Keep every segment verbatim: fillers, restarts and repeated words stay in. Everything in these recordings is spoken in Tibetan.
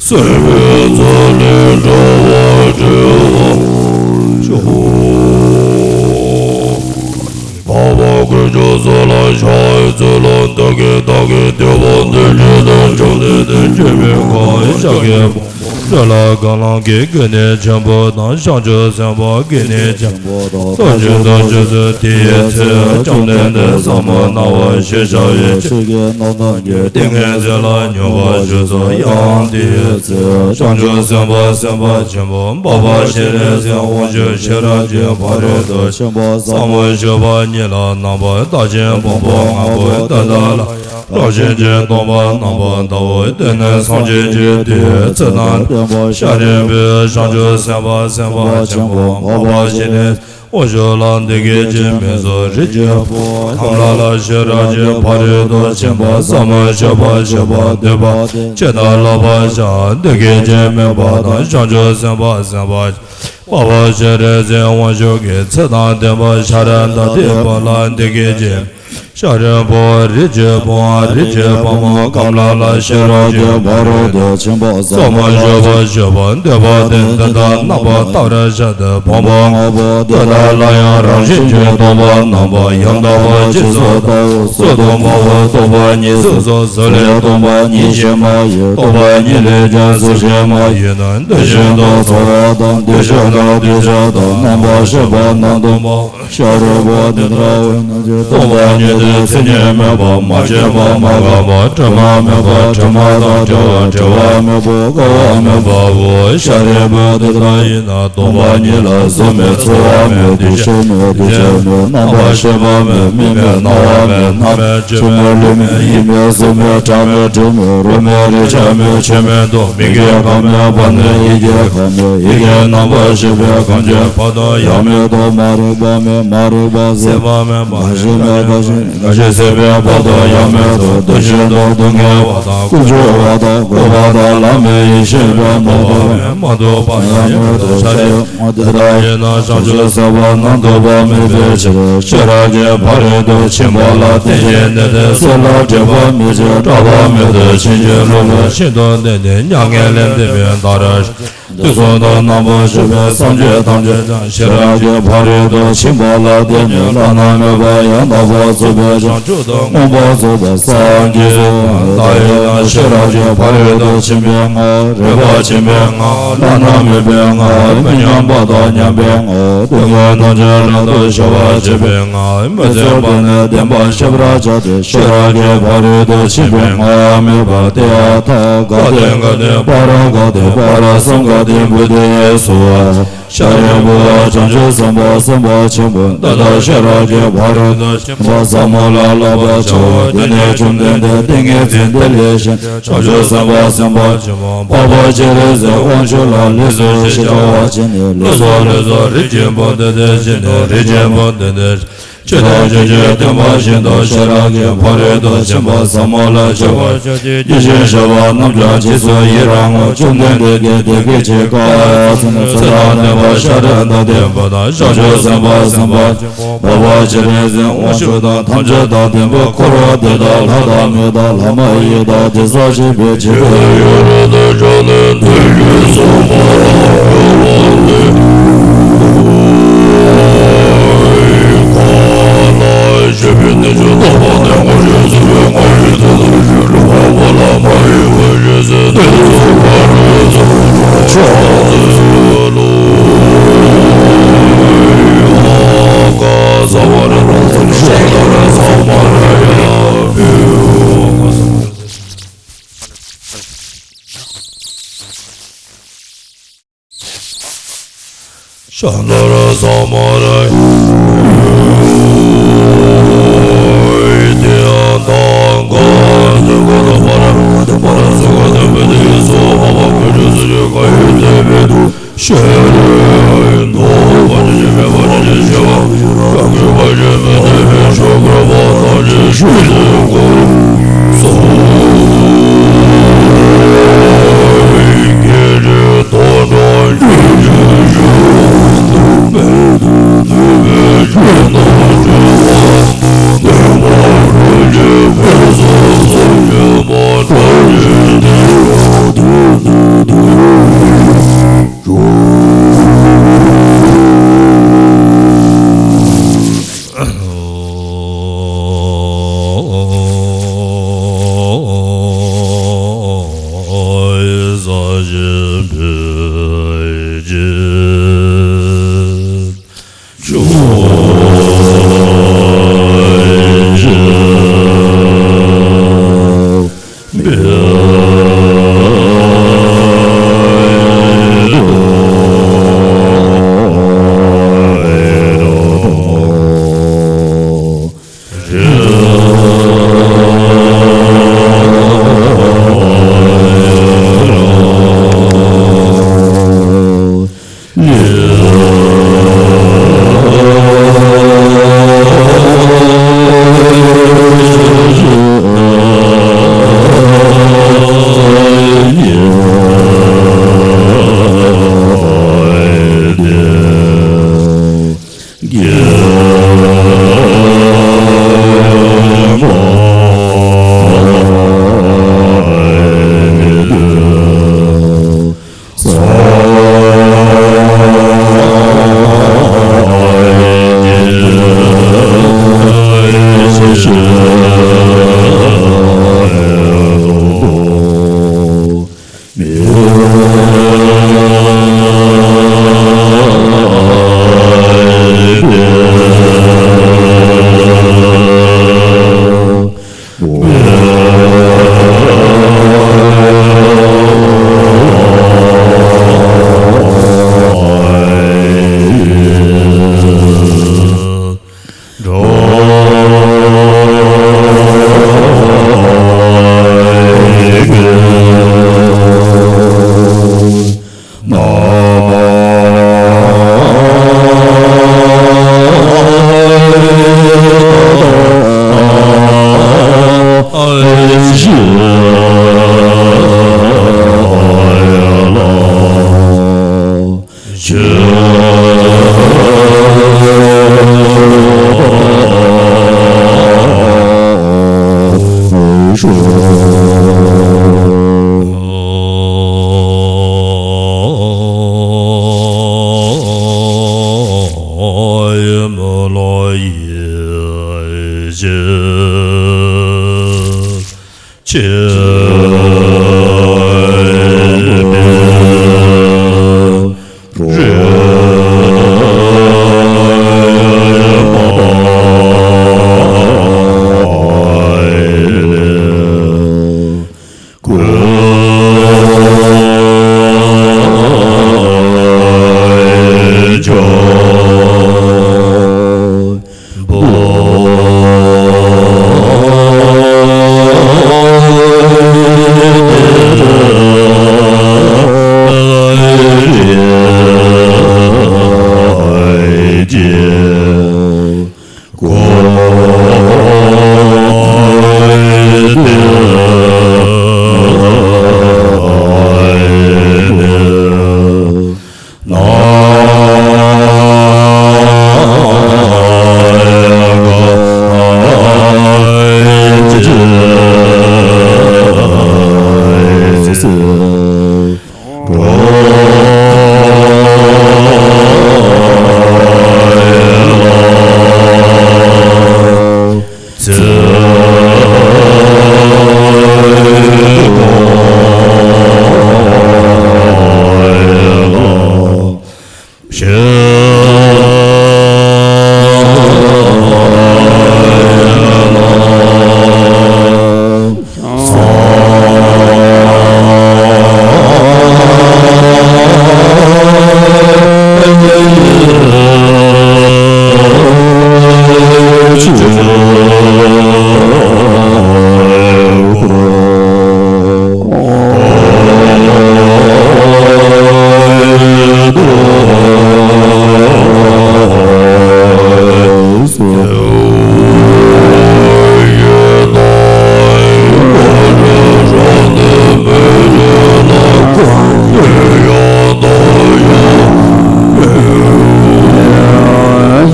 སེམས་དཔའི་རྩ་ལས་འགྲོ་བ་སྒྲོལ་བར་ཤོག། འཕགས་པ་དཀོན་མཆོག་གསུམ་ལ་ཕྱག་འཚལ་ལོ། བདག་གིས་བདག་གི་ཐོས་པ་དེ་བཞིན་དུ་བཅོམ་ལྡན་འདས་མཆོད་པའི་ཁ་ཤཱཀྱའི་བུ་མོ་ཤཱཀྱ་གང་ལ་གི་དགེ་འདུན་ཆེན་པོ་དང་། བྱང་ཆུབ་སེམས་དཔའ་དགེ་འདུན་ཆེན་པོ་དང་། ལྟ་སྤྱོད་ལྟ་སྤྱོད་ཚུལ། དེའི་ཚེ་བཅོམ་ལྡན་འདས་ཟབ་མོ་སྣང་བ་ཞེས་བྱ་བའི་ཆོས་ཀྱི་རྣམ་གྲངས་ཀྱི་ཏིང་ངེ་འཛིན་ལ་སྙོམས་པར་ཞུགས་སོ། ཡང་དེའི་ཚེ་བྱང་ཆུབ་སེམས་དཔའ་སེམས་དཔའ་ཆེན་པོ་འཕགས་པ་སྤྱན་རས་གཟིགས་དབང་ཕྱུག་ཤེས་རབ་ཀྱི་ཕ་རོལ་ཏུ་ཕྱིན་པ་ཟབ་མོ་སྤྱོད་པ་ཉིད་ལ་རྣམ་པར་བལྟ་ཞིང་། ཕུང་པོ་ལྔ་པོ་དེ་དག་ལ་རང་བཞིན་གྱིས་སྟོང་པར་རྣམ་པར་བལྟའོ། དེ་ནས་སངས་རྒྱས་ཀྱིས་དེའི་ཚེ་དང་ལྡན་པ་ཤཱ་རིའི་བུས་བྱང་ཆུབ་སེམས་དཔའ་སེམས་དཔའ་ཆེན་པོ་འཕགས་པ་སྤྱན་རས་དབང་ཕྱུག་ལ་འདི་སྐད་ཅེས་སྨྲས་སོ། རིགས་ཀྱི་བུ་གང་ལ་ལ་ཤེས་རབ་ཀྱི་ཕ་རོལ་ཏུ་ཕྱིན་པ་ཟབ་མོ་སྤྱོད་པ་སྤྱོད་པར་འདོད་པ་དེས་ཇི་ལྟར་བསླབ་པར་བྱ། འདི་སྐད་ཅེས་སྨྲས་པ་དང་། བྱང་ཆུབ་སེམས་དཔའ་སེམས་དཔའ་འཕགས་པ་སྤྱན་རས་གཟིགས་དབང་ཕྱུག་གིས་ཚེ་དང་ལྡན་པ་ཤཱ་ར་དྭ་ཏིའི་བུ་ལ་འདི་སྐད་ཅེས། ཤཱ་རིའི་བུ། རིགས་ཀྱི་བུའམ་རིགས་ཀྱི་བུ་མོ་གང་ལ་ལ་ཤེས་རབ་ཀྱི་ཕ་རོལ་ཏུ་ཕྱིན་པ་ཟབ་མོ་སྤྱོད་པ་སྤྱོད་པར་འདོད་པ་དེས་འདི་ལྟར་རྣམ་པར་བལྟ་བར་བྱ་སྟེ། ཕུང་པོ་ལྔ་པོ་དེ་དག་ལ་ཡང་རང་བཞིན་གྱིས་སྟོང་པར་རྣམ་པར་ཡང་དག་པར་རྗེས་སུ་བལྟའོ། གཟུགས་སྟོང་པའོ། སྟོང་པ་ཉིད་གཟུགས་སོ། གཟུགས་ལས་སྟོང་པ་ཉིད་གཞན་མ་ཡིན། སྟོང་པ་ཉིད་ལས་ཀྱང་གཟུགས་གཞན་མ་ཡིན་ནོ། དེ་བཞིན་དུ་ཚོར་བ་དང་། འདུ་ཤེས་དང་། འདུ་བྱེད་དང་། རྣམ་པར་ཤེས་པ་རྣམས་སྟོང་པའོ། ཤཱ་རིའི་བུ་དེ་ལྟར་འོ་ན་ཅི། སྟོང་པ་ཉིད་དེ་མཚན་ཉིད་མེད་པ། མ་སྐྱེས་པ། མ་འགགས་པ། དྲི་མ་མེད་པ། དྲི་མ་དང་བྲལ་བ། བྲི་བ་མེད་པ། བཀག་པ་མེད་པའོ། ཤཱ་རིའི་བུ་དེ་ལྟར་ཡིན་ན་སྟོང་པ་ཉིད་ལ་གཟུགས་མེད། ཚོར་བ་མེད། འདུ་ཤེས་མེད། འདུ་བྱེད་མེད། རྣམ་པར་ཤེས་པ་མེད། མིག་མེད། རྣ་བ་མེད། སྣ་མེད། ལྕེ་མེད། ལུས་མེད། ཡིད་མེད། གཟུགས་མེད། སྒྲ་མེད། དྲི་མེད། རོ་མེད། རེག་བྱ་མེད། ཆོས་མེད་དོ། མིག་གི་ཁམས་མེད་པ་ནས་ཡིད་ཀྱི་ཁམས་མེད། ཡིད་ཀྱི་རྣམ་པར་ཤེས་པའི་ཁམས་ཀྱི་བར་དུ་ཡང་མེད་དོ། མ་རིག་པ་མེད། མ་རིག་པ་ཟད། ཟད་པ་མེད་པ། མ་ཤེས་མེད། མ་ཤེས་མེད། ཟད་པའི་བར་དུ་ཡང་མེད་དོ། འདུ་ཤེས་དང་སྡུག་བསྔལ་བ་དང་། ཀུན་འབྱུང་བ་དང་། འཁོར་བ་དང་། ལམ་མེད་ཡེ་ཤེས་པའི་མ་རྟོགས་པ་མ་རྟོགས་པ་ཡང་མེད་དོ། ཤཱ་རིའི་བུ་དེ་ལྟར་ཡིན་ན་བྱང་ཆུབ་སེམས་དཔའ་རྣམས་ཐོབ་པ་མེད་པའི་ཕྱིར། ཤེས་རབ་ཀྱི་ཕ་རོལ་ཏུ་ཕྱིན་པ་ལ་བརྟེན་ཅིང་གནས་ཏེ། སྲོད་ལ་འབྲེལ་བ་མེད་ཅིང་སྐྲག་པ་མེད་དེ། ཕྱིན་ཅི་ལོག་ལས་ཤིན་ཏུ་འདས་ཏེ། མྱ་ངན་ལས་འདས་པའི་མཐར། དུས་གསུམ་དུ་རྣམ་པར་སྤྱོད་པའི་སེམས་ཅན་ཐམས་ཅད་ཀྱང་ཤེས་རབ་ཀྱི་ཕ་རོལ་ཏུ་ཕྱིན་པ་ལ་བརྟེན་ནས་བླ་ན་མེད་པ་ཡང་དག་པར་རྫོགས་པའི་བྱང་ཆུབ་ཏུ་མངོན་པར་རྫོགས་པར་སངས་རྒྱས་སོ། བདག་ཡིན་ན་ཤེས་རབ་ཀྱི་ཕ་རོལ་ཏུ་ཕྱིན་པའི་སྔགས། རིག་པ་ཆེན་པོའི་སྔགས། བླ་ན་མེད་པའི་སྔགས། མི་མཉམ་པ་དང་མཉམ་པའི་སྔགས། སྡུག་བསྔལ་ཐམས་ཅད་རབ་ཏུ་ཞི་བར་བྱེད་པའི་སྔགས། མི་བརྫུན་པ་ནི་བདེན་པར་ཤེས་པར་བྱ་སྟེ། ཤེས་རབ་ཀྱི་ཕ་རོལ་ཏུ་ཕྱིན་པའི་སྔགས་མེད་པ་སྟེ། ཨ་ཐ་ག་ཏེ་ག་ཏེ་པཱ་ར་ག་ཏེ་པཱ་ར་སཾ་ག་ཏེ་བོ་དྷི་སྭཱ་ཧཱ། ཤཱ་རིའི་བུ། བྱང་ཆུབ་སེམས་དཔའ་སེམས་དཔའ་ཆེན་པོ་འདི་ལྟར་ཤེས་རབ་ཀྱི་ཕ་རོལ་ཏུ་ཕྱིན་པ་ཟབ་མོ་ལ་བསླབ་པར་བྱའོ། དེ་ནས་བཅོམ་ལྡན་འདས་ཏིང་ངེ་འཛིན་དེ་ལས་བཞེངས་ཏེ། བྱང་ཆུབ་སེམས་དཔའ་སེམས་དཔའ་ཆེན་པོ་འཕགས་པ་སྤྱན་རས་གཟིགས་དབང་ཕྱུག་ལ་ལེགས་སོ་ཞེས་བྱ་བ་བྱིན་ནས། ལེགས་སོ་ལེགས་སོ། རིགས་ཀྱི་བུ་འདི་དེ་བཞིན་ནོ། རིགས་ཀྱི་བུ་འདི་དེ་ཆོས་ཐམས་ཅད་ཀྱི་སྟོན་པ་བཞིན་དུ་ཤེས་རབ་ཀྱི་ཕ་རོལ་ཏུ་ཕྱིན་པ་ཟབ་མོ་ལ་སྤྱོད་པ་སྤྱོད་ཅིང་བྱ་བ་རྣམས་ཀྱང་རྗེས་སུ་ཡི་རང་ངོ་། བཅོམ་ལྡན་འདས་ཀྱིས་དེ་སྐད་ཅེས་བཀའ་སྩལ་ནས། ཚེ་དང་ལྡན་པ་ཤཱ་ར་དྭ་ཏིའི་བུ་དང་། བྱང་ཆུབ་སེམས་དཔའ་སེམས་དཔའ་འཕགས་པ་སྤྱན་རས་གཟིགས་དབང་ཕྱུག་དང་། ཐམས་ཅད་དང་ལྡན་པའི་འཁོར་བ་འདི་དག་ལྷ་དང་མི་དང་ལྷ་མ་ཡིན་དང་དེ་ཙམ་ཞིག་པའི་ཆེད་དུ་ཡོད་རུང་དུ་བྱོན་ནས་དེ་བཞིན་གསུངས་པ་ལ་དགའ་བ་ནི། ཡང་དར་ས་མ་ར་ཡི་དེ་ཡང་དང་ག་དེ་ག་དང་བ་ར་བ་ར་སུ་ག་དེ་མི་དེ་ཡི་སོ་ཧ་བ་ཀུ་ཅུ་སུ་ཅུ་ག་ཡི་དེ་མི་དུ་ཤེས་རེ་ནོ། བ་ཅི་ཅི་མེ་བ་ཅི་ཅི་ཤེས་བ་ཡང་གི་བ་ཅི་མི་དེ་མི་ཤོ་ག་བ་ད་ཅི་ཤེས་དེ་གོ་སོ།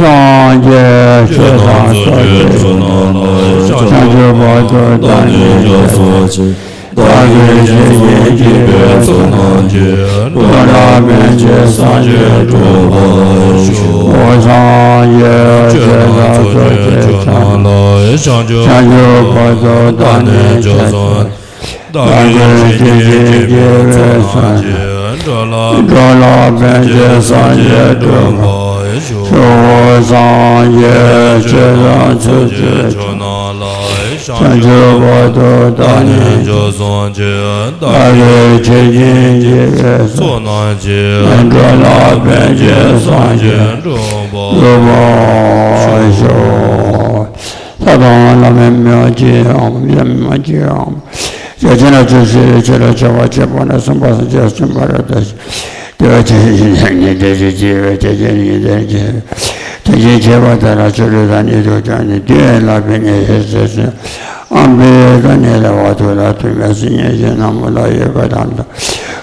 སངས་རྒྱས་ཆོས་དང་ཚོགས་ཀྱི་མཆོག་ཏུ། བྱང་ཆུབ་བར་དུ་བདག་ནི་སྐྱེ་བར་བྱ། བདག་གིས་ཆོས་བཞིན་བགྱིས་པའི་ཚོགས་རྣམས་ཀྱིས། འགྲོ་རྣམས་ཕན་ཕྱིར་སངས་རྒྱས་འགྲུབ་པར་ཤོག། སངས་རྒྱས་ཆོས་དང་ཚོགས་ཀྱི་མཆོག་རྣམས་ལ། བྱང་ཆུབ་བར་དུ་བདག་ནི་སྐྱེ་བར་བྱ། བདག་གིས་ཆོས་བཞིན་བགྱིས་པའི་ཚོགས་རྣམས་ཀྱིས། འགྲོ་རྣམས་ཕན་ཕྱིར་སངས་རྒྱས་འགྲུབ་པར་ཤོག། སངས་རྒྱས་ཆོས་དང་ཚོགས་ཀྱི་མཆོག་རྣམས་ལ། བྱང་ཆུབ་བར་དུ་བདག་ནི་སྐྱེ་བར་བྱ། བདག་གིས་ཆོས་བཞིན་བགྱིས་པའི་ཚོགས་རྣམས་ཀྱིས། འགྲོ་རྣམས་ཕན་ཕྱིར་སངས་རྒྱས་འགྲུབ་པར་ཤོག། ལྷ་དང་ལྷ་མིན་མི་དབང་ཆེ་འམ་ཡ་མ་ཆེ་འམ། ཡ་ཆེ་ན་ཆེ་ཤེས་ཆེ་ལ་ཆེ་བ་ཆེ་པོ་ན་གསུམ་པ་སངས་རྒྱས་གསུམ་པ་ར་ད་ཤི། དེ་བ་ཆེ་ཤེས་ཉི་ཟེར་ཆེ་བ་ཆེ་ཆེ་ཉི་ཟེར་ཆེ། དེ་བཞིན་ཆེ་བ་དེ་ལ་ཆོ་འཕྲུལ་དང་ནི་ཐུགས་ཀྱང་ནི་དུས་ལ་ཕན་ཉེ་ཤེས་ཟེར་ཟེར། ཨམ་བི་དང་ནི་ལ་བ་ཐུགས་ལ་ཐུགས་མེད་སི་ཉེ་ཤེས་ན་མོ་ལ་ཡོད་པ་དང་དང་།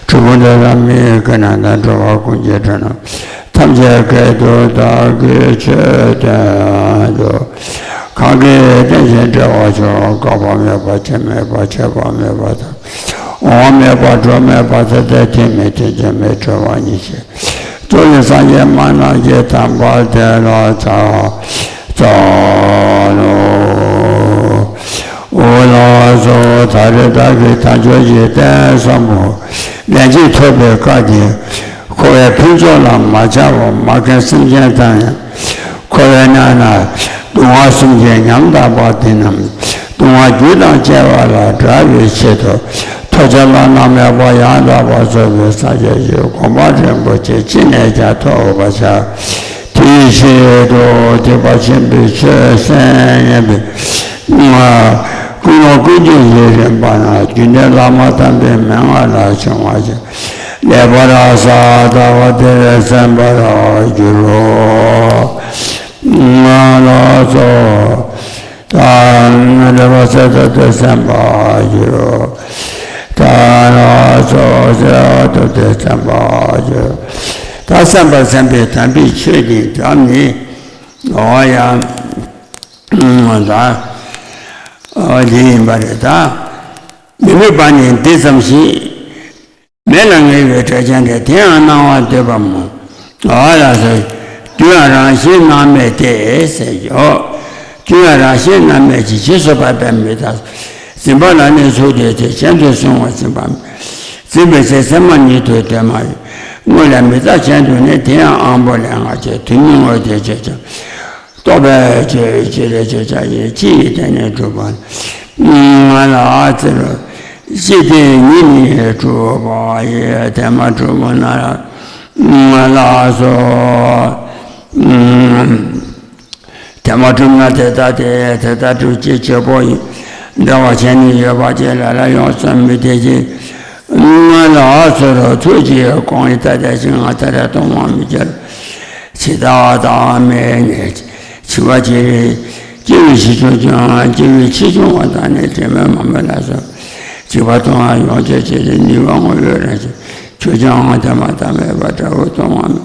ཁྲུ་བུ་འདི་ར་མི་ཀི་ན་དང་འགྲོ་བ་ཀུན་གྱི་དྲིན་ཐམས་ཅད་སྐལ་དུ་བདག་གིས་ཆོས་བསྟན་ཏོ། གང་གིས་བསྟན་ཞིང་འགྲེལ་བར་ཤོག། འགག་པ་མེད་པ་ཆད་མེད་པ་ཆད་པ་མེད་པ་དང་། འོང་མེད་པ་འགྲོ་མེད་པ་ཚེ་འདས་ཐེག་མེད་ཐེག་ཆེན་མེད་གྲོལ་བ་ཉིད་ཤེས། རྫོགས་པའི་སངས་རྒྱས་མ་རྣམས་ཀྱི་དམ་པ་དེ་ལ་ཕྱག་འཚལ་ལོ། འོ་ལགས་སོ། ད་རེས་བདག་གིས་དལ་འབྱོར་གྱི་རྟེན་བཟང་པོ་ལན་གཅིག་ཐོབ་པའི་བཀའ་དེ། འཁོར་བའི་ཕུན་ཚོགས་ལ་མ་ཆགས་པར་མ་མཁན་སེམས་ཅན་དང་ཡང་། འཁོར་བའི་ནང་ན་སྡུག་བསྔལ་གསུམ་གྱིས་ཉམ་ཐག་པ་དེ་རྣམས་སྡུག་བསྔལ་རྒྱུ་དང་བཅས་པ་ལས་བསྒྲལ་བའི་ཆེད་དུ། ཐོབ་བྱ་བླ་ན་མེད་པ་ཡང་དག་པར་རྫོགས་པའི་སངས་རྒྱས་ཀྱི་གོ་འཕང་རིན་པོ་ཆེ་ཅི་ནས་ཀྱང་ཐོབ་པར་བྱ། དེའི་ཆེད་དུ་ཐེག་པ་ཆེན་པོའི་ཆོས་གསན་སྙམ་པའི་ཀུན་སློང་ཀུན་སྤྱོད་ཡུན་རིང་བ་ན། རྒྱུད་སྡེ་བླ་མ་དམ་པའི་མན་ངག་ལ་བྱུང་བ་ཞིག་ལེགས་པར་ཟབ་ལྟ་བ་དེ་བས་གསན་པར་འགྱུར་རོ། ལགས་སོ། ད་ལེགས་པར་ཟབ་ལྟ་དེ་གསན་པར་འགྱུར་རོ། ད་ལགས་སོ། ཟབ་ལྟ་དེ་གསན་པར་འགྱུར་རོ། ད་གསན་པར་གསན་པའི་དམ་པའི་ཆོས་ཀྱི་འགྲམ་ནི། འོ་ཡ། ད་འོ་དེ་ཡིན་པ་རེད་ད། མི་དམིགས་པ་ནི་འདི་ཙམ་ཞིག་མེད་ལ་ངེས་པའི་སྒྲ་ཅན་འདྲ། དེ་ཡང་སྣང་བ་འདོད་པ་མོ། འོ་ལགས་སོ། རྒྱུ་ཡང་རང་བཞིན་སྣང་མེད་དེ་ཟེར་ཡོད། རྒྱུ་ཡང་རང་བཞིན་སྣང་མེད་ཀྱི་རྗེས་སུ་བབ་པའི་མི་དག་འཛིན་པ་ལ་ནི་ཚུལ་དེ་དེ་གཞན་དུ་སོང་བ་འཛིན་པ་མེད། འཛིན་པའི་ཚེ་མཚན་མ་ཉིད་དུ་འདོད་མ་ཡོད། དངོས་ལ་མི་རྟག་གཞན་དུ་ནི། དེ་ཡང་དབང་པོ་ལས་སྔར་བྱས། དུས་མིན་དངོས་དེ་བྱས་ཀྱང་། རྟོག་པས་ཆོས་ཅི་རེ་ཆོས་ཅག་ཡིན། ཅི་ཡིས་དེ་ནི་གྲུབ་པ་ང་ལ་ཨ་ཙི་རུ། ཅི་སྟེ་ཉིད་ནི་གྲུབ་པ་ཡི། དེ་མ་གྲུབ་པ་ན་ང་ལ་སོ། དེ་མ་གྲུབ་ན་དེ་ལྟ་སྟེ། དེ་ལྟར་གྲུབ་ཅེས་བྱེད་པོ་ཡིན། འདྲ་བར་བྱས་ནས་ཡོད་པ་ཅིག་ལ་ལ་ཡོངས་སུ་མི་འཐད་ཅིང་། ང་ལ་ཨ་ཙི་རུ་ཐུགས་ཀྱི་དགོངས་ཡིན། ད་ལྟ་ཞིག་ང་ད་རེས་གཏོང་བར་མི་བྱེད། ཇི་ལྟ་བ་དང་མེད་ནས་འཆི་བ་ཇི་རིགས། སྐྱེ་བའི་གཞི་ཆུང་ཀྱང་སྐྱེ་བའི་ཆེ་ཆུང་བ་དང་ནི། དྲི་མས་མ་མོས་ལ་སོགས་འཇིགས་པ་སྟོང་བ་ཡོངས་སྤྱོད་ཅེས་ནུས་པ་དངོས་ཡོད་རང་བཞིན་ཆོས་ཀྱང་དེ་མ་ཐག་མེད་པ་འདྲ་བོ་སྟོང་བ་མེད།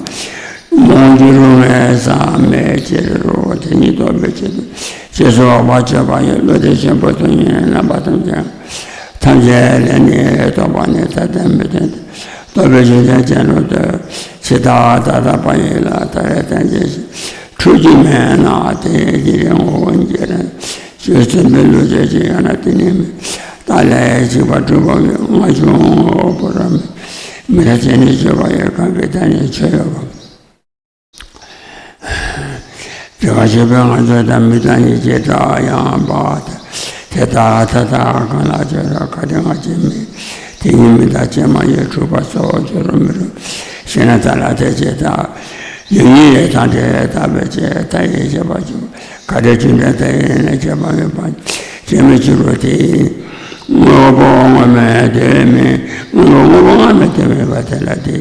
མོངས་འགྱུར་ངེས་སམ་མེད་ཅེས་རོ། དེ་ཉིད་རྟོགས་པའི་ཆེད་དུ་རྗེས་སུ་དཔག་པར་བྱེད་པ་ཡི། བློ་དེ་ཆེན་པོ་དོན་གཉིས་རྣམ་པ་ཐམས་ཅད་ཐམས་ཅད་ལས་ནི་རྟོགས་པ་ནི་ད་ལྟ་མི་སྟོན་ཏེ། རྟོགས་པའི་རྒྱུ་མཚན་ཅན་ལུགས་དེ། ཇི་ལྟ་བ་ད་ལྟ་བ་ཡིན་ལ། ད་རེས་བསྟན་བྱ་ཞིག་འཁྲུལ་རྒྱུ་མེད་ན། དེ་ཡི་དེ་རིང་ངོ་བོ་འགྱུར་ར། ཆོས་སེམས་པའི་བློ་ཅན་ཅིག་ཡང་ན་དེ་ནི་མེད། རྟགས་ལས་གཅིག་པ་གྲུབ་པ་ཡོད། ང་ཆུང་ངུ་བོ་ར་མེད། མི་རྟག་ཅན་ནི་སྤྱོད་པ་ཡོད། གང་གི་ད་ནི་ཆོས་ཡོད་པ། དེ་བ་ཞེས་པའི་ང་ཚོ་དང་མི་དང་ཉིད་ཀྱི་སྒྲ་ཡང་བ་དང་། དེ་ལྟ་ད་ལྟ་གང་ལ་བརྗོད་ར། ག་དེ་ང་ཅི་མི་དེ་ཉིད་མི་དང་ཅི་མ་ཡིན་གྲུབ་པ་སོགས་སྦྱོར་རུ་མི་རུང་། ཞེ་ན་ད་ལ་དེ་ཅི་ལྟ། ཡུལ་ཉིད་ཡོད་དང་འབྲེལ་བའི་རྟག་པའི་ཕྱིར། མཐའ་ཡས་ཞེས་པ་བརྗོད། ག་འདྲ་ཅི་འདྲ་ད་ཡིན་ན་ཁྱད་པར་མེད་པ། བྱེད་མི་བྱེད་རོ་དེ། དངོས་པོ་དངོས་མེད་དེ་མིན་དངོས་པོ་དངོས་མེད་དེ་མེད་པ་དེ་ལ་དེ་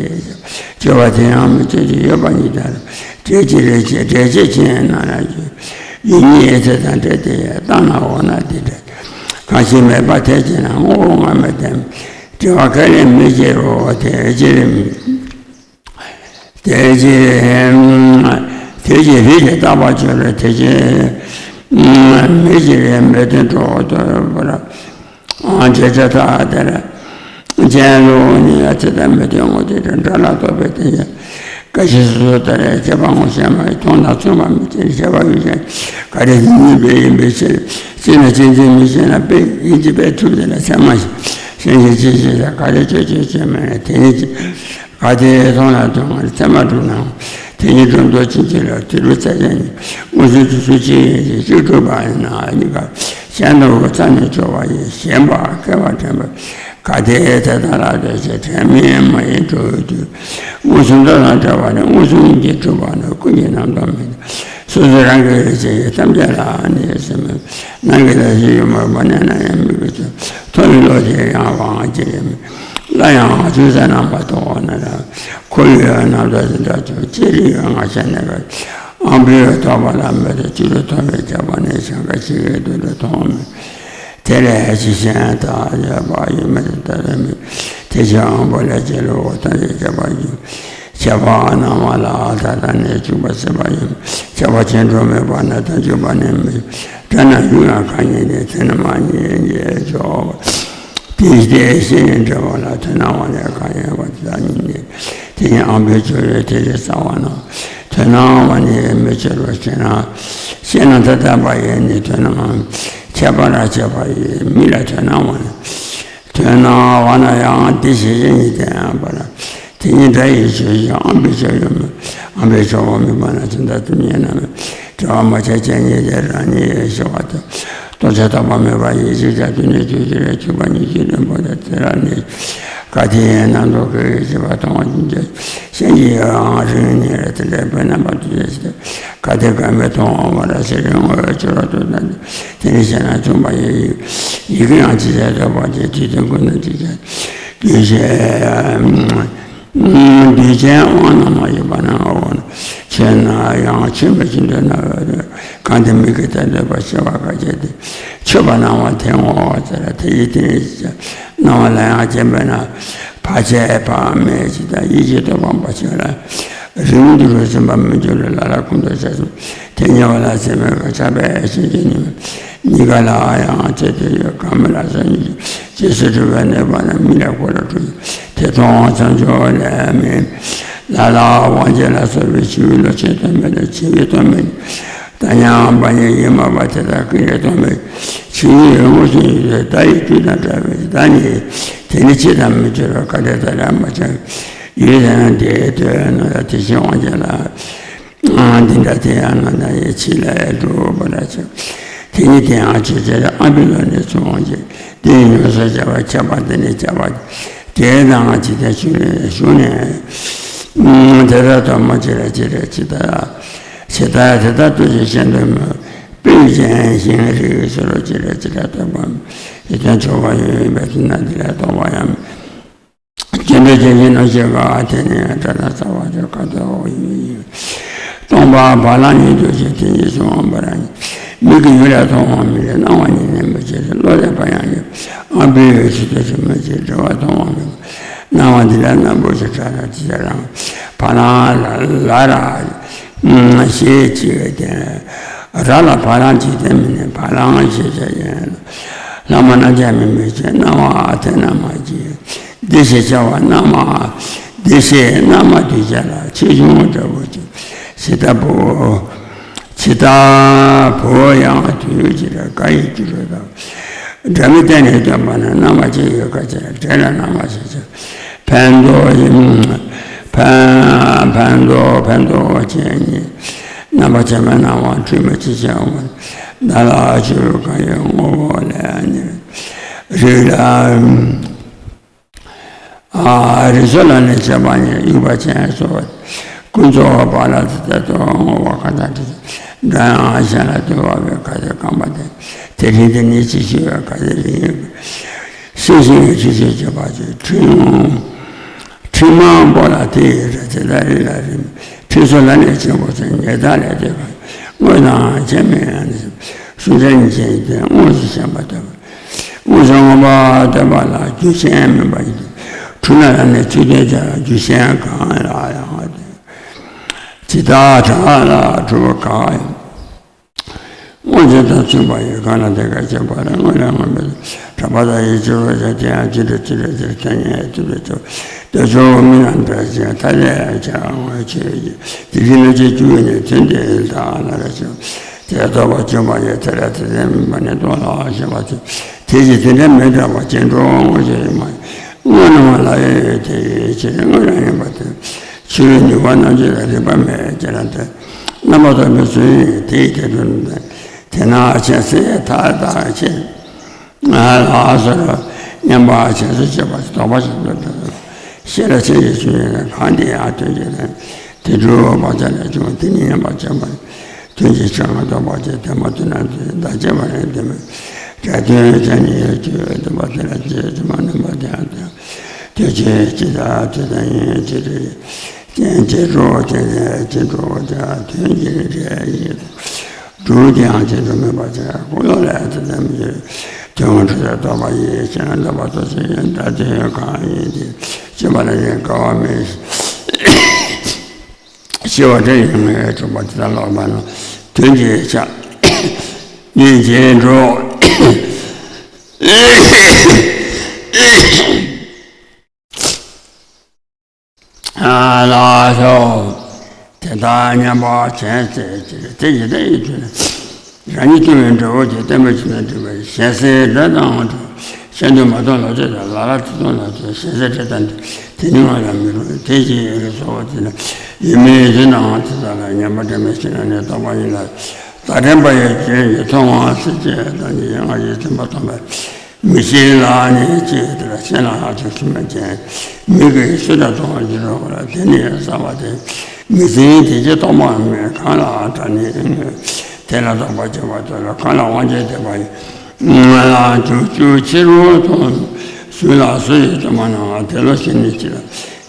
སྐྱེ་བ་དེ་ཡང་མི་སྐྱེ་ཅིག་ཡོད་པ་ཉིད་དང་། འབྲས་ཀྱི་རེ་ཆེ་འབྲས་ཆེ་ཆེན་ན་ལ་ཡོད་ཡིན་ཉིད་ཚེ་དང་འབྲེལ་ཏེ་བཏང་ན་འོ་ན་དེ་འདྲ་གང་ཞིག་མེད་པ་དེ་བྱས་ན་དངོས་པོ་དངོས་མེད་དེ་འབྲེལ་བ་ཁས་ལེན་མི་བྱེད་རོ། དེ་ཕྱིར། དེ་ཕྱིར། དེ་ཕྱིར་རིགས་ཀྱི་རྟག་པ་ཆོས་རེད་དེ་ཕྱིར། མི་ཕྱིར་མི་མཐུན་གྲོགས་ལྟ་བུར། བྱེད་བྱ་ཐ་དེར། ཅན་ལུགས་ནི་ཡ་ཚེ་དང་མི་མཐུན་ངོ་དེ་འདྲ་ལ་ལྟོས་པའི་དེ་ཡང་། ཀ་ཤི་སོ་སོ་ལྟར་ཤེས་པ་ངོ་ཤེས་མ་མཐོང་དང་མཚུངས་པ་མི་ཕྱིར་ཤེས་པ་ཡོད་ཅན་ག་རེ་ཡིན་པས་ཡིན་པའི་ཕྱིར། ཤེས་ན་ཤེས་འཛིན་མི་ཤེས་ན་དཔེ་ཡིན་གྱི་དཔེ་ཐུབ་དེ་ལ་ཚད་མ་ཤེས་ཤེས་ཅི་ཤེས་ས་ག་རེ་ཆོས་ཅི་ཤེས་མེད་དེ་ཉིད་ཀྱི། ག་དེ་མཐོང་ལ་མཐོང་བར་ཚད་མ་གྲུབ་ནའང་དེ་ཉིད་གྲུབ་མདོ་ཕྱིན་ཅི་ལོག་དུས་རབས་ཚད་ཅན་གཉིས་མངོན་སུམ་དུ་སུ་ཅི་ཡིན་ཞེས་གཅིག་གྲུབ་པ་ཡིན་ན་གཉིས་ཀ་གཞན་དུ་ཚད་ནས་སྦྱོར་བ་ཡིན་ཞེན་པ་སྐལ་བ་དྲན་པ་ག་དེ་དེ་དག་ལ་ལྟོས་ཤིག་དྲན་མིན་མ་ཡིན་གྲུབ་དུས་མངོན་སུམ་དུ་དང་བྲལ་བ་ནི་མངོན་སུམ་གྱིས་གྲུབ་པ་ནི་ཀུན་གྱིས་རྣམ་རྟོག་མིན། སོ་སོ་རང་གི་རེ་ཆེ་ཡི་ཐམས་ཅད་ལ་ནི་སེམས་ནང་གི་ལ་ཞིག་ཡོད་མ་པ་ནས་ན་ཡང་མི་དགོས་ཀྱང་མཐོ་བའི་བློ་དེ་ཡང་དབང་ཅི་ཡིན་སླར་ཡང་ཆུ་ཟ་རྣམ་པ་ཐོག་ན་ར་ཁོ་ཡོད་རྣམ་དག་ཅི་འདྲ་ཆུ་ཅི་རིགས་ཡོད་ང་ཤ་ནས་ཀ་ཨང་བུའི་ཐོག་པ་ལ་མེད་དེ་ཆུ་རུ་ཐོག་པའི་ཆ་པ་ནས་ཤང་ཀ་ཞིག་གི་དུ་རུ་མཐོང་མེད། དེ་ལས་ཅི་ཞན་དག་ཡོད་པ་ཡོད་མེད་དེ་ལྟ་བའི་མི་དེ་ཞིག་ཨང་པོ་ལས་ཅི་ལོ་འོ་ཐང་ཡོད་ཅེས་པ་ཡིན། ཁྱད་པར་སྣང་བ་ལ་ད་ལྟ་ནས་འཇུག་པ་སྲིད་པ་ཡིན། ཁྱད་པར་ཅན་གྲོགས་མེད་པ་ན་ད་འཇུག་པ་ནི་མི་འདྲ་ན་ཡུལ་ཡང་གང་ཡིན་ཏེ་དེ་ནི་མ་ཉིད་ཀྱི་འཇོག་པ། དེ་སྟེ་ཤེས་ཉིད་འབྲེལ་བ་ལ་དོན་སྣང་བ་ནི་གང་ཡིན་པ་དེ་དག་ཉིད་ནི་དེ་ཉིད་ཨང་པའི་ཆོས་ཡོད་དེ་རེ་ས་བ་ན་དོན་སྣང་བ་ནི་མི་ཕྱིར་རོ་ཞེ་ན་ཤེས་ན་ད་ལྟ་བ་ཡིན་ནི་དོན་སྣང་ཁྱད་པར་ཁྱད་པར་ཡིན་མི་ལ་དོན་སྣང་བ་ནི། དོན་སྣང་བ་ན་ཡང་དེ་ཤེས་བྱེད་ཉིད་དེ་ཡང་པ་ལ་དེ་ཉིད་སྒྲ་ཡི་ཆོས་ཅན་ཨང་པའི་ཆོས་ཡོད་མོད། ཨང་པའི་ཆོས་པོ་མིན་པ་ན་ཅི་འདྲ་དུ་ཉེ་ན་མེད། དྲི་བ་མ་བྱས་ཅན་ཉིད་དེ་རང་ཉིད་ཤེས་པ་དང་རྟོགས་བྱ་རྟོག་པ་མེད་པ་ཡིན་ཞེས་བྱ་དུ་ནས་ཆོས་ཅི་རེད་ཆོས་པ་ཉིད་ཀྱི་དོན་པོ་དང་དེ་རང་ནས་ག་དེ་ཡིན་རྣམ་རྟོག་གི་ཤེས་པ་མཐོང་བ་ཅན་ཤེས་ཀྱི་ཡོད་ཨང་རིང་ནས་རེད་དེ་འདྲའི་དཔེ་རྣམ་པ་དུ་བྱས་ཤེས་ག་དེ་ཀ་མེད་མཐོང་བ་ར་ཤེས་རིང་ངོ་བོའི་ཆོས་རོ་དུ་ན་དེ་ནི་ཤེས་ན་མཚུངས་པ་ཡི་ཡི་གེ་ཡང་ཅི་བྱ་ཐོབ་པ་ཅན་དུས་དང་ཀུན་ཏུ་ཅི་བྱ་དུས་ཤེས། དུས་ཅན་དབང་རྣམ་མ་ཡོད་པ་ན་འོ་ན་ཆོས་ན་ཡང་ཆོས་མི་ཆོས་འདོད་ན་གང་དེ་མི་དགེ་དང་འདོད་པ་ཤེས་པ་ག་བྱེད་དེ་ཆོས་པ་སྣང་བ་དེ་ངོ་བོ་ཟེར་དེ་ཡི་དེ་སྣང་བ་ལ་ཡང་སྐྱེ་བས་ན་བར་ཆད་བག་མེད་ཅིག་དང་ཡིད་ཀྱི་རྟོག་པ་འབའ་ཞིག་ལ། རིང་དུ་རུ་ཟིན་པ་མི་འགྱུར་ལ་ལ་ལ་ཀུན་ཏུ་བྱ་ཞིང་དེ་ཉེ་བ་ལ་སེམས་མེད་པར་ཆགས་པའི་ཞེན་ཅིང་ཉེ་བའི་གཉིས་ཀ་ལ་ཡང་ཚེ་དེ་ཡོད་གང་མི་ལ་སོགས་ཉིད་ཀྱི་རྗེས་སུ་གྲུབ་པའི་གནས་པ་ན་མི་ལ་འཁོར་ལ་གྲུབ་དེ་མཐོང་བ་མཚམས་སྦྱོར་ལས་མིན། ལ་ལ་དབང་བྱེད་ལ་སོགས་པའི་ཕྱི་ཡི་བློ་ཆེན་དོན་མེད་ལ་ཕྱི་ཡི་དོན་མེད་ད་ཉམས་པ་ཉིད་ཡིན་མ་པ་དེ་དག་ཀུན་ལས་དོན་མེད་ཕྱི་ཡི་ཡོད་ངོ་ཤེས་ཡོད་དེ་ད་ཡི་རྒྱུ་དང་བྲལ་བའི་ད་ནི་དེ་ནི་ཅི་དང་མི་འབྱོར་བ་ག་དེ་ད་ལ་མ་བྱང་ཡོད་དེ་ན་དེ་དོན་ནོ་ལ་དེ་བཞིན་དབང་བྱེད་ལ། འདི་འདྲ་དེ་ཡང་ན་ན་ཡེ་ཕྱི་ལ་ཡེ་གྲུབ་པ་ལ་ཆགས། དེ་ཉིད་དེ་ཡང་ཆོས་ཅན་ཨ་བི་ལོ་ནས་བྱུང་བ་ཅིག་དེ་ཡི་ཉོན་སོགས་བྱ་བ་ཁྱད་པར་དེ་ནས་ཁྱད་པར་དེ་དང་ཇི་ལྟར་ཞུ་ནས་ཞུ་ནས། དེ་ལྟར་དོན་མ་ཅི་ར་ཅི་ར་ཇི་ལྟར་ཇི་ལྟར་དེ་ལྟར་ལྟོས་ཤིག་ཤེས་འདོད་མོད། དཔེ་ཅན་ཞིང་རིག་སོ་རོ་ཅི་ར་ཇི་ལྟར་དོན་པ་ཡི་དོན་ཆོ་བ་ཡོད་པའི་དེ་ན་དེ་ལ་རྟོག་པ་ཡང་། སྐྱེ་འགྲོ་སྐྱེ་བཞིན་ནོ་ཞེས་ག་དེ་ནས་སྒྲ་དང་རྩ་བ་དེ་ཁ་དོག་ཡིན། སྟོང་པ་བ་ལང་ཉིད་དུ་ཞེས་དེ་ཉིད་སུ་འོང་བ་རང་ཉིད་མིག་གི་ཡུལ་ལ་མཐོང་བ་མིན་ཏེ་སྣང་བ་ཉིད་ནི་མི་བྱེད་དེ་བློ་ལས་པ་ཡང་ཡོད། ཨ་བུའི་ཡུལ་ཕྱི་དུ་ཞིག་མི་བྱེད་འབྲེལ་བ་མཐོང་བ་མིན། སྣང་བ་འདི་ལ་སྣ་བུག་ཞེས་གྲགས་ལ་ཅི་བྱ་རང་བ་ལང་ལ་ལ་ར་ཞེས་གཅིག་དེ་ར་ལ་བ་ལང་གཅིག་དེ་མིན་ནི་བ་ལང་ཞེས་བྱ་ཡིན། ལྷག་མ་རྣམ་གཞག་མིན་པའི་ཕྱིར་སྣང་བ་དེ་རྣམ་མ་གཅིག་འདི་ཞེས་བྱ་བ་རྣམ་མ། འདི་ཞེས་རྣམ་མ་འདུས་བྱས་ལ་ཆེ་ཆུང་འདྲ་བོ་ཅིག་ཇི་ལྟ་བུ། ཇི་ལྟ་བུ་ཡང་དུས་ཀྱི་ར་ག་ཡི་རྒྱུ་རུ་དང་། སྒྲ་མི་བརྟན་ནས་སྟོན་པ་ན་རྣམ་པ་ཅི་ཡོད་ག་ཅེ་འབྲས་ལ་རྣམ་པ་ཞེས་བྱ། ཕན་འདོགས་ཡིན། ཕན་ཕན་འདོགས་ཕན་འདོགས་ཅན་ཉིད། རྣམ་པ་ཅན་མ་སྣང་བ་འཁྲུལ་མེད་ཅི་བྱ་འོང་བ། བདག་ལ་ཆོས་གང་ཡོད་ངོ་བོ་ལས་ནི། རིགས་ལ། ཨ་རིགས་སུ་ལ་ནི་བྱེད་པ་ཉིད་དབྱུག་པ་ཅན་སོགས་ ཀུན་རྫོབ་པ་ལ་དེ་ལྟར་དུ་བསྔོ་བ་གང་དང་འདྲ། འདྲ་ཡང་གཞན་ལ་འདུལ་བ་བའི་ག་དེ་རྐང་པ་དེ། དེ་རིང་དེ་ནི་ཅི་ཞུ་བའི་ག་དེ་རིང་། ཤེས་བཞིན་གྱི་ཆོས་ཅན་བྱེད་པ་ཅིག་ཁྲིད་ཡོང་། ཁྲིད་མང་པོ་ལ་དེ་ཡི་ར་ཇི་ལྟར་རི་ལ་རིམ། ཁྲིད་སོ་ལ་ནས་ཆེན་པོ་ཚེ་ཉེ་དག་ལས་དེ་ག་དངོས་དང་ཁྱད་མེད་ཡང་ནི། ཤུགས་ཅན་གྱི་དེ་དངོས་སུ་ཞེན་པ་སྟོན་པ། དངོས་སུ་མངོན་པར་སྟོན་པ་ལ་རྒྱུ་གཞན་མིན་པ་ཡིན་ཏེ། འཁྲུལ་སྣང་ལ་ནི་ཚུལ་དོན་བྱ་རྒྱུ་གཞན་གང་ལ་ཡང་སྟེ། ཇི་ལྟར་གྲགས་ལ་གྲུབ་པ་གང་ཡང་། དངོས་བྱེད་དང་མཚུངས་པ་ཡི་གང་ལ་དེ་སྐད་ཅེས་པ་ལ་དངོས་ལ་མངོན་པའི་གྲགས་པ་དང་ཡིད་ཆེས་པ་བྱ་དེ་ཡང་ཅི་འདྲ་ཅི་འདྲ་ཅིར་ཐ་སྙད་ཐུབ་པའི་ཆོས་དེ་ཆོས་མིན་ན་འདྲ་ཞིང་ཐ་དད་བྱ་དངོས་ཆོས་ཀྱི་དེ་བཞིན་ནོ་ཅེས་བཅུ་ཡོད་ནས་དོན་དེ་ལྟ་ན་ར་ཞིང་དེ་རྟོགས་པ་བཅོས་པ་ཡི་དེ་ལ་དེ་ལྟར་མིན་པ་ནི་རྟོགས་ལ་ཞེས་པ་དེ་དེ་ཅི་དེ་འདྲ་མི་འདྲ་བ་ཅན་འགྲོ་དངོས་ཆོས་ཡིན་མ་དངོས་རྣམས་ལ་ཡོད་དེ་ཡོད་ཕྱིར་དངོས་རང་ཡིན་པ་དེ། ཆོས་ཉིད་པ་རྣམ་འབྱེད་ལ་རིགས་པ་མེད་ཅེ་ན་དེ། རྣམ་པར་རྟོག་པའི་ཚུལ་ཡིན་དེ་ཡི་དེ་དོན་དེ། དེས་ན་ཆེན་སྲིད་མཐའ་དག་ཕྱིར། ལགས་སོ། མཉམ་པ་ཆེན་སུ་སྤྱོད་པ་དོགས་པ་ཞིག་ཏུ་འདོད་དོ། ཤེས་རབ་ཆེན་གྱི་ཆོས་ཉིད་གང་དེ་ཡང་དོན་གྱི་ལན། དེ་སྒྲུབ་བག་ཆགས་ལས་བྱུང་དེ་ཉིད་མཉམ་པར་སྤྱོད་པ། དོན་གྱི་ཆོས་ལྔ་རྟོགས་པ་ཅན་དེ་མ་ཐུལ་ན་དེ་བདག་གཅེས་པ་ཡང་དེ་མིན། འབྲས་དོན་ཅན་ནི་ཡོད་ཀྱི་འདུན་པ་དེ་ལ་རྗེས་སུ་མ་ནུས་པ་དེ་ཡང་དེ། དེ་ཕྱིར་ཇི་ལྟར་དུས་དང་ཡུན་ཇི་འདྲ་ཅན་ཇི་འགྲོ་ཅན་ཅན་ཇི་འགྲོ་ཅན་དོན་གྱི་འབྲས་ཡིན། སྒྲུབ་ཀྱང་ཇི་འགྲོ་མེད་པ་ཅན་ཀུན་སློང་ལས་དེ་ཙམ་གྱི་དོན་འགྲོ་ལས་ལྡོག་པ་ཡིན་ཞེ་ན་ལྡོག་པ་ཐོབ་ཕྱིར་ཡོན་ཏན་དོན་གང་ཡིན་ཏེ། སྤྱོད་པ་ལ་ནི་དགའ་བ་མེད། ཤེས་པ་དེ་ཡིན་ངེས་གྲུབ་པ་དེ་དག་ལོག་པ་ན་དོན་གྱི་ཆ་ནི་ཇི་འགྲོ། ལགས་སོ། དེ་དག་མཉམ་པར་བྱས་ཚེ་དེ་ཡི་དེ་ཡི་དུས་ན་རང་ཉིད་སྐྱོང་བའི་འབྲས་བུ་དེ་བསྟན་པ་ཅི་ནས་བསྒྲུབས་པའི་ཞལ་ཟས་འདྲ་དང་འདྲ་ཤེས་འདོད་མ་གཏོང་ལོ་ཚོད་དང་ལ་ལ་ཚོད་གཏོང་ལ་ཚོད་ཞལ་ཟས་འདྲ་དང་དེ་ནི་ང་ལ་མི་རུང་དེ་ཅི་ཡི་གི་སོགས་པ་དེ་ན་ཡིན་མིན་དེ་ནའང་དེ་དག་ལ་ཉན་པ་དྲན་པའི་ཕྱིར་ན་ནི་རྟོགས་པ་ཡིན་ལ་བདག་དྲན་པ་ཡི་རྒྱུན་གྱི་མཐོང་བ་སྲིད་ཅེས་དང་ནི་ཡང་ང་ཡི་སེམས་པ་མཐོང་བས། མི་ཤེས་ལ་ནི་ཅེས་དེ་ལ་ཤེས་ན་ཧ་ཅང་ཤེས་མེད་ཅན་མི་གིས་སུ་དང་མཐོང་བར་འགྱུར་རོ་ལ་དེ་ནི་བསམ་པ་དེ་མི་ཟིན་དེ་ཅི་རྟོགས་མ་མེད་གང་ལ་དྲ་ནི་དེ་ལ་རྟོགས་པ་བྱེད་པ་དེ་ལ་གང་ལ་དབང་བྱེད་བསྡད་པ་ཡིན་ང་ལ་རྒྱུ་རྒྱུ་ཕྱིར་རོ་མཐོང་སུ་ལ་སུ་ཡིས་སྟོན་མ་གནང་བ་དེ་ལོ་ཤེས་ནི་ཅི་ལ་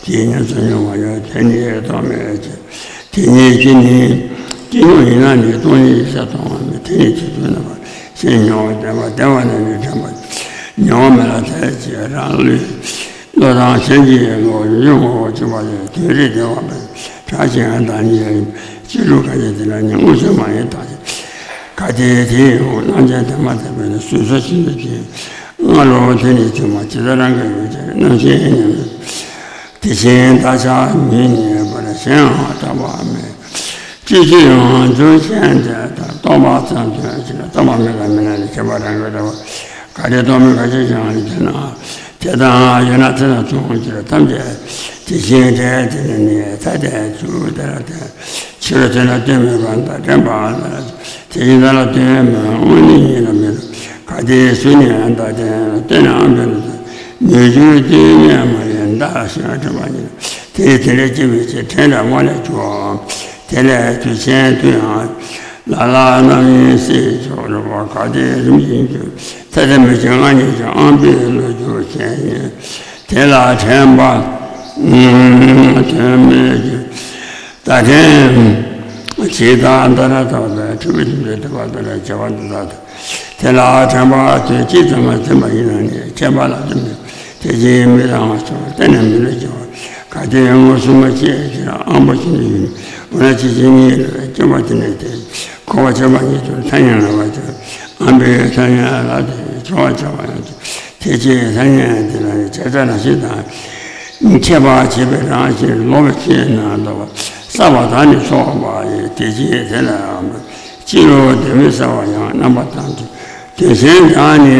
དེའི་ཉམས་སུ་མྱོང་བ་ཡོད་དེ་ནི་རྟོགས་མེད་ཅེས། དེ་ཉིད་ཀྱི་ནི། སྐྱེ་མྱོང་ཡིན་ན་ནི་སྟོང་ཉིད་ཡིན་ས་མཐོང་བ་མེད་དེ་ཉིད་ཀྱི་དོན་རྣམ་པར་ཤེས་མྱོང་བ་བདེན་པ་བདེན་པ་ནི་ནི་དྲན་པ་མྱོང་བ་མེད་ལ་དེ་ཅི་རང་ལུས་བློ་དང་སེམས་ཀྱི་བློ་ཡུལ་ངོ་བོ་གཅིག་པ་ལས་དོན་རིག་བདེ་བ་མེད་གྲགས་ཆེན་དང་ནི་ཡ་ཡིན་སྤྱི་སྒྲུབ་ག་ཅི་དེ་ལ་ནི་མངོན་སུམ་མ་ཡིན་དག་ཅིང་ག་དེ་དེའི་ཡང་རྣམ་མཁྱེན་དེ་མ་ཐེག་པས་ནི་སོ་སོ་ཤིན་ཏུ་ཅི་སྔ་ལོ་དེ་ནི་ཆུང་མ་ཇི་ལྟར་རང་གི་ཡུལ་ཅན་རྣམ་ཤེས་ཉམས་ལེན། དེ་བཞིན་བདག་ཅག་མི་རྙེད་པར་གཞན་ཡང་ཐོབ་པ་མེད། ཅི་ཕྱིར་ཡང་འཇུག་ཅན་དེ་ལྟར་རྟོགས་པ་ཙམ་དོན་ཕྱིར་རྟོགས་པ་མེད་པ་མིན་ན་ནི་ཁྱད་པར་རང་གི་འདྲ་བ་ག་དེ་རྟོགས་མིན་ག་ཅི་ཀྱང་ནི་དེ་ན་དེ་དང་ཡོད་ན་དེ་དང་མཚུངས་ཕྱིར་ཐམས་ཅད་དེ་བཞིན་དེ་དེ་ནི་ནི་ཐ་དད་ཚུལ་དེ་ལ་བརྟེན་ཕྱི་རོལ་དེ་ལ་ལྟོས་མེད་པར་དང་དྲན་པ་ལ་དེ་བཞིན་བདག་ལ་ལྟོས་མེད་དངོས་ནི་ཉིད་ལ་མེད་དོ། ག་དེའི་ཚུལ་ནི་ཡང་དག་ཅན་ལྟོས་ནའང་འབད་ན་མི་འགྱུར་དུས་མཉམ་མ་ཡིན་བདག་ཞེས་དྲན་པ་ཉིད་དེ་དེ་ལས་སྐྱེ་བའི་ཕྱིར་དྲན་དྲ་མ་ལས་གྱུར་བའམ་དེ་ལས་དུས་ཆེན་དུ་ཡང་ལ་ལ་རྣམ་གཡེང་སྲིད་ཆོག་རེ་བ་ག་དེའི་རིམ་བཞིན་གྱི་ཐ་དད་མི་འཆིང་ང་ཉིད་ཀྱང་ཨང་པའི་བློ་འགྱུར་ཅན་ཡིན། དེ་ལ་དྲན་པ་དོན་མེད་ཀྱི། ད་དྲན། ཇི་ལྟར་འདི་ལ་ཐོགས་པའི་འཁྲུལ་པའི་སེམས་ཅན་ཐོབ་པ་དེ་ལ་བྱ་བ་འདི་དག་དང་། དེ་ལ་དྲན་པ་དོན་གཅིག་ཙམ་མ་ཟིན་པ་ཡིན་ན་ནི་ཁྱད་པར་ལ་ལྟོས་མེད་དེ་ཅིའི་མི་རང་བ་ཆོག་གཏན་ནས་མི་ལུས་ཀྱི་བ། ག་དེའི་མངོན་སུམ་མ་སྐྱེས་ཀྱི་ཨང་པོ་ཅན་དུ་ཡིན། འོ་ན་ཅི་ཕྱིར་ཉིད་ལ་སྐྱེ་བ་དེ་ནས་དེ་འཁོར་བ་བཅས་པ་ཉིད་དུ་ཐ་སྙད་ལ་བ་ཅན་ཨང་པའི་ཐ་སྙད་ལ་དེ་ཚོར་བ་བྱ་བ་ཡང་དེ་ཅིའི་ཐ་སྙད་དེ་ལ་ནི་བྱ་བྱ་རང་བཞིན་དང་། ཁྱད་པར་བྱེད་པའི་རང་བཞིན་ལོག་པའི་ཕྱིར་ན་ལྟ་བ་བསགས་པ་དག་ནི་ཚོགས་པ་ཡི་དེ་ཅིའི་དེ་ལའང་སྤྱི་བློ་དོན་མི་གསལ་བ་ཡང་རྣམ་པ་ཐམས་ཅད་དོན་གཞན་དག་ནི་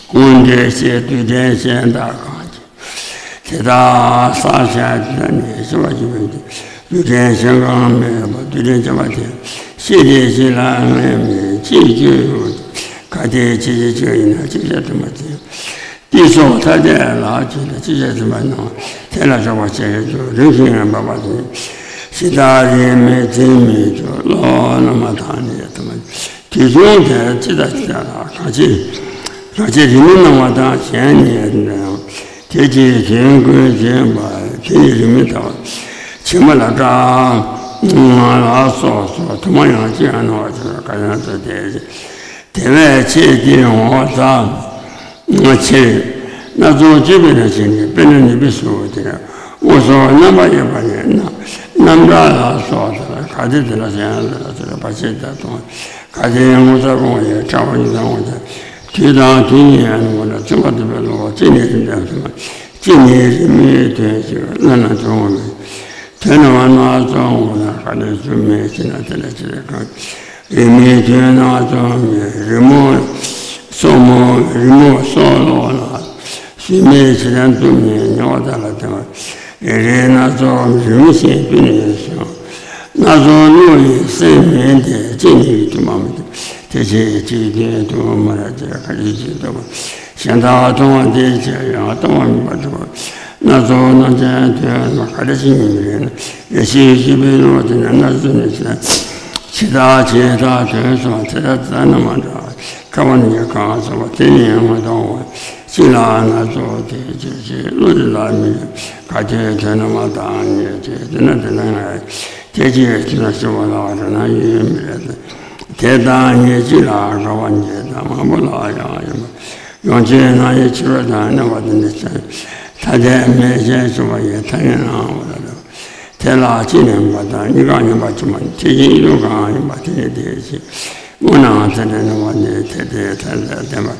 སྔོན་འགྲོའི་ཤེས་རྡུལ་ཕྲན་གཞན་དག་གང་ཅི། དེ་དག་བསགས་བྱ་དེ་དག་ནི་ཤེས་པ་ཞིག་མེད་དེ་རྡུལ་ཕྲན་གཞན་གང་མེད་པ་རྡུལ་ཕྲན་ཁྱད་པར་དེ་ཤེས་དེ་ཤེས་ལ་དངོས་མེད་ཅིའི་རྒྱུ་ཡོད་དེ་ག་དེའི་ཕྱི་ཕྱི་ཕྱི་ཡིན་ན་ཅི་བྱ་དུ་མ་བྱེད། ཏི་སོགས་ཐ་དད་ལ་ཅི་ལ་ཅི་བྱ་ཟིན་པ་ནང་དེ་ལ་སོགས་པ་བྱེད་རྒྱུ་རིམ་བཞིན་འབབ་པ་དེ། ཇི་ལྟར་རིགས་མེད་ཚད་མེད་ཀྱང་། བསླབ་པ་བླ་མ་དང་ནི་ཐ་མ། དུས་གསུམ་དུ་ཇི་ལྟར་ཇི་ལྟར་གང་ཕྱིར། གང་ཕྱིར་རིགས་མེད་སྣང་བ་དང་། གཞན་ནི་དེ་ཕྱིར་དོན་ཀུན་འབྱེད་པ། དེ་ནི་རིགས་མེད་ལྟ་བུ་ཕྱི་མ་ལ་སྐྲག་ལ་སོགས་སོ། དུ་མ་ཡང་ཅི་ཡང་སྣང་བར་འགྱུར། གང་ཡང་ཚུལ་དེ་བཞིན། དེ་བས་ཆེས་འདིར་འོང་བ་ལ། ཕྱིར། སྣ་ཚོགས་སྤྱོད་པའི་རང་བཞིན་ནི། དཔེར་ན་ནུས་པའི་གཟུགས་དེར། དབུ་སོགས་རྣམ་པར་དབྱེ་བ་ནི། རྣམ་པར་ལ་སོགས་དང་། གལ་ཏེ་དེ་ལ་གཞན་ལ་ཟེར་བ་ཅི་ལྟར་མཐོང་། གལ་ཏེ་ངོ་མཚར་སྐུ་ཡི་ཕྲ་བ་ཉིད་དུ་འོང་ཞིང་། དུས་དང་དུས་ཉིད་ཡང་ནི་མ་ལ་ཚུགས་པ་འདུག་པའི་བློ་ཅི་ནས་རིགས་མེད་ཐ་མ། ཅི་ནས་རིགས་མེད་དོན་ཞིག་བླ་ན་མཐོང་བའི། དོན་རྣམ་པ་སྣ་ཚོགས་འོང་ན། གལ་ཏེ་ཚུལ་མེད་ཕྱིར་ན་དེ་ལ་ཅི་ལས་གང་། རིགས་མེད་དོན་སྣ་ཚོགས་མེད། རི་མོ་སོགས་མོ། རི་མོ་སོགས་ལོག་ལ། ཚུལ་མེད་ཕྱིར་ན་ཚུལ་མེད་ཉེ་བར་བལྟ་ལ་བལྟ་བ། རེ་རེ་སྣ་ཚོགས་རིམ་བཞིན་དུ་ནི་གསུངས། སྣ་ཚོགས་བློ་ཡི་སེམས་མིན་ཏེ། ཅི་ནས་ཡིད་དུ་མ་མི་དེ་ཕྱིར་ཅི་དོན་དུ་མ་ར་ཅེས། ག་ཅི་ཅི་ལྟ་བུ་གཞན་དག་མཐོང་བ་དེ་ཕྱིར་ཡང་ལྟ་བ་མིན་པར་གྲུབ་པ། སྣ་ཚོགས་རྣམ་མཁྱེན་དོན་ལ། ག་རེ་ཞིག་མིན་པའི་རེ་ན། རེ་ཞིག་ཞིག་པའི་བློ་དེ་ནི་སྣ་ཚོགས་ནི་ཕྱིར། ཇི་ལྟར་ཇི་ལྟར་དོན་གསུངས་པ། དེ་ལྟར་དེ་ལྟར་རྣམ་པར་འགྲེལ། ཁྱབ་པ་ནི་གང་གསུངས་པ། དེ་ནི་ངོ་མཐོང་བ། གཅིག་ལ་སྣ་ཚོགས་དེ་ཇི་ཕྱིར། བློ་དེ་ལ་མི་འཇིགས། གལ་ཏེ་དོན་རྣམ་པ་དང་ཉེ་ཕྱིར། དེས་ན་དེ་ལ་ངེས། དེ་ཅིའི་ཕྱིར་ཞུ་བ་ལ་རེ་ན་ཡོད་མི་རེད། དེ་དང་ཉེ་གཅིག་ལ་དགའ་བ་ཉེ་དང་མང་པོ་ལ་ཡང་ཡིན་པ། ཡང་ཅིན་སྣང་བའི་ཕྱི་རོལ་དང་གནས་པ་དེ་འདྲ་ཅན། ཐ་དད་མེད་ཅེས་ཞུ་བ་ཡི་ཐ་སྙད་སྣང་བ་ལ། དེ་ལ་གཅིག་ནས་མ་དང་གཉིས་ཀ་ཉམས་པ་ཅི་མ་དེ་བཞིན་ཡུལ་གང་ཡིན་པ་དེ་ནི་དེ་བཞིན། སྔོ་ནང་ཐ་དད་སྣང་བ་ནི་དེ་དེ་ཐ་དད་བདེན་པ།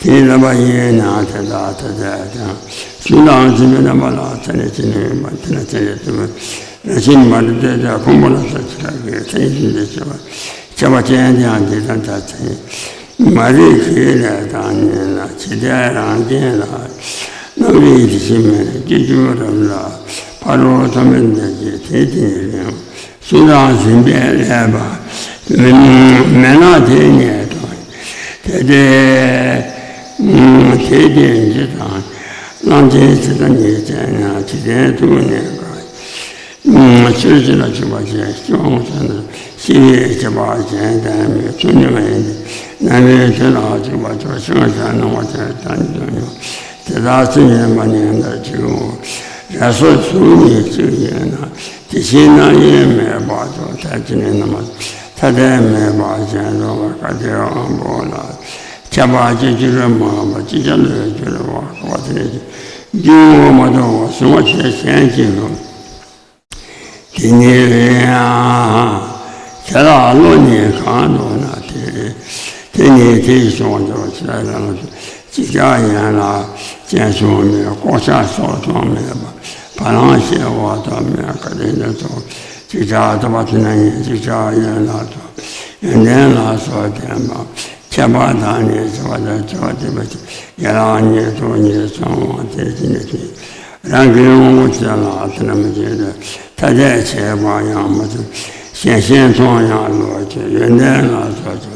དེ་ལ་བ་ཡིན་ན་དེ་དག་ཐ་དད་དང་། ཚུལ་དང་འཛིན་པའི་རྣམ་པ་ལ་ཐ་སྙད་ཅི་ནས་ཡོད་པ་དེ་ན་ཐ་སྙད་དུ་མ། རང་བཞིན་མ་རིག་དེ་དག་ཕུང་པོ་ལ་སོགས་ཇི་ལྟར་གྱི་ཐ་སྙད་ཅི་འདི་ཆེ་བ། ཁྱད་པར་ཅན་དེའང་འདི་དང་འདྲ་ཚེ། མ་རིག་གི་ལས་དང་ཉེ་ལ་ཇི་ལྟའི་རང་རྐྱེན་ལ། རྣམ་རིག་དེ་བཞིན་མེད་སྐྱེ་འགྱུར་རབ་ལ། ཕ་རོལ་ཐོབ་མིན་འདས་ཀྱི་དེ་དེ་ཉིད་རེད། སུ་དང་འཛིན་པའི་ལས་པ་མེད་ན་དེ་ཉིད་དོ། དེ་དེ་དེ་དེ་འཇི་དང་། རླངས་ཆེན་ཇི་ལྟར་ཉེ་བྱས་ན། འཇིག་རྟེན་ཐུག་ནས་དགའ། ཆོས་ཅི་ལ་ཆུག་པ་ཅན་སྐྱོང་བྱས་ན། ཤི་བའི་ཁྱད་པར་ཅན་ལྡན་མི་ཐུག་ནི་མ་ཡིན་ཏེ། རྣམ་སྨིན་དེ་ལ་ཆུག་པ་ཆོག་ཤིང་ཆ་སྣང་བ་ཅན་དང་ཉིད་དུ་མྱོང་། དེ་ལྟར་ཚུལ་ཉན་པ་ཉན་དང་གཅིག་འོང་། རེ་སོ་གཟུགས་ཉིད་གཅིག་ཡིན་ན། དེ་བཞིན་རྣམ་གཡེང་མེད་པར་ཆོག་དེ་ཅི་ནས་རྣམ་པ་ཐ་དད་མེད་པ་ཅན་རུང་བ་ག་དེ་དབང་པོ་ལ། ཁྱད་པར་སྐྱེ་འགྱུར་མང་བ་ཅི་བྱ་ལོས་འགྱུར་བ་ག་བ་དེ་ནས་འགྱུར་བ་མ་དོར་བ་གཟུང་བ་དེ་གཞན་གྱི་ལུགས། དེ་ཉིད་ཡང་། དེ་ལ་བློ་ནི་གང་འདུག་ན་དེ། དེ་ཉིད་དེ་ཡི་བྱུང་བ་འདུག་ཅེས་རང་ལ་ཅིག་ཅར་ཡན་ལག་ཅན་བྱུང་མེད། ལྐོག་ཆ་སོགས་མཐོང་མེད་པ། བ་ལང་ཤེས་པ་མཐོང་མེད་པ། དེ་ནི་ཚོགས་ཅིག་ཅར་ཐོབ་པ་དེ་ན་ཉིད་ཅིག་ཅར་ཡན་ལག་ཚོགས་ཡོན་ཏན་ལ་སོགས་ལྡན་པ། ཁྱད་པར་དང་ནི་བྱ་བ་དང་བྱ་བ་སྟོན་པ་ཅིག་ཡན་ལག་ཉིད་དུ་ཉིད་ཚང་བ་དེ་ཅི་ནས་ཅི། རང་གི་ངོ་བོ་ཅན་ལ་དེ་ན་མི་བྱེད་དེ། ཐ་དད་བྱེད་པ་ཡང་མ་ཚུགས། གཞན་ཤེས་མཐོང་ཡང་བློ་ཆེ་ཡོན་ཏན་ལ་སོགས་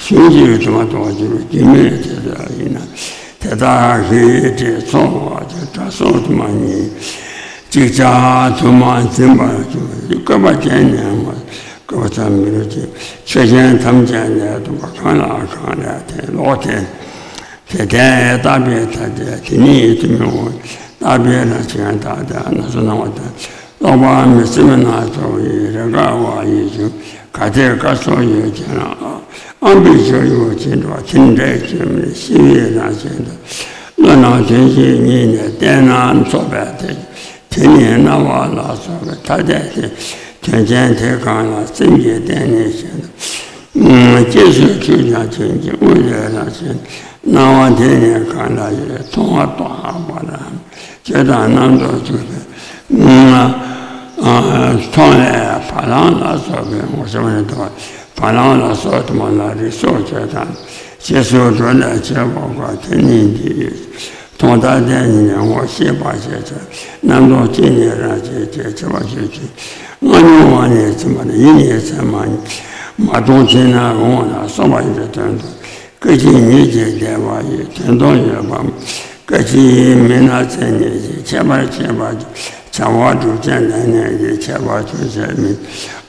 ཀྱི་གཞུང་གཅིག་དུ་མ་གཏོགས་འགྱུར་རྒྱུ་མེད་དེ་ལྟར་ཡིན་ན། དེ་དག་གི་ཡིད་ཀྱི་ཚོར་བ་ཀྱི་སྒྲ་སོགས་དུ་མ་ཉིད་ཅིག་ཅར་དུ་མ་འཛིན་པར་འགྱུར་བའི་བཀོད་པ་ཅན་ནས་མ། བཀོད་པ་ཙམ་མི་རུང་སྟེ། ཆོས་ཅན་ཐམས་ཅད་ལས་ལྡོག་པ་གང་ལ་གང་ལས་དེ་ལོག་སྟེ། དེ་ལྟའི་རྟག་པའི་ཐ་དད་དེ་ཉིད་དུ་མི་འོང་། རྟག་པའི་རང་བཞིན་ཐ་དད་སྣ་ཚོགས་སྣང་བ་དང་། ལོག་པར་མི་སེམས་སྣ་ཚོགས་ཡི་རེས་འགའ་བ་ཡི་བྱུང་། གལ་ཏེ་སྐབས་སུ་ཡོད་ཀྱང་ན། ཨམ་པའི་ཆོས་ཡོད་ཅེས་འགྲོ་བ་དེ་འདྲའི་སྐྱོན་མེད་ཤེས་པའི་རང་བཞིན་དང་། བློ་སྣང་དོན་གཅིག་ཉིད་ནས་བལྟས་ན་མཚུངས་པས་དེ། དེ་ནི་སྣང་བ་ལ་སོགས་པའི་ཐ་དད་དེ། དོན་ཅན་དེ་གང་ལ་སེམས་ཀྱིས་བརྟེན་ནས་ཞེན་ན། སྐྱེས་སུ་ཆུད་ཀྱང་དོན་གྱི་དངོས་ལས་རང་བཞིན། སྣང་བ་དེ་ནི་གང་ལ་ཡོད་མཐོང་བ་རྟོགས་པ་རང་། ཆོས་དང་རྣམ་རྟོག་གཅིག་པའི་མཐོང་ལས་བ་ལང་ལ་སོགས་པའི་ངོ་ཤེས་པ་ནི་དོ། བ་ལང་ལ་སོགས་དུ་མ་ལ་རིགས་སོགས་ཆོས་དང་། རྗེས་སུ་འགྲོ་ལས་ཆོས་འགོག་པ་དེ་ཉིད་འདི། མཐོང་ལྟར་བརྟེན་ཉིད་ནས་ངོ་ཤེས་པ་ཞེས་བྱ། རྣམ་རྟོག་གཅིག་ནས་རང་བྱས་ཏེ་ཆེ་བ་ཆོས་ཅན། སྔ་མྱོང་བ་ནས་ཚིམ་པ་ཡིད་གཉིས་ཚད་མ་ཉིད། མ་མཐོང་ཚེ་ན་འོང་ལ་སོགས་པ་ཡི་དོན་དུ། སྐད་ཅིག་ཉིད་ཀྱིས་འདས་པ་ཡི་དོན་སྟོང་ཡོད་པ། སྐད་ཅིག་མིན་ན་མཚན་ཉིད་ཀྱི་ཁྱད་པར་ཕྱེད་པ་ཀྱང་ བྱ་བ་སྒྲུབ་ཅིང་ལས་ནི་ཡི། ཆད་པ་ཆོད་བྱེད་མི།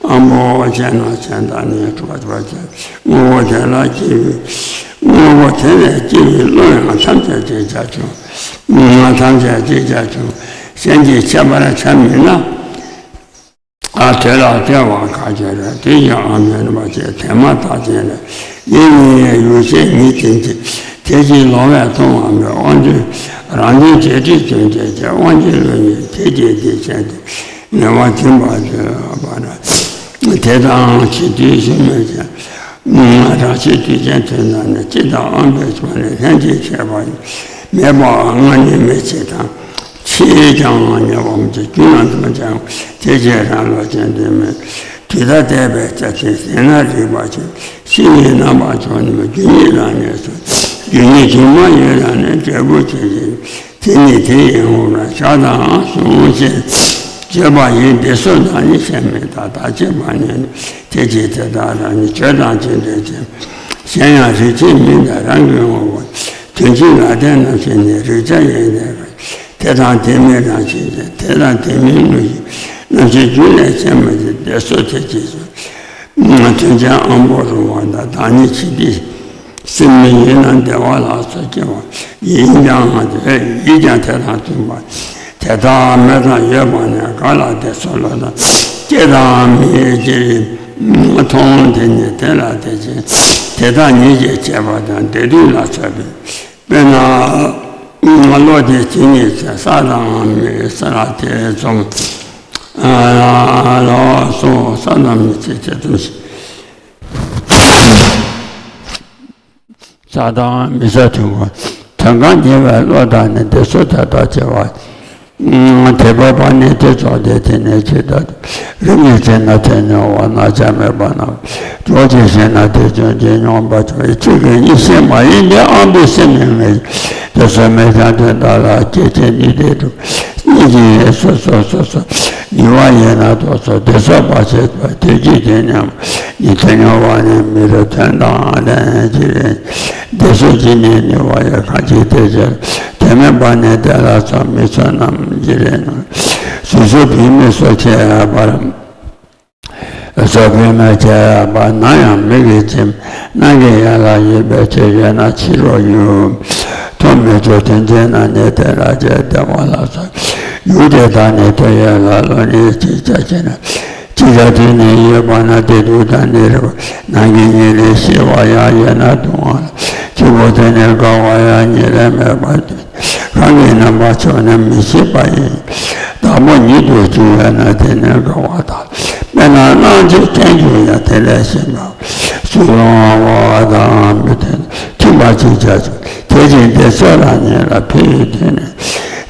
ཨ་འབོ་ཅན་ན་ཅན་དང་ནི། གྲོགས་པ་ཅན། དངོས་པོ་དེ་ལ་སྐྱེ་བའི། དངོས་པོ་དེ་ལས་སྐྱེ་བའི་བློ་ཡང་ཐམས་ཅད་ཅེས་བྱ་ཆུང་། ཐམས་ཅད་ཅེས་བྱ་ཆུང་། གཞན་གྱིས་ཁྱད་པར་བྱ་མིན་ན། ཨ། དེ་ལ་སྐྱེ་བ་ག་ཅི་རེད། དེ་ཡང་ཨ་མིན་པ་ཅེས་དེ་མ་ཐག་ཅན་ལ། ཡིད་གཉིས་ཡུལ་ཤེས་ཉིད་དེ་གཅིག་དེ་གཅིག་ལོག་པས་མཐོང་བ་མེད། དབང་རྒྱུ་རང་རྒྱུ་བྱས་ཏེ་དོན་བྱེད་ཀྱི། དབང་རྒྱུ་བློ་ཉིད་དེ་གཅིག་དེ་བྱས་ཏེ་ངེས་པ་འཛིན་པ་བརྗོད་པ་རེད། དེ་དང་ཕྱི་དུས་ཤུལ་མེད་ཅིང་། རང་ཕྱི་དུས་ཅན་དོན་དམ་ནི། སྤྱི་དང་དབང་པོའི་ཕྱོགས་ནས་ལྷན་ཅིག་བྱེད་པ་ཡང་མེད་པའང་སྔ་ནས་མེད། ཕྱིས་དང་། ཕྱིས་ཀྱང་ཉེ་བར་མ་མཆིས། རྒྱུན་རྣམ་གྲངས་ཀྱང་དེ་ཕྱིར་རང་ལོག་ཅན་དུ་མེད། དུས་མཐའ་གཏད་པའི་རྩ་ཆེན་ཟིན་ན་རིག་པ་ཆེ། ཕྱིས་ནི་རྣམ་པར་འཇོག་ནི་མེད། རྒྱུ་ཉིད་རང་ནས་སོ། རྒྱུ་ཉིད་དུ་མ་ཡོད་རང་ནས་འབྲས་བུ་ཆེ་ཞིང་། དེ་ནི་དེ་ཡི་ངོ་བོར་བཞག་དང་གསུངས་ཤིང་བརྗོད་པ་ཡིན། འདི་སོ་ན་ནི་ཤེས་མིན་ད། ད་ཅེས་པ་ནི་དེ་ཅི་དེ་དག་རང་ཉིད་བརྗོད་དང་ཅི་འདོད་ཅེས། གཞན་ཡང་རིག་བྱེད་མིན་ད་རང་གི་ངོ་བོ། དོན་སྤྱི་ལ་བརྟེན་རྣམ་ཤེས་ནི། རིག་བྱ་ཡིན་ཏེ། དེ་དང་དེ་མིན་རང་བཞིན་ཅན། དེ་དང་དེ་མིན་དངོས་གཞི། རྣམ་ཤེས་རྒྱུན་ལས་སྐྱེ་མ་མཆིས། འདི་སོ་དེ་ཅི་སོ། དོན་ཅན་ཨ་འབོ་རུང་བ་དང་། བདག་ཉིད་ཕྱི་དུས་སེམས་ཉིད་ཡིན་ན། བདེ་བ་ལ་སོགས་སྐྱེ་བ་ཡིན་ཀྱང་། ཡིད་ཀྱང་དེ་དང་མཐུན་པ། དེ་དག་མེད་དང་ཡོད་པ་ནི། གང་ལ་དེ་སོགས་བློ་དང་སྐྱེ་དང་མི་སྐྱེ་མཐོང་། དེ་ནི་དེ་ལ་དེ་བཞིན་དེ་དག་ཉིད་ཀྱི་སྐྱེ་བ་དང་། དེ་དུས་ལ་སོགས་པའི། དཔེར་ན་བློ་དེ་ཇི་སྙེད་ཚེ། ས་དང་མི་ས་ལ་དེ་ཙམ། ལ་སོགས་ས་དང་མི་ཚེ་དེ་ཙམ་ཞིག་ས་དང་མི་ས་དུས་འཁོར་དོན་གང་ཉེ་བའི་བློ་དང་ནི། འདི་སོ་དེ་དག་སྐྱེ་བ། དེ་འཕགས་པ་ནི་དེ་ཚོགས་དེ། དེ་ནི་ཇི་ལྟར་རིགས་ངེས་བྱས་ན། དེ་མྱོང་བ་རྣམས་ཀྱང་མེད་པ་ན། འཇོག་ཅིང་ཞེན་ན་དེ་ཅུང་ཅིག་མྱོང་བར་འགྱུར། གཅིག་གི་གཉིས་ཤེས་མ་ཡིན་ཏེ། ཨ་འབོ་སེམས་ཉིད་ངེས། དེ་སོ་མེད་ཀྱང་དོན་དག་ལ། སྐྱེད་བྱེད་ནི་དེ་དྲུག་གཉིས་ཀྱིས་སོ་སོ་སོ་སོ་ཉེ་བར་ཡོད་ན། རྟོག་ཚོགས་དེ་སོགས་བར་ཆད་པ། དེ་གཅིག་དེ་མཉམ་ཉིད་དེ་མྱོང་བ་ནི། མི་རུ་དོན་དང་ལྡན་ཅི་རེད། དེ་སོགས་ཀྱི་ནི་ནི་བ་ཡི་གང་ཅི་དེ་ཕྱིར། དེ་མེད་པ་ནི་དེ་ལ་སོགས་མི་ཚོགས་རྣམས་ཀྱི་རེ་ནོ། སོ་སོ་བུད་མེད་སོགས་ཁྱད་པར། སོགས་བུད་མེད་ཁྱད་པར་ན་ཡང་མིག་གི་བྱེམ་ནང་གི་ཡན་ལག་ཡོད་པའི་ཕྱིར། ཡོད་ན་ཕྱི་རོལ་ཡུལ་མཐོང་མི་ཚུགས། དོན་བྱེད་ན་ནི་དེ་ལ་བྱེད། བདེ་བ་ལ་སོགས་ཡུལ་དེ་དག་ནི་དོན་ཡོད་ལ། བློ་ནི་ཅི་བྱ་བྱེད་ན། ཅི་བྱ་དེ་ནི་ཡོད་པ་ན། དེ་དུས་དང་ནི་རེག་པ་ནང་གི་གཉིད་ལས་ཤེས་པ་ཡང་ཡོད་ན། གདུང་བ་ལ་སྐྱིད་པོ་དེ་ནི་དགའ་བ་ཡང་གཉིད་ལས་མེད་པ་སྟེ། གང་གི་རྣམ་པར་ཕྱོགས་ནས་མི་ཤེས་པ་ཡིན། བདག་པོ་ཉིད་དུ་གྱུར་པས་ན། དེ་ནི་དགའ་བ་དང་། དཔེར་ན་སྣང་མཆེད་ཅན་གྱུར་ཡང་། དེ་ལས་གཞན་པ་སུ་ཡང་བ་དང་མི་མཐུན། མཐུན་པ་ཅིག་བྱ་ཆོག་དེ་བཞིན་དེ་སོགས་རང་ཉིད་ལ་ཕན་ཡོན་ཐོས་ནས།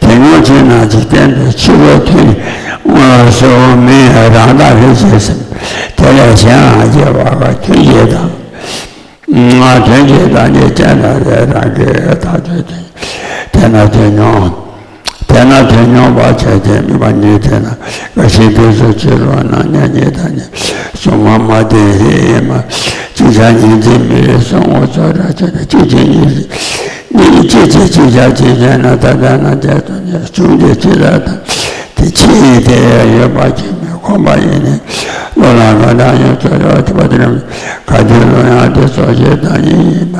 དེ་ཉོན་ཅིག་ན་འཇིག་རྟེན་དུ་ཕྱི་རོལ་མཐུན་སོ་མིན་རང་དག་རེ་ཞེས་ཟེར། དེ་ལས་གཞན་ལ་སྐྱེ་བ་མཐུན་བྱེད་དང་། དོན་གྱི་བདག་ཉིད་ཅན་དང་ལས་རང་གི་བདག་ཆོས་ཅན། དེས་ན་དོན་མྱོང་། དེས་ན་དོན་མྱོང་བར་བྱ་སྟེ། དམིགས་པ་ཉིད་དེས་ན་འགའ་ཞིག་དུས་སུ་ཕྱི་རོལ་ན་མཉམ་ཉིད་དང་ནི། གཟུང་བ་མ་བདེ་ཧེ་མ་ཅིག་ཆ་ཉིད་འཛིན་མི་རིགས་སུ་ངོ་ཚོར་ར་ཆ་ན་གཅིག་གིས་གཉིས་ནི་གཅིག་གིས་གཅིག་ཆ་གཅིག་བྱས་ན། ད་ལྟ་ན་དེ་ཚོ་ནི་བྱུང་སྟེ་ཕྱི་ལ་དང་དེ་ཕྱིའི་དེ་ཡོད་པ་ཅིག་མི་ཁོམ་པ་ཡིན་ནི། བློ་ལ་ང་དང་ཡོད་ཚོད་ཡོད་ཐུབ་པ་དེ་རྣམས་ག་དེ་བློ་ཡང་དེ་སོགས་ཀྱི་བདག་ཉིད་ཡིན་པ།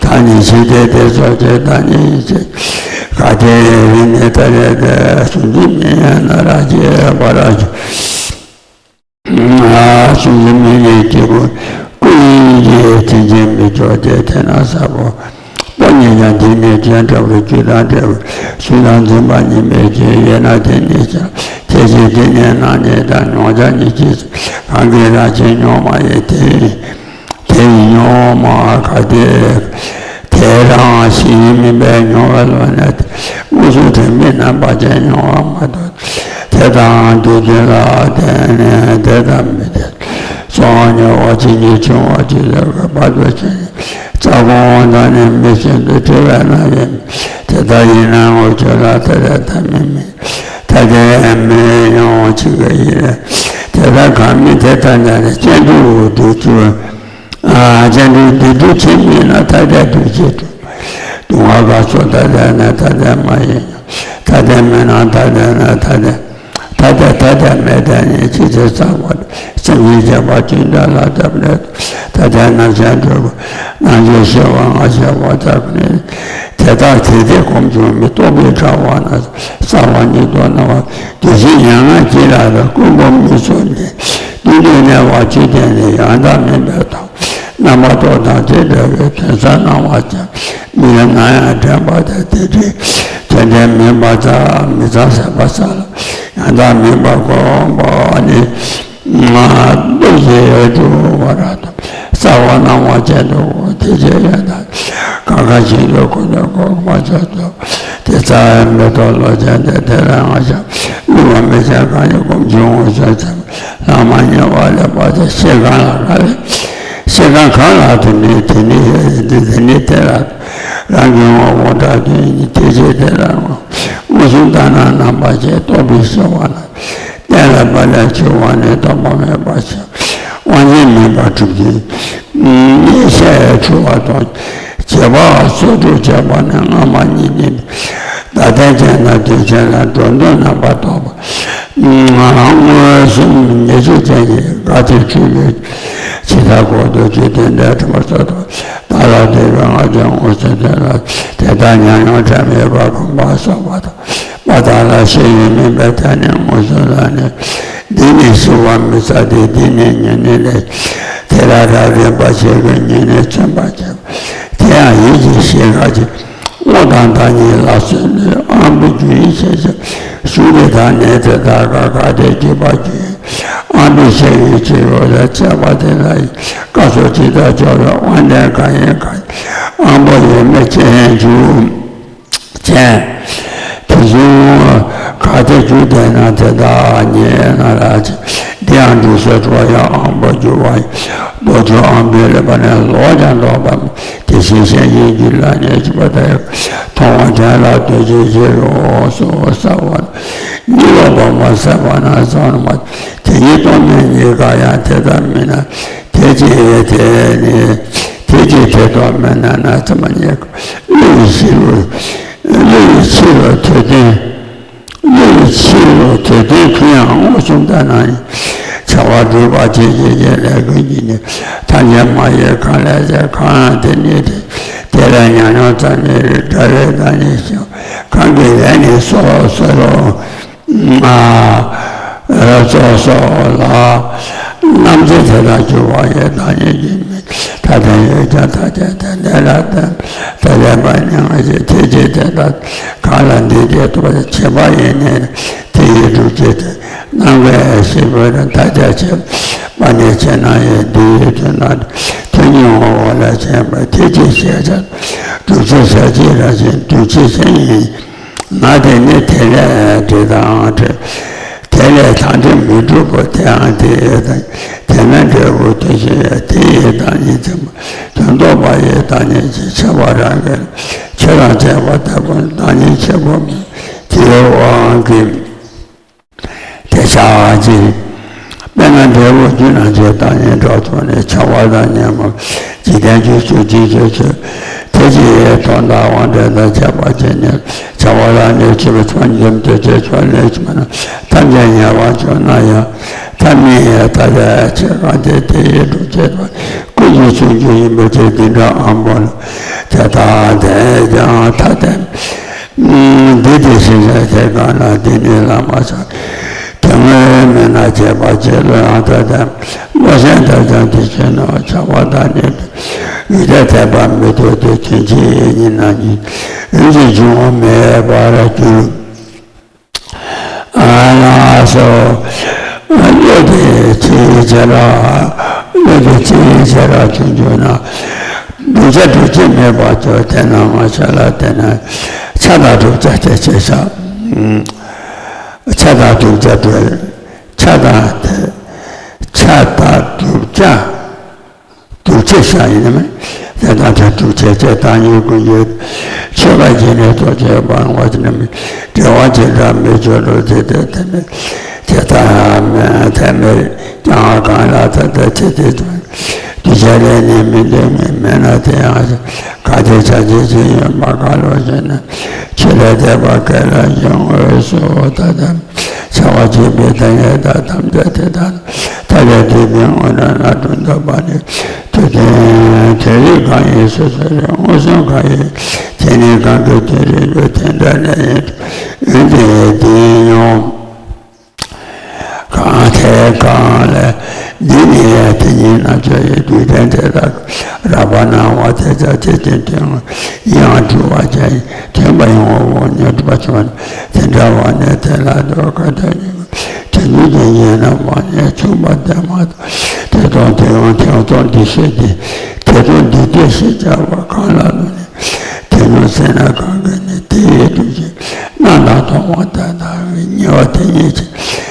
ད་ནི་ཕྱི་དེ་དེ་སོགས་ཀྱི་བདག་ཉིད་ཡིན་ཕྱིར། ག་དེ་ཡིན་ནི་ད་རེས་དེ་གཟུང་འཛིན་མིན་ཡང་ན་ར་སྐྱེས་པ་ར་གཟུང་འཛིན་མིན་ནི་སྐྱེས་བུ་ཀུན་གྱི་དྲིན་ཅན་མི་འཇོག་སྟེ། དེས་ན་ས་པོ་པོ་ཉིད་ཀྱང་འདི་ནི་ཅན་འདྲ་བར་རྒྱུ་དང་འབྲས་བུ་ཚུལ་དང་འཛིན་པ་ཉིད་མེད་ཅིང་། ཡོད་ན་དེ་ཉིད་ཀྱང་དེ་བཞིན་དེ་ནི་སྣང་ཉིད་དང་མྱོང་བྱ་ཉིད་ཀྱིས་གང་གིས་རང་བཞིན་མྱོང་མ་ཡིན་ཏེ། དེ་ཡི་མྱོང་བ་ག་དེ་དེ་རང་བཞིན་མིན་པས་མྱོང་བའི་བློ་ནི། དངོས་སུ་དྲན་པའི་རྣམ་པ་ཅན་མྱོང་བ་མ་གཏོགས། དེ་དང་དུས་རྒྱུན་ལ་བརྟེན་ནས་དེ་དང་མི་ལྡན་སོགས་ཉེ་བར་ཇི་སྙེད་བྱུང་བ་ཇི་ལྟར་བར་དུ་ཕྱིན་ནས། རྩ་གོང་དང་ནི་མི་ཤིན་ཏུ་བྲི་བས་ན་ཡང་མིན། དེ་ལྟ་ཡིན་ན་དངོས་བརྗོད་ལ་ཐ་དད་ཐ་མི་མིན། ཐ་དད་མི་ཡོང་ཆི་ག་ཡིན་རེ། དེ་ལྟར་གང་མིན་དེ་ལྟར་ན་ནི་སྐྱེ་འགྲོའི་དུས་སུ། ཨ། སྐྱེ་འགྲོའི་དུས་སུ་ཆེ་མིན་ན་ཐ་དད་དུ་བྱེད་དུ། སྡུག་བསྔལ་གང་སོགས་ཐ་དད་ན་ཐ་དད་མ་ཡིན་ཡང་། ཐ་དད་མིན་ན་ཐ་དད་ན་ཐ་དད། ཐ་དད་ཐ་དད་མེད་དེ་ནི་ཅི་སྟེ་རྩ་བ། སེམས་ཉིད་བྱེད་པ་ཅི་འདྲ་ལ་སྟབས་ནས། ཐ་དད་རྣམ་ཤེས་འགྲུབ་པ་རྣམ་ཤེས་ཤེས་པ་ང་ཤེས་པ་དག་ནི། དེ་ལྟར་དེ་དེ་སྒོམ་བྱུང་མི་རྟོག་པའི་དྲ་བ་ན། རྩ་བ་ཉིད་དུ་སྣང་བ་དེ་བཞིན་ཉམ་ང་ཅི་ལ་ར་ཀུན་སྒོམ་མི་ཚུལ་འདི། དུས་འདིར་གནས་པ་ཅི་སྟེ་ནི་ཡང་དག་མིན་པའི་དོན། རྣམ་པར་རྟོག་དང་དེ་འདྲ་བའི་དོན་ས་སྣང་བ་ཀྱང་མི་ལ་ན་ཡང་དྲན་པ་དང་དེ་འདྲའི་དོན་དེ་མིན་པ་ཙམ་མི་ཙམ་ཟད་པ་ས་ལ་ཡང་དག་མིན་པ་སྒོམ་པ་ནི། སྟོབས་ཀྱིས་གྲུབ་པར་རབ་ཏུ་གསལ་བར་སྣང་བ་ཅན་དུ་དེ་བྱས་ཡང་དག་གང་གང་ཞིག་ཏུ་ཀུན་ཏུ་གོམས་པར་བྱ་སྟོབས་དེ་རྩ་བའི་མེ་ཏོག་བློ་ཅན་དེ་དེ་ལ་ང་ཞག་བསླུ་བ་མེད་ཅིང་གང་ཡིན་སྒོམ་བྱུང་ངོ་ཤེས་ཚེ། ལྷག་མ་ཉེ་བར་སླེབས་པ་དེ་ཤེས་གང་ལ་ག་ལས། ཤེས་གང་གང་ལ་དེ་ནི་དེ་ནི་འདི་དེ་ནི་དེ་ལ། རང་གི་ངོ་བོ་འདྲ་དོན་ཉིད་དེ་ཅི་དེ་ལ་ངོ་། མངོན་སུམ་ལྟར་སྣང་རྣམ་པར་ཤེས་རྟོག་པའི་ཤེས་པ་ལ། གཏན་ལ་ཕབ་ལས་འཆི་བ་ནི་སྟོང་པ་མེད་པར་ཤེས། དབང་ཆེན་མིན་པར་གྲུབ་ཅིང་། གནས་ཤེས་འཁྲུལ་བ་དང་། བྱེད་པ་ཚོགས་དྲུག་བྱེད་པ་ནི་སྔ་མ་ཉིད་ནི། བདག་ལྟ་ཅན་དང་དོན་ཆེན་ལ་འགྲོ་འདོད་རྣམ་པར་རྟོག་པ། མངོན་སུམ་ཉེས་སྤྱོད་ཅན་གྱི་དགའ་སྟེ་འཁྲུལ་པའི་ཇི་ལྟར་གོ་དོན་གྱི་དོན་འདྲ་འཁྲུལ་པར་རྟོག་པ། བདག་ལ་དད་པའི་ང་རྒྱལ་མངོན་སུམ་དོན་ལ་དེ་ལྟར་ཉམས་མྱོང་དྲན་མེད་པ་སྒོམ་པ་སོགས་པ་དང་། པ་དག་ལ་ཤེས་ཡོན་མིན་པའི་ཐ་སྙད་མངོན་སུམ་ལ་ནི། འདི་ནི་ཞི་བ་མི་བྱ་སྟེ། འདི་ནི་ཉེ་གནས་ལས། དེ་ལ་རབ་རིམ་པ་ཞིག་གིས་ཉེ་གནས་མཚོན་པར་བྱེད། དེ་ཡང་ཡིད་ཀྱི་ཤེས་འགག་གི་དངོས་དང་བདག་ཉིད་ལ་སོགས་ལུས་དབང་པོའི་རྒྱུ་ཡི་ཤེས་བྱ་ཞུགས་ཏེ་དང་ནི་དེ་དག་ག་ག་དེ་བརྒྱུད་པ་རྒྱུ་ཡི་དབང་པོའི་ཤེས་ཡོན་ཆེ་ཡོད་ལ་དཔྱད་པ་དེ་ལ་ཡི་སྐབས་སུ་ཇི་ལྟར་སྦྱོར་བའི་དབང་ལྡན་གང་ཡིན་གང་ཡིན་དབང་པོ་ཡོད་མེད་ཅན་འཇུག་ཅན། དེ་བཞིན་ག་དེ་རྒྱུ་དེ་ན་དེ་དག་ཉིད་ན་ར་ཅི། འདི་ཡང་འདུ་བྱེད་འགྲོ་ཡང་དབང་པོ་རྒྱུ་བ་ཡིན། རྡོ་རྗེ་དབང་པོའི་ལེགས་པ་ནི་ལོག་ཀྱང་ལྡོག་པ་མེད། དེ་བཞིན་གཞན་གྱི་རྒྱུད་ལ་ནི་འཇུག་པ་དང་ཡང་མཐོང་བ་དེ་ལ་ལྟོས་བཅས་ཕྱིར་རོ་སོ་ཟ་བ་ནི་ལོག་པ་མ་ཟད་པ་ན་ཟ་བ་མ། དེ་ཉིད་རྟོག་མེད་གཉིས་ཀ་ཡང་དེ་ལྟར་མིན་ན། དེ་ཅི་དེ་ནི་དེ་ཅི་དེ་རྟོག་མེད་ན་ན་ཚད་མ་རྙེད། བསླུ་བའི་ཕྱིར་རོ། བསླུ་བའི་ཕྱིར་རོ་དེ་སྟོན། བསླུ་བའི་ཕྱིར་རོ་དེ་སྟོན་ཀུན་ཡང་མངོན་སུམ་ལྟར་སྣང་ཡིན། བྱ་བ་སྒྲུབ་པ་བྱེད་ཀྱི་ཡེ་ལས་ཀུན་གྱི་ནི། ཐམས་ཅད་མ་ཡིན་གང་ལས་བྱས་གང་དེ་ནི་དེ། དེ་ལས་ཉམས་མྱོང་ཙམ་ཉིད་རེད་འདྲ་བའི་བདག་ཉིད་ཤེས་གང་གི་ལས་ནི་སོ་སོ་རོ། རབ་རྫོགས་སོགས་ལ། རྣམ་འབྱེད་དེ་དག་འགྱུར་བ་ཡི་བདག་ཉིད་ཀྱི་མིང་ཐ་དད་ཡོད་ཀྱང་ཐ་དད་དེ་འདྲ་ལ་བརྟེན་ཐ་དད་པ་ནི་ང་ཞེས་དེ་ཅི་དེ་དག་གང་ལ་འདི་སྐད་དུ་བྱེད་པ་ཡི་ནི་དེ་ཡི་སྒྲུབ་བྱེད་དེ་རྣམ་ཀུན་ཤེས་པའི་ཐ་དད་བྱེད་པ་ནི་ཕྱི་ནང་ཡི་འདི་ཡི་དོན་དང་དོན་གཉིས་ངོ་བོ་ལ་བྱེད་པ་དེ་ཅི་ཞེས་བྱ། སྒྲུབ་བྱེད་བྱ་བྱེད་རང་བཞིན་འདུ་བྱེད་གཞན་ཡིན། ང་དེ་ནི་དེ་ལས་འབྲས་དང་འབྲས། དེ་ལས་དང་འབྲས་མི་འགྲུབ་པོ་དེའང་དེ་ཡོད་དང་། དེ་ན་འབྲས་བུ་དེ་བཞིན་ཡོད་དེ་ཡི་བདག་ཉིད་ཚིམ་པ་དོན་རྟོགས་པ་ཡི་བདག་ཉིད་ཀྱི་ཁྱད་པར་རང་གི་ཆོས་དང་བཅས་པ་ལྟ་བུ་བདག་ཉིད་ཆེན་པོ་མིན། དེའི་དབང་གིས་དེ་བྱ་བ་ཅིག་དཔེར་ན་འབྲས་བུ་རྒྱུ་རྣམ་འབྱེད་བདག་ཉིད་འགྲོ་ཐོག་ནས་བྱ་བ་དང་ཉོན་མོངས་འཇིག་རྟེན་རྒྱུ་ཚུལ་ཅི་བྱེད་ཚུལ། དེ་ཅི་ཡི་དོན་དག་དབང་འབྲེལ་དང་བཅས་པ་ཅི་ཉིད་བྱ་བ་ལ་ནི་ཆོས་ཀྱི་ཚོགས་འཇོམས་ཏེ་བྱེད་ཆོག་ལས་ཀྱི་མ་ནི་ཐམས་ཅད་ཉེ་བར་འཇོག་ན་ཡང་ཐབས་མི་ཡི་ཐ་དད་ཆོས་གང་དེ་དེ་ཡི་སྒྲུབ་བྱེད་པ་ཀུན་གྱི་ཚུལ་འགྱུར་ཡིན་པའི་ཕྱིར་འདི་འདྲ་དབང་པོ་ལ་དེ་ལྟ་དེ་ཀྱང་ཐ་དད། འདི་དེ་ཤེས་བྱ་དེ་གང་ལ་འདི་ནི་བླ་མ་ཆགས། དེ་སྔོན་མེད་ན་བྱས་པ་བྱས་བློ་ཡང་ཐ་དད། བློ་གཞན་དག་ཀྱང་དེ་བྱས་ནོ་བྱ་བ་དང་ནི་ཡུལ་དེ་འཐད་པ་མི་འདོད་དེ་དོན་གཅིག་ཉིད་ན་ཉིད་རིམ་གྱིས་འབྱུང་བ་མེད་པར་འགྱུར། ཨ་ལ་སོ། བློ་དེ་ཅིའི་ཕྱིར་ར། བློ་དེ་ཅིའི་ཕྱིར་ར་བྱུང་བྱུང་ན། བསྒྲུབ་བྱ་སྒྲུབ་བྱེད་མེད་པར་གྱུར། དེ་ན་མ་ཆ་ལ་དེ་ན་ཆ་དང་བསྒྲུབ་བྱ་དེ་ཅི་བྱ། ཆ་དང་བསྒྲུབ་བྱ་སྒྲུབ། ཆ་དང་དེ། ཆ་དང་བསྒྲུབ་བྱ། སྒྲུབ་བྱེད་བྱ་ཡིན་ནམ། དེ་དག་ཐལ་སྒྲུབ་བྱེད་ཅེས་བདག་ཉིད་ཀུན་གྱི་ཆོས་པ་བྱས་ནས་རྟོག་བཅས་པ་བ་ཅི་ནམ། འབྲེལ་བ་ཇི་འདྲ་མི་འབྱོར་རོ། དེ་དེ་དེ་མེད། དེ་ལྟ་མེད་དེ་མེད་ཀྱང་གང་ལ་ཐ་དད་དེ་དེ་དོན། གདུལ་བྱ་ལས་ནི་མི་འདོད་མིན། མེད་ན་དེ་ཡང་ག་དེ་བྱ་བྱེད་ཅི་ཡོད་པ་ག་ལོ་བྱས་ན། ཆོས་ལས་འདས་པ་ག་ལ་ཡོང་འོས་སོ། ཐ་དད། བྱ་བ་བྱེད་པའི་ཐ་སྙད་དག་ཐམས་ཅད་དེ་དག་ཐ་དད་འདུས་པའི་དངོས་གྲུབ་རྣམ་གྲོལ་འདོད་པ་ནི། དུས་མཐའི་དུས་རིག་གང་ཡིན་སོ་སོ་རེད། མངོན་སུམ་གང་ཡིན་དེ་ནི་གང་གི་དུས་རིག་པའི་དེ་འདྲ་ནི་ཡིན། འོན་ཏེ་དེའི་མྱོང་གང་དེ་གང་ལས་འདི་ནི་དེ་ཉིད་རྣམ་དཔྱོད་ཡིན། དུས་གཏན་དེ་དག་རགས་པ་སྣང་བ་དེ་ཙམ་དེ་ཅན་དོན་ཡང་གྲུབ་པ་ཅན་ཐོན་པ་ཡང་འོ་ཉོན་སྒྲིབ་པ་བྱུང་བ་དེ་འདྲ་བ་ནི་དེ་ལ་འདོད་ཁ་དོན་ཉིད་དེ་ཉིད་ཀྱི་ཉེ་རྣམ་པ་ནི་མཚུངས་པ་དེ་མ་དེ་དང་དེ་ཡང་དེ་དང་འདི་ཞེས་ཏེ་དེ་དང་འདི་སྟེ་ཞེས་བྱ་བ་གང་ལ་ལོ་ནི། དེ་ཉོན་སེམས་ནི་གང་གིས་ནི་དེ་ཡི་དུས་ཀྱི་རྣམ་དག་མཐོང་བ་དེ་དག་གི་ཉེ་བ་དེ་ཉིད་ཀྱིས་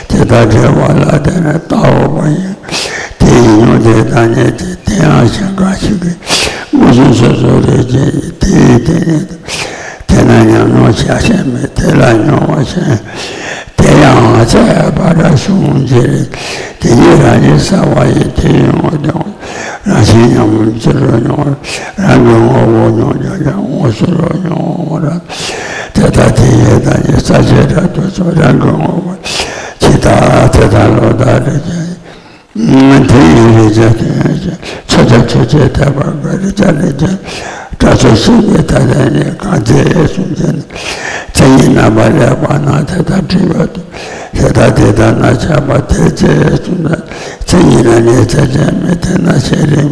དེ་དག་བསྒྲིབས་པ་ལ་དེ་ནི་ལྟ་འོས་པ་ཡིན། དེ་ཡི་མྱོང་དེ་དག་ཉིད་ཀྱིས་དེ་ཡང་གཞན་གང་ཞིག་གིས་མངོན་སུམ་སོ་སོར་རེག་བྱས་ཏེ་དེ་ཡི་དེ་ཉིད་དུ་དེ་ན་ཉམས་མྱོང་བྱ་ཞིང་མི་དེ་ལ་མྱོང་བ་ཞིང་དེ་ཡང་ཚེ་བར་བྱུང་ཕྱིར། དེ་ཉིད་རང་ཉིད་གསལ་བ་ཡིན། དེ་ཡི་ངོ་བོ་དེ་རང་བཞིན་ཉམས་སུ་རུ་མྱོང་། རང་གི་ངོ་བོ་མྱོང་བྱ་ཀྱང་དངོས་སུ་རུ་མྱོང་བ་ར། དེ་ལྟ་དེ་ཡི་དག་ཉིད་རྩ་ཆེན་རབ་ཏུ་ཚོལ། རང་གི་ངོ་བོ་ཇི་ལྟ་དེ་ལྟར་བློ་དང་རིག་བྱ་ཡིན། དེ་ཡི་རིག་བྱ་དོན་ཡོད་ཅེས་མཚོན་བྱ་ཆོས་ཅན། དད་པ་གི་རིག་བྱ་རིག་བྱ་སྒྲ་ཚོར་ཤེས་པའི་ཐ་དད་ནི། གང་ཚེ་གསུམ་གྱི་ནང་མཚན་ཉིད་རྣམ་པར་རིག་པ་རྣམས་དེ་དག་བསྒྲིབས་པ་དང་། དེ་དག་དེ་ལྟར་སྣང་བྱེད་པ་དེ་ཚེ་གསུམ་དུ་མཚན་ཉིད་ལ་ནི་ཚད་ཅན་མེད། དེས་ན་ཤེས་རིག་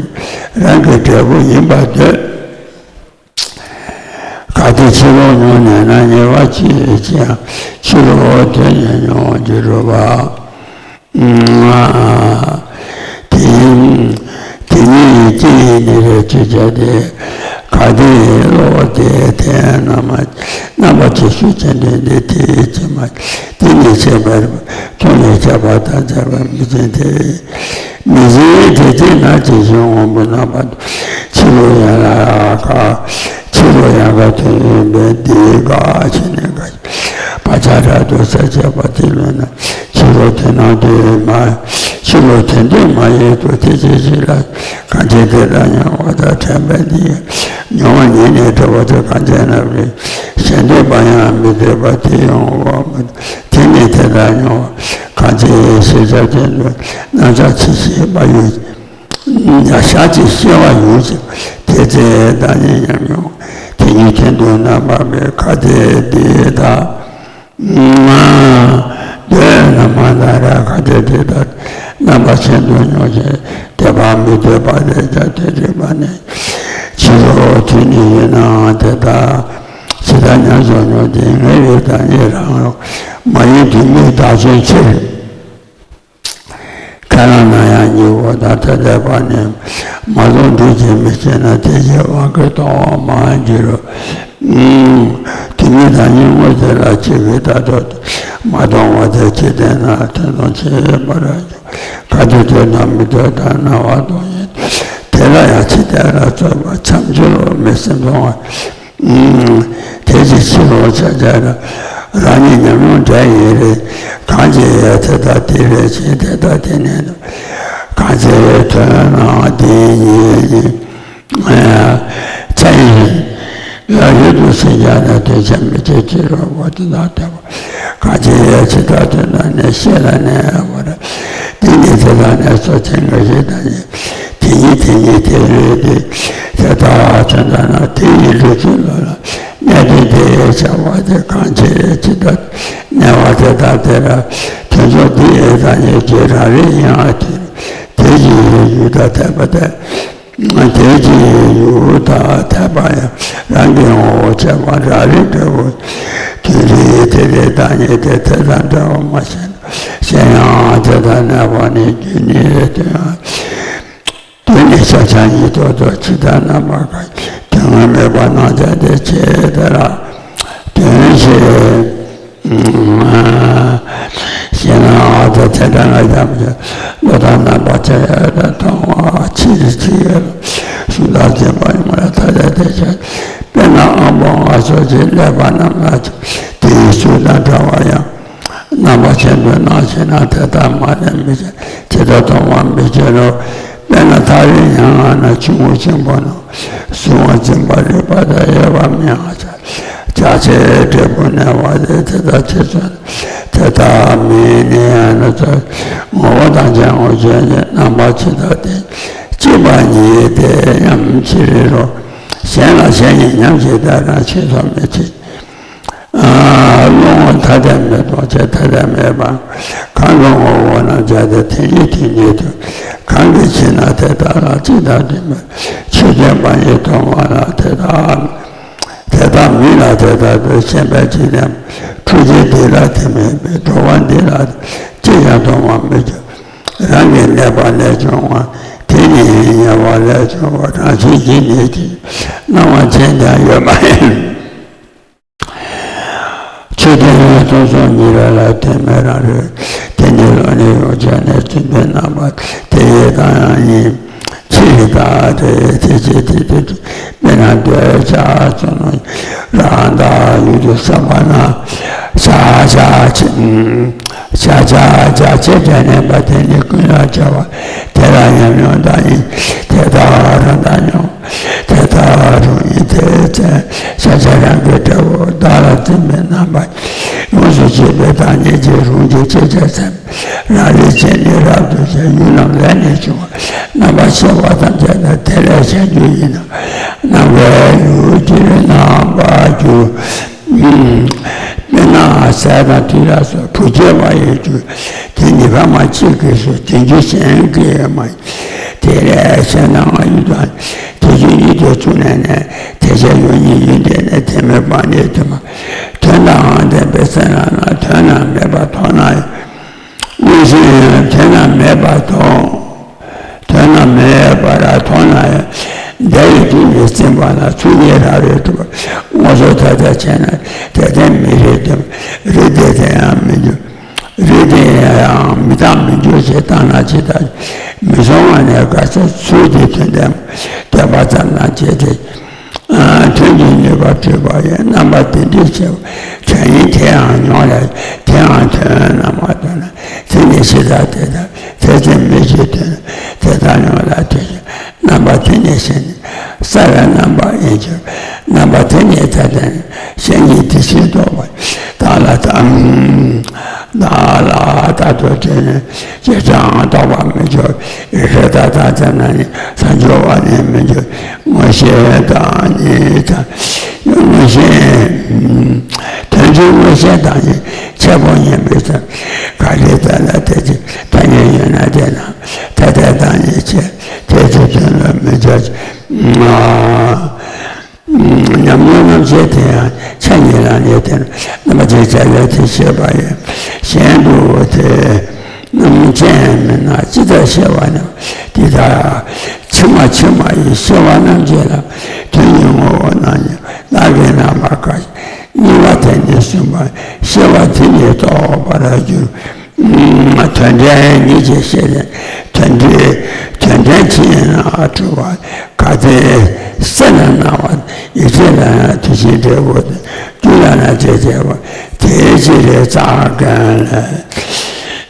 རང་གི་འབྲས་བུ་ཡིན་པར་འདོད། གལ་ཏེ་ཕྱི་རོལ་མྱོང་ནས་ན་ཉེ་བར་ཅི་ཡིན་ཅི་ཡང་ཕྱི་རོལ་དོན་ཉིད་མྱོང་བར་འགྱུར་རོ་བ། དེ་དེ་ཉིད་ཀྱིས་ནི་རེ་ཅི་བྱ་སྟེ། གལ་ཏེ་བློ་དེ་དེ་རྣམ་པ་རྣམ་པ་ཅིག་ཤུགས་ཅན་དོན་དེ་དེ་ཅི་མ་དེ་ཉིད་ཆེས་པར་ཐུགས་ཉིད་ཆེས་པ་དང་བཅས་པ་མི་འཛིན་ཏེ། མི་འཛིན་དེ་ཅི་ན་ཅི་བཞིན་དབང་པོ་རྣམ་པ་ཕྱི་རོལ་ཡན་ལག་ཁ་ཕྱི་རོལ་ཡན་ལག་དོན་ཡོད་པའི་འདི་འགའ་ཕྱི་ནས་འགའ་ཞིག་བག་ཆགས་རབ་ཏུ་ཟད་བྱེད་པ་དེ་ལུས་ན་ཕྱི་རོལ་དོན་རྣམས་དེ་མ་ཕྱི་རོལ་དོན་དེ་མ་ཡིན་དུ་དེ་ཅི་ཞིག་ལ་གང་ཕྱིར་དེ་ལྟར་མྱོང་བ་དང་དྲན་པས་འདི་མྱོང་བ་ཉིད་ནི་གྲུབ་པ་དེ་གང་ཕྱིར་ན་རེ་ཞེ་འདོད་པ་ཡང་མི་འདོད་པ་དེ་ཡང་འོང་བ་མིན། དེ་ནི་དེ་ལྟར་མྱོང་བ་གང་ཕྱིར་ཞེས་བྱ་ཅན་དུ་རྣམ་གཞག་ཅི་ཤེས་པ་ཡོད། ཞག་གཅིག་ཤེས་པ་ཡོད་ཅིང་དེ་ཚེ་བདག་ཉིད་ཉམས་མྱོང་དེ་ཉིད་ཁྱད་དུ་ན་མ་བས་ཁ་ཏས་འདི་དག་འདོད་ན་མ་ན་ར་ཁ་ཏས་འདི་དག་རྣམ་པ་ཅན་དུ་མྱོང་ཞིང་དད་པ་མི་འདོད་པ་རེ་བྱ་དེ་རིག་པ་ནི་ཕྱི་རོལ་དོན་ཉིད་ཡིན་ནའང་དེ་དག་ཇི་ལྟར་ཉམས་སུ་མྱོང་སྟེ་ངེས་པའི་བདག་ཉིད་རང་མ་ཡིན་དུ་མི་བདག་ཅན་ཕྱིར། ཁས་བླངས་ན་ཡང་ཉེ་བོ་དང་ཐ་དད་པ་ནི་མ་རྟོགས་འདུ་བྱེད་མི་སྐྱེ་ན་དེ་ཡི་དབང་གིས་སྟོང་པ་མ་འགྱུར་རོ། དེ་ཉིད་བདག་ཉིད་དངོས་དེ་ལ་ཅི་གིས་ལྟ་རྟོག་མ་སྟོང་བ་དེ་ཅི་བདེན་ན་དོན་དང་ཕྱི་མ་ར་འཇོག་གལ་ཏེ་དོན་དང་མི་ལྡན་དང་སྣང་བ་སྟོང་ཉིད་དེ་ལ་ཡང་ཅི་བདེན་ལ་རྩོད་པ་མཚམས་སྦྱོར་མི་སེམས་སྟོང་བ། དེ་ཅི་ཕྱིར་རོ་ཆ་ཆ་ར་རང་ཉིད་ཉམས་མྱོང་འདྲ་ཡིན་རེ་གང་ཅི་ཡང་དེ་ལྟ་དེ་རེ་ཆེ་དེ་ལྟ་དེ་ནས་གང་ཅི་ཐོན་ན་དེ་ཉིད་ཉིད་ཆ་ཡིན་ཡ་ཡུལ་དུ་སེམས་ཀྱང་ན་དོན་ཆ་མི་བྱེད་ཅི་རོ་བ་དེ་དང་དེ་བ། གང་ཅི་ཡང་ཇི་ལྟར་དོན་དམ་ནི་ཤེས་ལ་གནས་པར། དེ་ནི་དེ་དག་ནི་སོ་ཆེན་གྱི་ཞིང་དང་ཡིན། དེ་ཉིད་དེ་ཉིད་དེ་ལུས་ཏེ། དེ་ལྟར་དོན་དམ་ན་དེ་ཡི་ལུས་ཀྱི་ལུས་ལ་གནས་ཏེ་དེ་ཡི་བྱ་བ་དེ་གང་ཅི་ཇི་ལྟར་གནས་པ་དེ་དག་དེ་ལ་དོན་ཚོགས་འདི་ཡི་དང་ཉིད་ཀྱི་རང་རིག་ཡིན་ཨ་དེ་དེ་ཅི་ཡི་ཡུལ་དང་འཐད་པ་སྟེ། དེ་ཅི་ཡི་ཡུལ་དང་འཐད་པ་ཡང་རང་གི་ངོ་བོ་ཁྱད་པར་རང་རིག་འབྲས་བུ་དོན་རིག་དེ་རིག་བདག་ཉིད་དེ་དེ་དང་འདྲ་བ་མ་ཤེས་ན་གཞན་ཡང་དེ་དང་གནས་པ་ནི་རྒྱུ་ནི་དོན་དོན་ནི་ཤ་ཆ་ཉིད་དོ་དོ་ཇི་ལྟར་རྣམ་པ་གང་དོན་ངོ་མེད་པ་རྣམ་གཅོད་དེ་ཆེ་དེ་ལ་དོན་ཤེས། ཞེ་ན། ཨ་ཏི་ཚེ་འདྲ་ང་ཡང་བློ་དང་རྣམ་པ་ཆ་ཡ་དང་མཐོང་བ་ཕྱིར་ཕྱི་ཡ་ཤུགས་དང་བརྩོན་པ་ཡོང་ལ་ཐ་དད་དེ་ཆ། དཔེར་ན་ཨམ་བོ་ང་ཚོ་ཅིག་ཀླད་པ་རྣམས་ལ་དེའི་ཤུགས་དང་འདྲ་བ་ཡང་རྣམ་པ་ཆེན་པོའི་ནང་ཞེ་ན་དེ་ལྟར་མ་ལས་མི་བྱེད་ཇི་ལྟར་མཐོང་བ་མི་བྱེད་རོ། དཔེར་ན་ཐག་རིང་ཡང་ང་ན་ཆུང་ངུ་ཆེན་པོ་ན་གཟུང་བ་འཛིན་པ་རིག་པ་དང་དབྱེ་བ་མི་ཡང་ཆ། བྱ་བྱེད་འབྲས་བུ་གནས་པ་ལས། དེ་ལྟར་ཁྱེད་ཚོ་དེ་ལྟར་མིན་ནི་ཡང་ན་ཚོ། ངོ་བོ་དང་ཅན་ངོ་བོ་ཅན་གྱི་རྣམ་པ་ཇི་ལྟར་བསྟན། གཅིག་པ་ཉིད་དེ་ཉམས་ཕྱིར་རོ། གཞན་ལ་གཞན་ཉིད་ཉམས་ཀྱི་ལྟར་ན་ཕྱིར་ཐོགས་མེད་ཕྱིར། ཨ། བློ་ངོར་ཐ་དད་མེད་རྟོགས་བྱེད་ཐ་དད་མེད་པ། གང་གི་ངོ་བོ་རྣམ་གཅིག་སྟེ། དེ་ཉིད་དེ་ཉིད་དུ། གང་གི་ཕྱིར་ན་དེ་དག་ལ། གཅིག་དང་མཐུན་པའི་ཆོས་སྟོན་པ་ཉིད་མཐོང་བ་ལ། དེ་དག་དེ་དག་མིན་ལ་དེ་ལྟར་སྟོན། ཤེས་པས་ཅི་ནས་འཕྲུལ་གྱི་འདི་ལ་དེ་མེད་པས། འགྲོ་བ་འདི་ལ་ཅིས་ཀྱང་མཐོང་བར་མི་འགྱུར། རང་གིས་གནས་པ་ལས་བྱུང་བ། དེ་ཉིད་ཉེ་བ་ལས་བྱུང་བ། རང་བཞིན་གྱིས་ནི་ཅི། སྣང་བ་ཅན་ཀྱང་ཡོད་མ་ཡིན། ཆོས་དེ་ནི་སྟོང་གསུམ་ཉིད་རང་ལ་དོན་མེད་རང་རེད། དེ་ཉིད་བློ་ནི་ཡོངས་བྱས་ནས། བཙུན་པའི་རྣམ་པ་དེ་ཡི་དང་ཡིན། ཕྱིར་ལྟ་སྟེ་དེ་ཕྱིར་དེ་དུས་དཔེར་ན་འདོད་ཆགས་ཚོར་སྣང་རང་དག་ཡུལ་དུ་བསམ་པ་ན། ཤ་ཤ་ཆེ་ཤ་ཤ་ཤ་ཆེ་དྲན་ནས་པ་དེ་ནི་ཀུན་ལ་བྱ་བ་དེ་ལ་ཉམས་མྱོང་དང་ཡིན། དེ་དག་རང་དག་མྱོང་། དེ་ལྟར་རུང་ཡིན་ཏེ། ཤ་ཤ་རང་གི་འབྲས་བུ་བདག་ལ་འཛིན་པའི་རྣམ་པ་ཡོངས་སུ་ཆད་པའི་བདག་ཉིད་ཀྱི་རང་རྒྱུད་ཅེས་བྱ་སེམས་རང་རིག་བྱེད་ནི་རབ་ཏུ་བྱེད། ཡུལ་རྣམས་ལས་ནི་བྱུང་བ། རྣམ་པར་ཤེས་པ་ཐམས་ཅད་ནི་དེ་ལས་བྱ་རྒྱུ་ཡིན་ནོ། རྣམ་པའི་ཡུལ་གྱི་རྣམ་པར་འགྱུར། དཔེར་ན་ཟས་དང་དུས་ལ་སོགས་བུ་སྐྱེ་བ་ཡི་རྒྱུ་དེ་ནི་ཕ་མ་གཅིག་གིས་སུ། དེ་རྒྱུ་གཞན་གྱིས་མ་ཡིན། དེ་ལས་གཞན་སྣང་བ་ཡུལ་དང་། དེ་རྒྱུ་ཉིད་དུ་བཅུག་ནས་ནི། དེ་བྱས་ཡུལ་ཉིད་ཡུལ་འདི་ནི་དེ་མེད་པ་ནི་དེ་མ། དོན་དང་ལྡན་པའི་སེམས་ལ་ན། དོན་རྣམས་མེད་པར་མཐོང་ན་ཡང་། མངོན་ཤེས་དོན་རྣམས་མེད་པར་མཐོང་། དོན་རྣམས་མེད་པར་མཐོང་ན་ཡང་། འདས་ཡི་དུས་ནི་ཟིན་པ་ན། ཚུལ་གཉིས་རང་རིག་གྲུབ་པ། དངོས་སུ་ཐ་དད་ཕྱེ་ན། དེ་ལྟར་མི་རིག་སྟེ། རིག་སྟེ་དེ་ཡང་མི་འགྱུར། རིག་སྟེ་ཡང་མི་རྟག་མི་འགྱུར་ཞེས་བརྟགས་ན་ཇི་ལྟར་མི་གསུང་བ་ནས་དགག་བྱ། ཚུལ་འདིས་དོན་དམ་འདོད་པ་ཙམ་ན་ཇི་སྲིད། དོན་གྱི་ནུས་པ་སྤྲོས་པ་ཡི། རྣམ་པ་དེ་འདྲའི་ཕྱིར་བྱ་ཡིན། དེ་ཡང་མྱོང་ལས་དེ་ཡང་དོན་རྣམ་པར་རྟོག་ན། དེ་ནི་ཇི་ལྟར་དེ་ལྟར་དེ་ཙམ་མི་བྱེད་དོན། དེ་ལྟར་མྱོང་ལ་དེ་བྱེད། རྣམ་པ་དེ་ཉིད་ཞེན་ནས་བསལ་བའི་རྣམ་པ་ཡིན་གྱི། རྣམ་པ་དེ་ཉིད་ཐ་དད་ཞེན་ནས་དེ་བཞིན་རྟོག་པ། བདག་ལ་བདག་བདག་ལ་རྟག་ཏུ་དྲན་ནས་ཅིས་ཀྱང་རྟོག་པར་མི་འགྱུར། ཡེ་ཤེས་ད་ལྟ་ཙམ་ན་ནི་ས་འགྱུར་བ་ནི་མི་འགྱུར། མངོན་ཤེས་དང་ཉིད་དང་མངོན་ཤེས། དོན་གྱི་མངོན་ཤེས་དང་ནི་ཁྱད་པར་ཡིན་པའི་ཚེ། ག་རེ་ལྟར་ལ་དེ་ཅི་ཐ་སྙད་ཡོད་ན་དེ་རྣམས་ཐ་དད་དང་ཉིད་ཅེས། དེ་ཚོ་དོན་ལ་མི་འཇོག་ཉམས་མྱོང་རྣམ་བཤད་དེ་ཡང་ཆ་གཉིས་ལ་ནི་དེ་རྣམ་པ་ཅན་བྱ་བའི་དེ་ཤེས་པ་ཡིན། གཞན་དུ་དེ་རྣམ་ཅན་མིན་ན་ཅི་ལྟར་ཤེས་པ་ནི། འདི་ལྟར་ཕྱི་མ་ཕྱི་མ་ཡི་ཤེས་པ་རྣམ་བསྒྱིངས་ལ། དོན་གཉིས་ངོ་བོ་རྣམ་གཉིས་ལ་གི་རྣམ་པ་ཀ་གཉིས་པ་དེ་ཉིད་གསུངས་པ། ཤེས་པ་དེ་ཉིད་རྟོགས་པར་འགྱུར། དོན་འབྲས་ཉིད་ཀྱི་ཤེས་ནས་དོན་འབྲས་དོན་འབྲས་ཅི་ཡིན་ན་གྲུབ་པ། ག་དེ་སེམས་ལ་སྣང་བ་ཡིད་ཆེས་ལ་ཡང་དེ་བཞིན་འབྲས་བུ་སྟེ། རྒྱུ་ལ་ན་བྱེད་བྱེད་པ་དེ་ཕྱིར་རེ་རྩ་གང་ལས་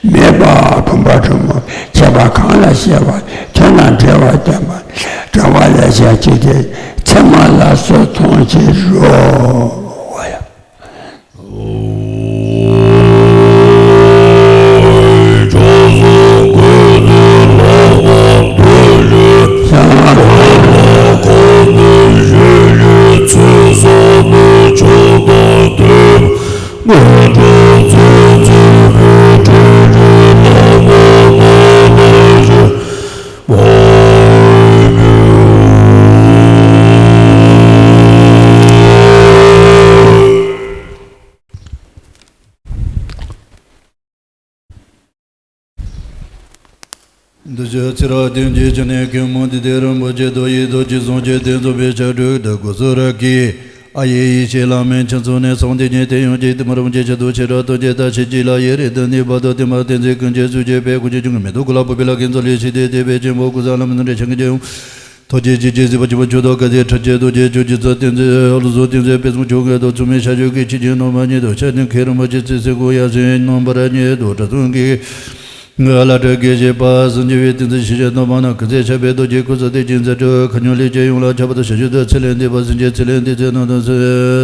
མེད་པ་བུམ་པ་གྲུབ་མོ་ཁྱད་པར་གང་ལ་ཤེས་པ་དོན་དང་འབྲེལ་བར་སྟོན་པ་འབྲེལ་བ་ལས་བྱ་སྤྱི་དེ་ཚད་མ་ལ་སོགས་མཐོང་ཕྱིར་རོ། འདི་ཕྱི་ཚེ་རབས་བདུན་གྱི་ཕྱི་ནས་མཁན་མོ་འདི་དེ་རིན་པོ་ཆེ་རྡོ་ཡི་རྡོ་རྗེ་གསུང་ཆོས་དེ་རྫོགས་པའི་ཕྱག་དྲུག་ཏུ་སྐུ་གསུང་རབ་ཀྱི་ཨ་ཡེ་ཡེ་ཤེས་ལྷ་མིན་ཁྱེད་ཚོ་ནས་གསུང་དེ་ཉིད་དེ་ཡོངས་ཀྱི་དེ་མ་རུང་གྱི་ཆེད་དུ་ཆེ་རབ་སྟོན་གྱི་ད་ཕྱི་གཅིག་ལ་ཡེ་རེ་དུ་ནི་བར་དུ་དེ་མ་བསྟན་ཚེ་ཀུན་གྱི་སུ་ཆེ་པའི་ཀུན་གྱི་ཆུང་གི་མེ་ཏོག་ཀུ་ལ་པུ་པི་ལ་ཁྱེད་ཚོ་ལས་ཤི་དེ་དེ་བས་ཆེན་པོ་ཀུ་ས་ལ་མི་ནུ་རེ་ཆང་གི་ཅེའུ། ཐོག་ཆེ་ཆེ་ཆེ་སྲིད་པ་ཆེན་པོ་ཆོས་ཐོག་ག་ཚེ་ཁྲ་ཆེ་རྡོ་ཆེ་ཆུ་ཆེ་ཚ་བསྟན་ཚེ་ཨ་ལུ་སོ་བསྟན་ཚེ་དཔེ་གསུམ་ཆོས་འགལ་དུ་ཚུགས་མེད་ཤ་ཆོས་ཀྱི་ཆི་ཆེ་ནོར་མ་ཉེ་དུ་ཤ་ནི་མཁས་རིན་པོ་ཆེ་ཚེ་སྲིད་གོ་ཡ་སེ་ནོར་བ་ར་ཉེ་དུ་གྲྭ་ཚང་གི་ བླ་གྲྭ་དགེ་བཤེས་པ་སངས་རྒྱས་པའི་ཏིང་འཛིན་ཤེས་བྱ་སྟོང་པ་ན་སྐུ་ཚེ་ཞབས་པད་རྡོ་རྗེ་སྐུ་ཚེ་བདེ་ཅིང་མཛད་འཕྲིན་མཁའ་མྱུར་ལས་ཀྱི་ཡོངས་ལ་ཁྱབ་པ་དང་ཞབས་ཞུ་དང་ཚེ་ལས་འདས་པ་སེམས་ཅན་ཚེ་ལས་འདས་ཚེ་ནང་དུ་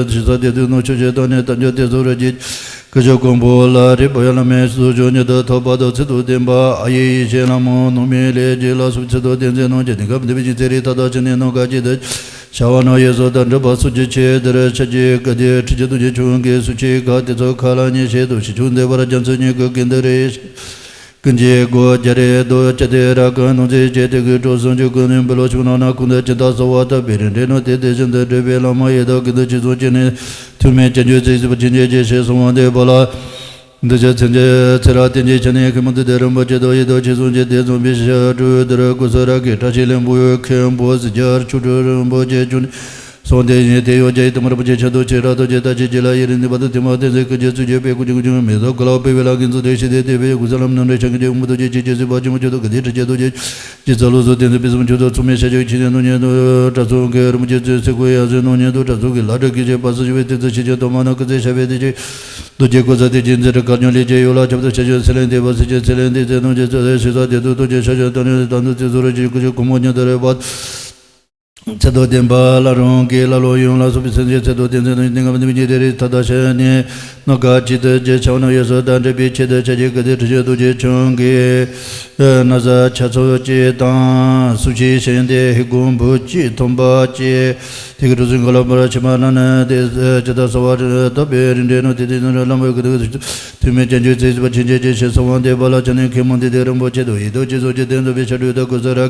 ཞིག་ས་དེ་དུས་ནོ་ཆོས་ཀྱི་སྟོང་ནས་དལ་འབྱོར་དེ་ཚོ་ར་ཅིག་སྐུ་ཞབས་ཀོང་པོ་ལ་རི་པོ་ཡ་བླ་མའི་གསོལ་མཆོད་ཉིད་དུ་ཐོབ་པ་དང་ཚིག་ཏུ་བསྟན་པ་ཨ་ཡེ་ཡེ་ཤེས་ལྷ་མོ་ནོར་མའི་ལས་ཀྱི་ལ་སོགས་ཚིག་ཏུ་བསྟན་ཚེ་ནང་གི་གནས་སྐབས་འདི་པའི་ཉིན་ཚེ་རིང་ཐ་དག་ཕྱི་ནས་ནོ་ག་ཅི་དུ་བྱ་བ་ནོ་ཡོད་སོ་དང་འགྲུབ་པ་སོགས་ཀྱི་ཆེད་དུ་ར་ཆ་ཅི་ཀ་དེ་ཁྲི་ཅི་དུ་ཅི་ཆུང་གི་སུ་ཆི་ཀ་དེ་ཚོ་ཁ་ལ་ཉེ་ཤེས་དུ་ཞི་ཆུང་འདེབས་པར་རྒྱ་མཚོ་ཉིད་ཀྱི་ཀིན་དུ་རེ། ཀུན་གྱི་སྒོ་རྒྱ་རེ་རྡོ་ཅ་དེ་ར་ཀ་ནོ་ཙེ་ཅེ་དེ་གི་གྲོགས་སུ་འཇུག་ཀུན་ནས་འབུལ་ལོ་ཆུང་ན་ན་ཀུན་ཏུ་ཇི་ལྟ་གསོལ་བ་བཏབ་པའི་རིན་བསྲེལ་ནོ་དེ་དེ་བཞིན་དུ་འགྲུབ་པའི་བླ་མ་ཡི་དྭགས་ཀུན་ཏུ་ཅི་གསུང་ཅི་ནས་ཐུགས་སྨོན་བྱང་ཆུབ་རྩེ་གཟིགས་པ་ཆེན་ཆེན་གྱི་ཞེས་གསུངས་པ་འདི་པ་ལ། འདི་ཕྱིར་མཚན་ཅན་ཚེ་རབས་བསྟན་གྱི་ཆ་ནས་མཁན་པོ་འདི་དེ་རིན་པོ་ཆེ་དང་ཡི་དྭགས་ཆོས་སྲུང་གི་སྡེ་བཟུང་བའི་ཞབས་དྲུང་དེར་སྐུ་གསུང་རབ་ཀྱི་བཀྲ་ཤིས་ལྷུན་པོའི་མཁན་པོ་གཟིགས་རྒྱལ་མཆོག་སྤྲུལ་རིན་པོ་ཆེ་བྱོན། སོང་སྟེ་ཡིན་ཏེ་ཡོ་བྱ་ཡི་དམ་རིན་པོ་ཆེ་ཆེན་དུ་ཆེ་ར་ཐོ་ཆེ་ད་ཆེ་ཅི་ལ་ཡི་རིན་ནི་བ་དུ་ཐེ་མ་ཏེ་ཟེ་ཀུ་ཅེ་ཚུ་ཅེ་པེ་ཀུ་ཅི་ཀུ་ཅི་མེ་ཏོ་ཀུ་ལ་པེ་བེ་ལ་གིན་ཚུ་དེ་ཤི་དེ་དེ་བེ་ཀུ་ས་ལམ་ནམ་རེ་ཤང་གི་ཅེ་མུ་དུ་ཅེ་ཅི་ཅེ་སི་བ་ཅི་མུ་ཅོ་དུ་ག་དེ་ཁྲི་ཅེ་དུ་ཅེ་ཅི་ཚ་ལུ་སུ་ཏེ་ཚུ་པེ་སུ་མུ་ཅོ་དུ་ཚུ་མེ་ཤ་ཅོ་ཁྱི་ཅེ་ནུ་ཉེ་དུ་དྲ་ཚུ་གི་རིན་པོ་ཅེ་ཚུ་སེ་ཀུ་ཡ་ཟེ་ནུ་ཉེ་དུ་དྲ་ཚུ་གི་ལ་དྲ་ཀི་ཅེ་པ་སུ་ཅི་བེ་ཏེ་ཚུ་ཤི་ཅེ་དོ་མ་ན་ཀུ་ཚེ་ཤ་བེ་དེ་ཅི་དུ་ཅེ་ཀུ་ཚ་དེ་ཅི་ཛེ་ཏྲ་ཀ་ཉོ་ལེ་ཅེ་ཡོ་ལ་ཁྱབ་དུ་ཤ་ཅོ་ཚེ་ལེན་དེ་བ་སུ་ཅེ་ཚེ་ལེན་དེ་ཚེ་ནུ་ཅེ་ཚུ་ཤི་ས་དེ་དུ་དུ་ཅེ་ཤ་ཅོ་དོ་ཉེ་དུ་དང་དུ་ཚེ་ཚུ་རུ་ཅི་ཀུ་ཅི་ཀུ་མོ་ཉེ་དུ་རེ་བ། ཚེ་དོ་བདེན་པ་བླ་རུང་གི་བླ་ལོ་ཡོངས་ལ་སོགས་པའི་སེམས་ཅན་ཚེ་དོ་བདེན་ཚེ་དོ་གནས་སྐབས་འདི་མི་ཉིད་དེ་རེ་ཐ་ད་ཤ་ནི་ནོ་ག་ཅི་ཏུ་ཅེ་ཆ་བ་ནོ་ཡོ་སོ་དང་འབྲེལ་པའི་ཆེད་དུ་ཆ་ཅི་ག་དེ་ཁྲི་ཆོས་རྡོ་རྗེ་འཆང་གི་ན་བཟའ་ཆ་ཚོ་ཅེ་དང་སུ་ཆི་ཤེན་ཏེ་ཧི་གུང་བུ་ཅི་ཐོན་པ་ཅེ་དེ་གི་གྲུ་སུན་ག་ལ་པར་ཆེ་མ་ན་ན་དེ་ཅི་ད་སོ་བ་ཏོ་པེ་རིན་འདྲེ་ནོ་དེ་དེ་ནོ་ལམ་བོ་གི་དུ་དུ་མེ་ཅན་ཅུ་ཚེ་སི་པ་ཆེན་ཅེ་ཅེ་ཤེ་སོ་བ་འདེ་པ་ལ་ཆ་ནི་ཁེ་མོ་འདི་དེ་རིན་པོ་ཆེ་དུ་ཡི་དོ་ཅི་སོ་ཅི་དེ་ཚོ་པེ་ཆ་དུ་དོ་གུ་ས་ར་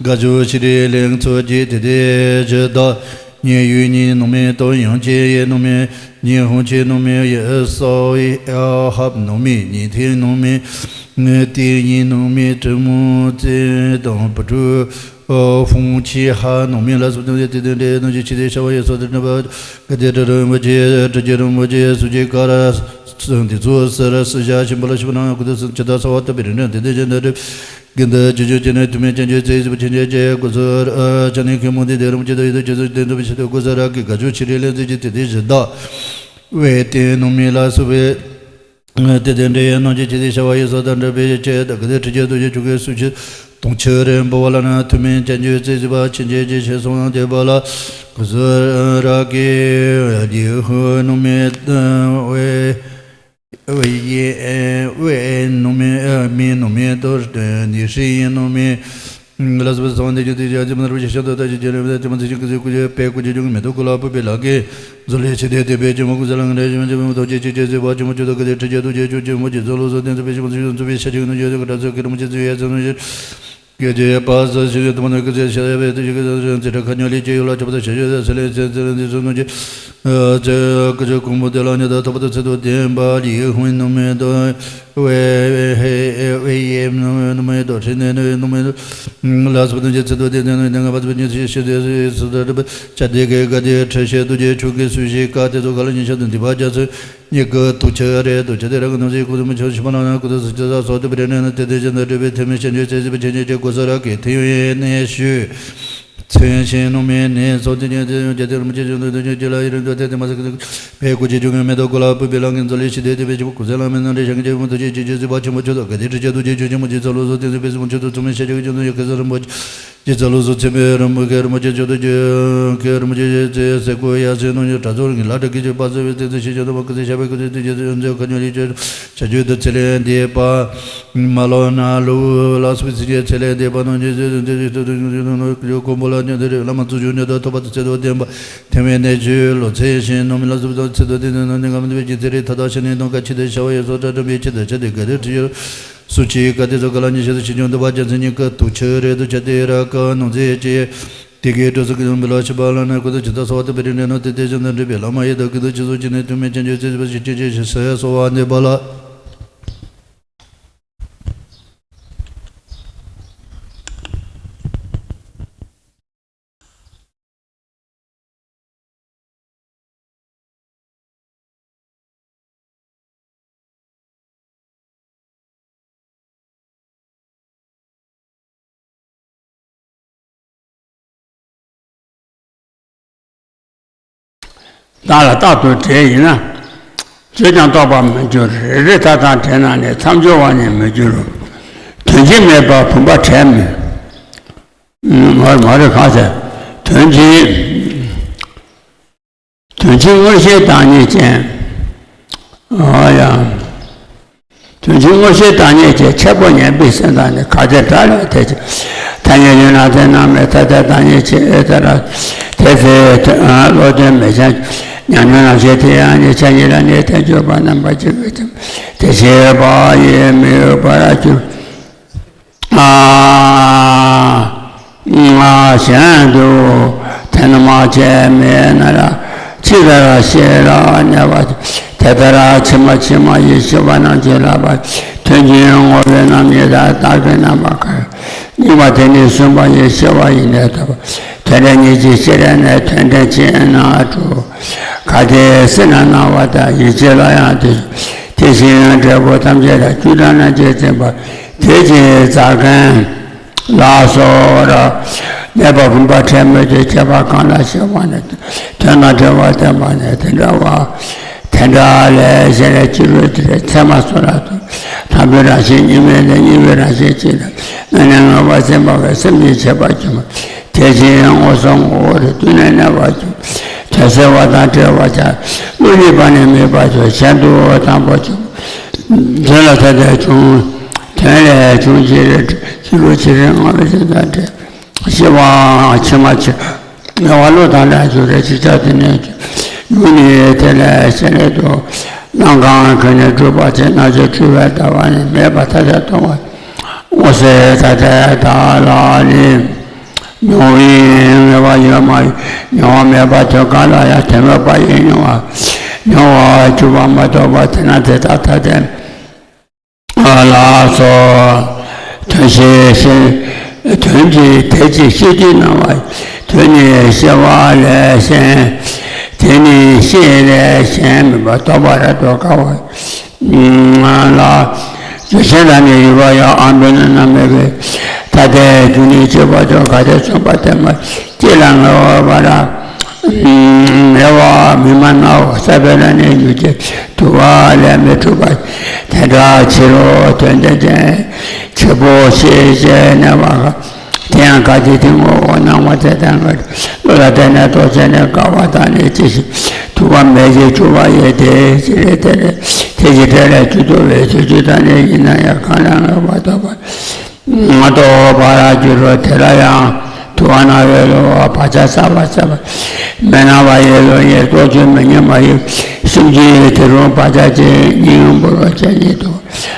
ག་ཇོ་ཤི་རི་ལེང་ཚོ་ཅི་དེ་དེ་ཇི་ད་ཉེ་ཡུལ་ཉི་ནུ་མེ་ཏོ་ཡང་ཅེ་ཡེ་ནུ་མེ་ཉི་ཧོང་ཅེ་ནུ་མེ་ཡེ་སོ་ཡེ་ཨ་ཧབ་ནུ་མེ་ཉི་ཐེ་ནུ་མེ་ཏེ་ཡེ་ནུ་མེ་ཏྲི་མུ་ཙེ་དང་པ་ཏྲུ་ཧོང་ཅེ་ཧ་ནུ་མེ་ལ་སུ་ཏེ་དེ་དེ་དེ་ནུ་ཅི་ཆི་དེ་ཤ་བ་ཡེ་སོ་དེ་ནུ་བ་ག་དེ་ཏྲ་རིན་པོ་ཆེ་ཏྲ་ཅེ་རིན་པོ་ཆེ་སུ་ཅེ་ཀ་ར་འདི་ཚོ་སི་ར་སི་ཞ་ཤིན་པ་ལ་ཤི་བ་ན་ཀུ་ཏུ་སི་ཅི་ད་ས་བ་ཏ་པི་རི་ན་དེ་དེ་ཅན་ད་རེ། དགེ་འདུན་ཇི་ཇུ་ཅི་ནས་ཐུ་མི་ཅན་ཇུ་ཚེ་ཟི་བ་ཆེན་ཅན་ཅེ་ཀུ་སུ་ར་ཅ་ནི་ཁེ་མོ་དེ་དེ་རུམ་ཅི་དོ་ཡི་དོ་ཅི་སུ་དེ་འདུ་བི་ཤི་དོ་ཀུ་སུ་ར་གི་ག་ཇུ་ཆི་རི་ལེན་ཟི་ཅི་དེ་དེ་ཞི་ད་བའི་དེ་ནུ་མི་ལ་སུ་བའི་དེ་དེ་འདྲེ་ཡ་ནོ་ཅི་ཅི་དེ་ཤ་བ་ཡི་སོ་ད་འདྲ་བའི་ཅེ་ད་གི་དེ་ཁྲི་ཅེ་དོ་ཅི་ཆུ་གི་སུ་ཅི་དུང་ཆུ་རེ་འབོ་བ་ལ་ན་ཐུ་མི་ཅན་ཇུ་ཚེ་ཟི་བ་ཆེན་ཅན་ཅི་ཤེ་སོང་དེ་བ་ལ་ཀུ་སུ་ར་གི་ལི་ཧུ་ནུ་མི་བའི། ཝེ་ཡེ་ཝེ་ནུ་མེ་མི་ནུ་མེ་དོ་ནི་ཧྲི་ཡེ་ནུ་མེ། ལ་སུ་སང་དེ་ཇི་དེ་ཇི་ཨ་ཙི་མ་ནར་བ་ཞི་ཤ་དོ་ད་ཅི་ཇི་རེ་བ་ཙི་མ་ཙི་ཅི་ཀུ་ཙི་ཀུ་ཅི་པེ་ཀུ་ཅི་ཅུང་མེ་དོ་ཀུ་ལ་པུ་པེ་ལ་ཀེ་ཛོ་ལེ་ཆི་དེ་དེ་པེ་ཅི་མོ་ཀུ་ཙི་ལ་ང་རེ་ཞི་མ་ཅི་མོ་དོ་ཅི་ཅི་ཅི་ཟི་བ་ཅི་མོ་ཅི་དོ་ཀ་དེ་ཁྲི་ཅི་དོ་ཅི་ཅུ་ཅི་མོ་ཅི་ཛོ་ལོ་ཟོ་དེ་ཙི་པེ་ཅི་མོ་ཅི་ཅུ་ཙི་པེ་ཤ་ཅི་ནུ་ཅི་དོ་ཀ་ད་ཙི་ཀི་རུ་མོ་ཅི་ཙི་ཡ་ཙི་ནུ་ཅི། ཀྱེ་ཀྱེ་པ་ས་ཤི་ཡོད་དམ་ནི་ཀི་ཙེ་ཤ་ཡ་བེ་ཏི་ཤི་ཀི་ཙེ་ཙེ་ཏྲ་ཁ་ཉོ་ལི་ཅེ་ཡོ་ལ་ཁྱབ་ཏུ་ཤ་ཡོད་ཟེར་ལེ་ཙེ་ཙེ་ར་འདི་ཚོ་ནོ་ཅེ། ཙེ་ཀི་ཅེ་ཀུང་པོ་དེ་ལ་ཉེ་ད་ཐོབ་པ་དང་ཚེ་དོ་བདེན་པ་ལི་ཧུན་ནུ་མེ་དོ། ཝེ་ཧེ་ཝེ་ཡེ་ནུ་མེ་དོ་ཧྲི་ནེ་ནུ་མེ་དོ། ལ་སོ་དོ་ཅེ་ཚེ་དོ་བདེན་ནུ་དེ་ང་བ་ཚོ་ཉེ་ཤི་ཤི་དེ་སུ་དོ་ར་བ་ཅ་དེ་ཀེ་ག་དེ་ཁྲི་ཤེ་དུ་ཅེ་ཆུ་ཀེ་སུ་ཤི་ཀ་དེ་ཚོ་ག་ལ་ཉེ་ཤ་དུ་འདི་བ་ཅ་ཚོ། ཉེ་ཀ་དུ་ཆ་རེ་དུ་ཆ་དེ་ར་ག་ནུ་ཟི་ཀུ་དུ་མ་ཆོ་ཤི་མ་ན་ན་ཀུ་དུ་སུ་ཅ་ས་སོ་དུ་བི་རེ་ནེ་ན་དེ་དེ་ཅན་དུ་དྲི་བའི་ཐེ་མི་ཤན་ཆོས་ཚེ་ཟི་བ་ཆེན་ཆེ་ཀུ་སུ་ར་གི་ཐེ་ཡོ་ཡེ་ནེ་ཤུ། མཚན་གཞན་ནུ་མེ་ནེ་སོ་ཏི་ཉེ་ཏེ་ཡོ་ཇ་ཏེ་རུ་མ་ཅེ་ཅུང་དུ་དུ་ཅེ་ཅེ་ལ་ཡི་རུ་དུ་ཏེ་ཏེ་མ་སི་ཀི་པེ་ཀུ་ཅེ་ཅུང་མེ་དོ་ཀུ་ལ་པུ་པེ་ལ་ངན་ཛོ་ལེ་ཤི་དེ་དེ་པེ་ཅི་པུ་ཀུ་ཟེ་ལ་མེ་ན་རེ་ཤ་ངན་ཅེ་མུ་དུ་ཅེ་ཅི་ཅི་ཟི་བ་ཆེན་པོ་ཆོ་དོ་ག་དེ་ཁྲི་ཅེ་དུ་ཅེ་ཅུ་ཅེ་མུ་ཅི་ཚ་ལུ་སོ་ཏེ་ཟི་པེ་ཟི་མུ་ཆོ་དོ་ཚུ་མེ་ཤ་ཅེ་ཅུང་དུ་ཡོ་ཀེ་ཟ་རུ་མ་ཅེ་ཅི་ཚ་ལུ་སོ་ཚེ་མེ་རུ་མ་ཀེ་རུ་མ་ཅེ་ཅུང་དུ་ཅེ་ཀེ་རུ་མ་ཅེ་ཅེ་ཚེ་སེ་ཀུ་ཡ་སེ་ནུ་ཉེ་དྲ་ཚོ་རིང་ལ་དྲ་ཀི་ཅེ་པ་ཟེ་བེ་ཏེ་ཚེ་ཤེ་ཅེ་དོ་མ་ཀི་ཚེ་ཤ་བེ་ཀུ་ཚེ་ཏེ་ཅེ་ཚེ་ཁ་ཉོ་ལི་ཅེ། བྱ་རྒྱུད་དུ་ཚེ་ལས་འདས་པ། མ་ལོ་ན་ལུ་ལ་སོགས་པའི་ཚེ་ལས་འདས་པ་རྣམས་ཀྱི་ཚེ་དུ་འདི་རིགས་སྟོད་དུ་ཀུན་གྱི་ནོར་ཀྱི་ཀོང་པོ་ལ་ཉོན་དེ་རིགས་བླ་མ་ཚུ་བྱུང་ཉོན་དུ་ཐོབ་པ་དང་ཚེ་དུ་བརྟན་པ་ཐེ་བའི་གནས་ཆུ་ལོ་ཚེ་ཞིང་ནོར་མི་ལ་སོགས་པ་ཚེ་དུ་བརྟན་ནས་ནི་ང་མི་འདུ་བའི་ཀྱི་ཚེ་རིགས་ཐ་དག་ཤ་ནི་གདོང་ཁ་ཆེ་དུ་ཤ་བ་ཡོད་སོགས་གྲ་འགྲམ་པའི་ཆེ་དུ་ཆ་དེ་ག་དེ་ཁྲི་ཡོད་སུ་ཆེ་ག་དེ་སོགས་ག་ལ་ཉི་ཤེས་སུ་ཆེ་ཆུང་དུ་བ་རྒྱ་མཚན་ཉིད་ཀ་དུ་ཆུ་རེ་དུ་ཆ་དེ་ར་ཀ་ནོར་རྫས་ཀྱི་དེ་གའི་གྲོགས་སུ་ཀུན་མི་ལ་ཤི་པ་ལ་ནི་ཀུན་ཏུ་ཇི་ལྟར་གསོལ་བ་བཏབ་པའི་རིགས་ནས་ནོར་དེ་དེ་བཞིན་དུ་འགྲུབ་པའི་བླ་མ་ཡི་དྭགས་ཀུན་ཏུ་ཅི་གསུང་ཅི་ནས་ཐུགས་སྨོན་ཅན་ཇུ་ཚེ་ཟི་བ་ཞིག་ཅི་ཅི་ཞིག་ཟེར་གསོལ་བ་འདེབས་པ་ལ། བདག་ལ་རྟག་ཏུ་བྲེལ་ཡིན་ན། བརྗོད་ཀྱང་རྟོགས་པར་མི་འགྱུར། རེ་རེ་ཐག་དང་བྲལ་ན་ནི། མཚམས་སྦྱོར་བ་ནི་མི་འགྱུར། དོན་སྤྱི་མེད་པ་བུམ་པ་བྲལ་མེད། མ་མ་རེད་གང་ཟེར། དོན་སྤྱི། དོན་སྤྱི་མངོན་ཤེས་བདག་ཉིད་ཅན། ཨ་ཡ། དོན་སྤྱི་མངོན་ཤེས་བདག་ཉིད་ཅན། འཆལ་པོ་ཉན་པའི་སེམས་དང་ནི། གལ་ཏེ་དགྲ་ལ་དེ་ཅི། ཐ་སྙད་ཡོད་ན་དེ་རྣམས་མེད། ཐ་དད་བདག་ཉིད་ཅན། ཨེ་ཏ་ར། དེ་ཚེ་བློ་དོན་མེད་ཅན། ཉམས་མྱོང་རྣམ་ཤེས་དེ་ཡང་ནི། ཆ་གཉིས་ལ་ནི་དེ་འཇོག་པ་རྣམ་པ་གཅིག་གི་དེ་ཤེས་པ་ཡིས་མི་འོས་པར་གྱུར། ཨ། ང་གཞན་དུ་དེ་རྣམ་པ་ཅན་མེད་ན་ར། ཅི་ལྟར་ཤེས་རབ་གནས་པ་དེ་ལྟར་ཕྱི་མ་ཕྱི་མ་ཡི་ཤེས་པ་རྣམས་ཀྱིས་ལགས་པ། དོན་གྱི་ངོ་བོའི་རྣམ་གཉིས་དང་བདག་གི་རྣམ་པ་གང་། གཉིས་པ་དེ་ནི་གསུམ་པ་ཡི་ཤེས་པ་ཡི་གནས་ཐོབ་པ། དེ་འདྲ་ཉིད་ཀྱི་ཤེས་རབ་ནི་དོན་དེ་ཅི་ན་གྲུབ། གལ་ཏེ་སྲིད་ན་སྣང་བ་དང་ཡིད་ཀྱི་ལ་ཡང་དེ། དེ་བཞིན་འབྲས་བུ་ཐམས་ཅད་ལ་རྒྱུ་དང་རྣམ་བཅད་འཛིན་པ། དེ་ཅི་རྫ་མཁན་ལ་སོགས་ར། མེད་པ་བུམ་པ་ཕྲ་མོ་དེ་ཁྱད་པར་གང་ལ་ཞེན་པ་ནི། དོན་དང་བྲལ་བ་བསྟན་པ་ནི་དེ་འདྲ་བ། དེ་འདྲ་ལས་གཞན་ལས་ཕྱི་རོལ་དེ་ཚད་མ་སོགས་ལ་དང་པོའི་རང་བཞིན་གཉིས་མེད་ལས་གཉིས་པའི་རང་བཞིན་གཅིག་དང་རྣམ་སྨིན་ངེས་པར་འཛིན་པ་བས་སེམས་ཉིད་བྱེད་པར་གྱུར་པ། དེ་བཞིན་མངོན་སུམ་ངོ་བོ་རུ་དུས་ནས་གནས་པར་གྱུར། དོན་གསལ་བ་དང་བྲལ་བར་བྱ། བློ་གཉིས་པ་ནི་དམིགས་པ་ཆོས་གཞན་དུ་དང་པོ་བྱུང་། དོན་ལ་ཐ་དད་བྱུང་། དོན་ལས་བྱུང་ཕྱིར་ཕྱི་རོལ་ཕྱི་རོལ་སྔ་མའི་སེམས་དང་བྲལ། ཤེས་པ་ཕྱི་མ་ཕྱི། ངེས་པ་བློ་དང་ལྡན་གྱུར་རེ་ཅིག་ཅར་དེ་ནས་ཡུལ་ནི་དེ་ལས་ཤེས་ལས་དུ། རྣམ་གྲངས་ཀུན་ནས་གྲུབ་པ་དེ་རྣམ་དཔྱོད་འཁྲུལ་པའི་ལྟ་བ་ནི་མེད་པར་ཐ་དད་མཐོང་བ། མངོན་གསལ་ཐ་དད་དག་ལ་ནི། མྱོང་བའི་ངེས་པ་ཡོད་མ་ཡིན། མྱོང་བ་མེད་པ་དོན་གང་ལ་ཡང་དོན་མེད་པ་ཡིན་མྱོང་བ། མྱོང་བར་གྱུར་པ་མ་གཏོགས་པ་དེ་ན་དེ་དག་ཐ་དད་ལ་སོགས། དོན་ཤེས་ཤེས། དོན་གྱི་དེ་ཅི་ཤེས་དུས་སྣང་བ། དོན་ནི་ཤེས་པ་ལས་གཞན། དེ་ནི་ཤེས་ལས་གཞན་མིན་པ་རྟོགས་པ་རབ་ཏུ་དཀའ་བ། ལ། རྒྱུ་ཆེན་དང་ནི་ཡུལ་པ་ཡང་ཨ་འབད་ན་ན་མེད་པའི། ཐ་དད་རྒྱུ་ནི་གཅིག་པ་དང་གལ་ཏེ་མཚུངས་པ་དེ་མ་སྐྱེས་ལ་ངེས་པ་ར། ངེས་པ་མི་མ་ནའོ་ས་བེ་ན་ནི་རྒྱུ་ཆེན་དུ་བ་ལས་མི་འཁྲུལ་པ། དེ་འདྲ་ཕྱི་རོལ་དོན་དེ་ཅན། ཕྱི་པོ་ཤེས་བྱའི་གནས་པ་ག་དེ་ཡང་ག་ཅི་དེ་ངོ་བོ་སྣང་བ་དེ་དང་བློ་ལ་བརྟེན་ནས་རྟོགས་བྱས་ནས་དགའ་བ་དང་ནི་ཅི་ཞིག་ཐུབ་པ་མེད་ཅེས་གྱུར་པ་ཡི་དེ་ཅི་རེད་དེ་རེད་དེ་ཅི་འདྲ་རེད་ཅུ་ཏོ་བའི་ཚུལ་ཅུ་ད་ནི་ཡིན་ན་ཡང་གང་ལ་ངེས་པ་རྟོགས་པ་ང་རྟོགས་པ་ར་གྱུར་རོ། དེ་ལ་ཡང་ཐུབ་པ་སྣང་བའི་བློ་བག་ཆགས་བསམ་པ་བསམ་པ་མི་སྣང་བ་ཡི་བློ་ཡི་རྟོག་བཅོས་མི་སྙོམས་པ་ཡི་སེམས་ཀྱི་དེ་རུ་བག་ཆགས་ཀྱི་སྙིང་པོ་རོ་ཅན་ཉིད་དུ་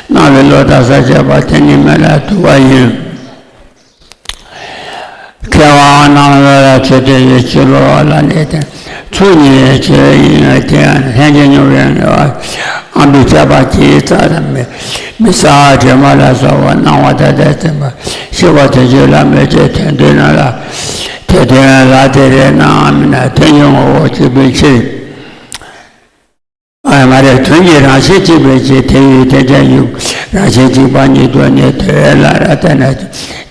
སྣང་བའི་བློ་དག་ས་བྱས་པ་དེ་ནི་མེད་ལ་ཐུབ་པ་ཡིན། མཁས་པ་རྣམས་ལ་ཆོས་དེ་ཡི་ཕྱི་རོལ་ལ་གནས་ཏེ། ཚུལ་གཉིས་ཆོས་ཡིན་དེ་ཡང་ལྷན་ཅིག་མྱོང་བའི་ངེས་པ། ཨ་འབུ་ཆགས་པ་གྱི་རྩ་དང་མི་མི་ས་དྲི་མ་ལ་སོགས་པ་སྣང་བ་ཐ་དད་འཛིན་པ་ཤེས་པ་དོན་སྤྱི་ལ་མེད་ཅེས་དོན་བསྡུ་ན་ལ། དེ་དོན་ལ་དེ་རེད་ན་མིན་ན་དོན་གྱི་ངོ་བོ་གཅིག་པའི་ཕྱིར། ཨ་མ་རེད། དོན་གྱི་རང་བཞིན་གཅིག་པའི་ཕྱིར། དེ་ཡི་དོན་ཀྱང་ཡུལ་རང་བཞིན་གཅིག་པ་ཉིད་དུ་ནི་དོན་ལ་ར་བརྟེན་ན་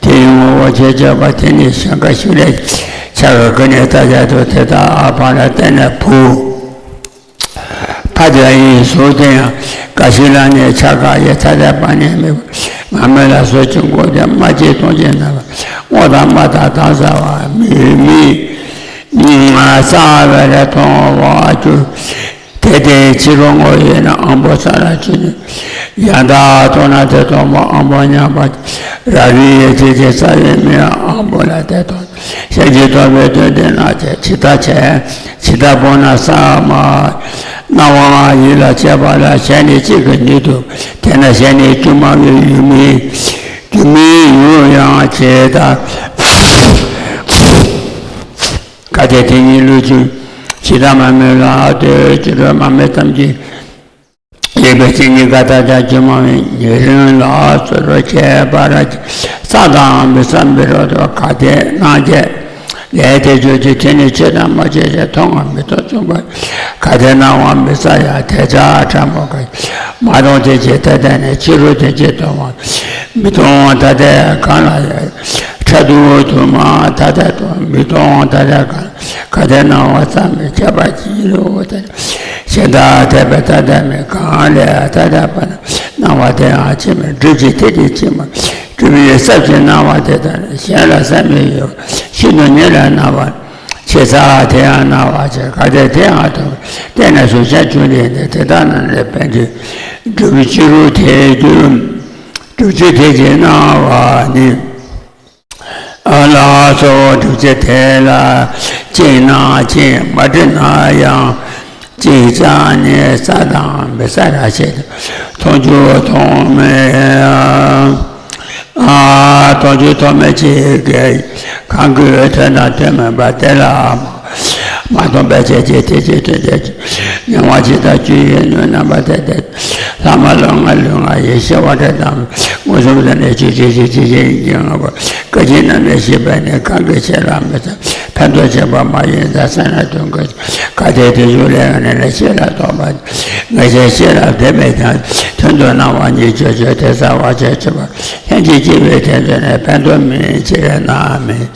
དེ་ཡི་ངོ་བོ་ཆོས་ཅན་པ་དེ་ནི་གཞན་འགའ་ཞིག་ལས་ཆ་ག་ཀུན་ནས་ལྟ་བྱ་དུ་དེ་དག་ཨ་བ་ལ་བརྟེན་ནས་བུ་ཕ་དེ་ཡི་གཟུགས་དེ་ཡང་འགའ་ཞིག་ལ་ནི་ཆ་ག་ཡི་ཐ་དད་པ་ནི་མེད་པ་ང་མེད་ལ་སོགས་ཀྱི་མགོ་དེ་མ་སྐྱེས་སྟོང་སྐྱེས་རྣམ་པ་སྔོ་དང་དམར་དང་དྭངས་གསལ་བ་མི་མི་གསལ་བའི་ལས་མཐོང་བར་གྱུར། དེ་དེའི་ཕྱི་རོལ་ངོ་ཡིན་ན་ཨམ་པོ་ས་ལ་ཆུ་ནི། ཡང་དག་རྟོགས་ན་དེ་སྟོང་པ་ཨམ་པོ་མཉམ་པ། རབ་རིབ་ཡེ་ཤེས་ཀྱི་རྩ་བའི་མིང་ཨམ་པོ་ལ་དེ་སྟོང་། གཞན་གྱིས་རྟོགས་པའི་དོན་དེ་ན་ཆེ་ཇི་ལྟར་ཆེ། ཇི་ལྟར་སྤོང་ན་ས་མ། སྣང་བ་ཡིད་ལ་བྱེད་པ་ལ་གཞན་ནི་གཅིག་གི་ཉིད་དུ་དེ་ན་གཞན་ནི་སྒྱུ་མ་བའི་ཡུལ་མིན། སྒྱུ་མའི་ཡུལ་ཡང་ཇི་ལྟར། གལ་ཏེ་དེ་ཉིད་ལུས་ཀྱི་ཇི་ལྟར་མ་སྨོས་ལ་ལྟོས་ཕྱི་རོལ་མ་སྨོས་ཙམ་གྱིས། ཡོད་པའི་སྤྱི་ཉིད་ཀ་དག་ཀྱང་སྒྱུ་མ་ཡིན། ཉེ་རིང་ལ་སོགས་པ་ཁྱད་པར་གྱི་ས་དང་མི་ས་འབད་རོགས་དང་གལ་ཏེ་སྣང་བྱེད་ལས་དེ་བརྗོད་ཀྱི་དེ་ནི་ཆོས་དང་མ་ཆོས་ཀྱི་མཐོང་བ་མི་མཐོང་མཚུངས་པ་གལ་ཏེ་སྣང་བ་མི་ས་ཡང་དེ་ཆ་ཕྲ་མོ་ག་མ་མཐོང་དེ་ཅི་ཐ་དད་ནས་ཕྱི་རོལ་དེ་ཅི་མཐོང་བ་མི་མཐོང་ཐ་དད་གང་ལ་ཡང་ཕྲ་དུ་དུ་མ་ཐ་དད་དུ་མི་མཐོང་ཐ་དད་གང་གལ་ཏེ་སྣང་བ་ཙམ་མི་ཁྱད་པར་གྱི་རོ་དེ། གཞན་དག་དད་པའི་ཐ་དད་མིན་གང་ལས་ཐ་དད་པ་ན་སྣང་བ་དེའང་ཕྱི་མིན་སྒྲུབ་བྱེད་དེ་དེ་ཕྱི་མ་ སྒྲུབ་པའི་ས་བཅུ་སྣང་བ་དེ་ལྟར་གཞན་ལ་ས་མི་ཡོད། ཤིན་ཏུ་ཉེ་ལ་སྣང་བ། ཆེ་ས་དེ་ཡང་སྣང་བ་བྱས། གལ་ཏེ་དེ་ཡང་ཐོབ། དེས་ན་གཞུང་ཆེན་བཅུ་འདི་ནི་དེ་དག་རྣམས་ལས་ཕན་ཚུན་སྒྲུབ་བྱེད་རུ་དེ་རྒྱུ། སྒྲུབ་བྱེད་དེ་ཅིག་སྣང་བ་ནི། ཨ་ལ་སོགས་སྒྲུབ་བྱེད་དེ་ལ་གཅིག་ན་གཅིག་མ་འདྲེས་ན་ཡང་། གཅིག་ཀྱང་ནི་ས་དང་མི་ས་ར་ཞེས་མཐོང་རྒྱུ་མཐོང་མེད། ཨ་མཐོང་རྒྱུ་མཐོང་མེད་ཅིག་གིས་གང་གིས་དོན་དང་དོན་མིན་པ་དེ་ལ་མ་མཐོང་བའི་ཕྱིར་གྱི་དེ་ཅིག་དོན་དེ་ཅིག་མྱོང་བ་ཇི་ལྟར་རྒྱུ་ཡོད་ནོ། རྣམ་པ་དེ་ལྟར་ལྷག་མ་ལུས་ངག་ལུས་ངག་ཡིད་ཤེས་པ་དྲན་དང་མངོན་སུམ་དུ་ནི་ཆོས་ཅན་ཞེས་བྱ་བྱེད་ཀྱི་དངོས་པོ་སྐད་ཅིག་རྣམས་ནི་ཤེས་པས་ནི་གང་གི་ཕྱིར་ལ་མི་ཚེ་ཕན་ཐོགས་བྱེད་པ་མ་ཡིན་ཟེར་ན་དོན་གོ། གལ་ཏེ་དེ་ཞུགས་ལས་ནི་ནི་ཤེས་ལ་རྟོག་པ་ངེས་ཤེས་ཤེས་ལ་དེ་མེད་ཀྱང་དོན་དུ་སྣང་བ་ཉིད་ཆོས་ཅན་དེ་གསལ་བར་བྱེད་ཆེས་པ་ལྷན་ཅིག་སྐྱེས་པའི་དོན་དུ་ནི་ཕན་ཐོགས་མིན་ཕྱིར་ན་མིན།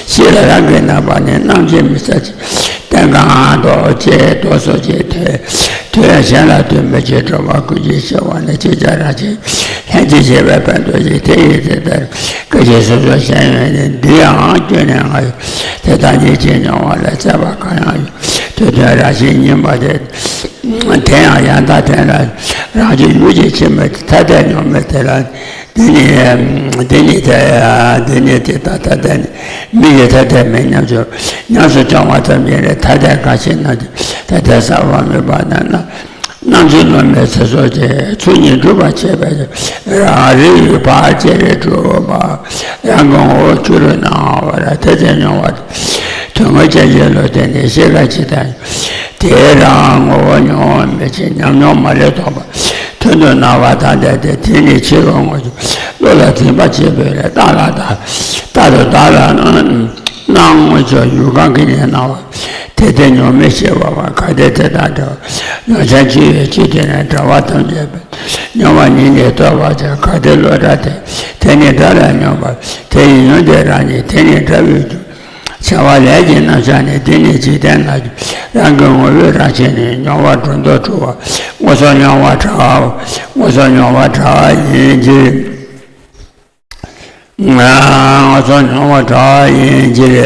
ཤེས་ལ་རང་གི་རྣམ་པ་ནི་རྣམ་དབྱེ་མི་གསལ་ཅིང་། རྟེན་གང་དོག་ཅེས་དོགས་སོགས་ཀྱི་དོད། དོད་གཞན་ལ་དོད་མི་བྱེད་འགྲོ་བ་ཀུན་གྱི་ཤེས་པ་ནི་ཅིག་ཅར་རང་བཞིན་ལྷན་ཅིག་སྐྱེས་པའི་ཕན་འདོགས་ཀྱི་དེ་ཡི་དེ་ལྟར་སྐད་ཅིག་སོ་སོར་གཞན་ཡོད་ནི། འདི་ཡང་སྐྱོན་ནི་ང་ཡོད་དེ་དག་ཉིད་ཀྱིས་མྱོང་བ་ལ་སྲེད་པ་གང་ཡང་ཡོད། དོད་དོན་རང་བཞིན་ཉིད་མ་དེ། དེ་ཡང་ཡང་དག་དོན་ལ་རང་གི་ཡུལ་གྱི་ཕྱིར་མི་ཐ་དད་མྱོང་མེད་དེ་ལ། འདི་ནི་འདི་ནི་ཐ་འདི་ནི་དེ་ལྟ་ཐ་དད་ནི་མིག་གི་ཐ་དད་མིན་སྙམ་བྱུང་། ཉམས་སུ་བྱུང་བ་ཙམ་གྱིས་ནི་ཐ་དད་འགའ་ཞིག་ན་ཐ་དད་གསལ་བར་མོས་པ་ན་ན། རྣམ་དཔྱོད་སློབ་མའི་ཚེ་སྲོག་ཅན། ཚུལ་གཉིས་སྒྲུབ་པར་བྱེད་པའི་རང་རིག་བག་ཅན་རེ་སྒྲུབ་པ། རང་གི་ངོ་བོ་ཆུ་རུ་སྣང་བར་དེ་ཚེ་མྱོང་བ་དོན་ངོ་ཅན་གྱི་བློ་དེ་ནི་ཤེས་པ་ཇི་ལྟར་དེ་རང་ངོ་བོ་མྱོང་བ་མེད་ཅིང་ཉམས་མྱོང་མ་ལུས་ཐོགས་པ། དོན་དུ་སྣང་བ་དང་ལྡན་ཏེ། དེ་ནི་ཕྱི་རོལ་དངོས་ཀྱི་བློ་ལ་འཛིན་པར་བྱེད་པའི་རྟགས་ལ་བརྟགས། རྟག་ཏུ་བདག་ལ་སྣང་ངོ་ཅོག་ཡུལ་གང་གིས་ནི་སྣང་བ། དེ་དེ་མྱོང་མེད་ཤེས་པ་བ། གལ་ཏེ་དེ་དང་འདྲ་བ་ལོག་ཅན་ཅི་ཡོད་ཅི་དེ་ནི་འདྲ་བ་ཐམས་ཅད་པས་མྱོང་བ་ཉིད་ནི་རྟོགས་པར་བྱ། གལ་ཏེ་བློ་འདྲ་སྟེ་དེ་ནི་འདྲ་ལ་མྱོང་བ། དེ་ཡི་ཡུལ་དེ་རང་ཉིད་དེ་ནི་འདྲ་བའི་རྒྱུ། བྱ་བ་ལས་ཀྱི་རྣམ་གཞག་ནི། འདི་ནི་འཇིག་རྟེན་ན་རང་གི་ངོ་བོའི་རང་བཞིན་ནི། མྱོང་བ་སྒྲོ་འདོགས་འཁྲུལ་བ་སྔོ་སོགས་མྱོང་བ་བྲལ་བ། སྔོ་སོགས་མྱོང་བ་བྲལ་བ་ཡིན་གྱི། སྔོ་སོགས་མྱོང་བ་བྲལ་བ་ཡིན་གྱི།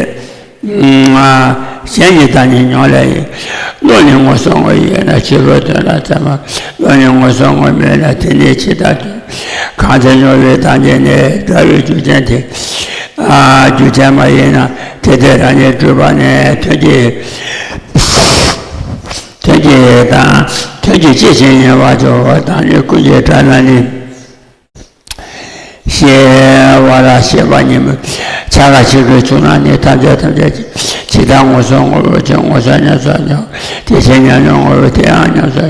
གཞན་གྱི་བདག་ཉིད་མྱོང་ལས་ཡིན། བློ་ནི་སྔོ་སོགས་དངོས་ཡོད་ན། ཕྱི་རོལ་དོན་ལ་བརྩོན་པ། བློ་ནི་སྔོ་སོགས་དངོས་མེད་ན། དེ་ནི་ཇི་ལྟར་སྟོན། གང་ཚེ་མྱོང་བའི་བདག་ཉིད་ནི། འདྲ་བའི་རྒྱུ་ཅན་དེ། རྒྱུ་ཅན་མ་ཡིན་ན། དེ་དེ་རང་ཉིད་སྤྲུལ་པ་ནི། དོན་གྱི་དོན་གྱི་དང་དོན་གྱི་སྤྱི་ཆིངས་ཡིན་པར་འགྱུར་བ་དང་ནི། ཀུན་གྱི་དགྲ་ལ་ནི། ཤེས་པ་ལ་ཤེས་པ་ཉིད་མིན། བྱ་དགའ་ཞིག་གི་ཆུ་ནང་ནི་ཐམས་ཅད་ཐམས་ཅད་ཀྱི་ཇི་ལྟར་སྔོ་སོགས་དངོས་པོ་ཅན། སྔོ་སོགས་ཉམས་སུ་མྱོང་། དེ་བཞིན་ཉམས་མྱོང་དངོས་པོ་དེ་ཡང་ཉམས་སུ་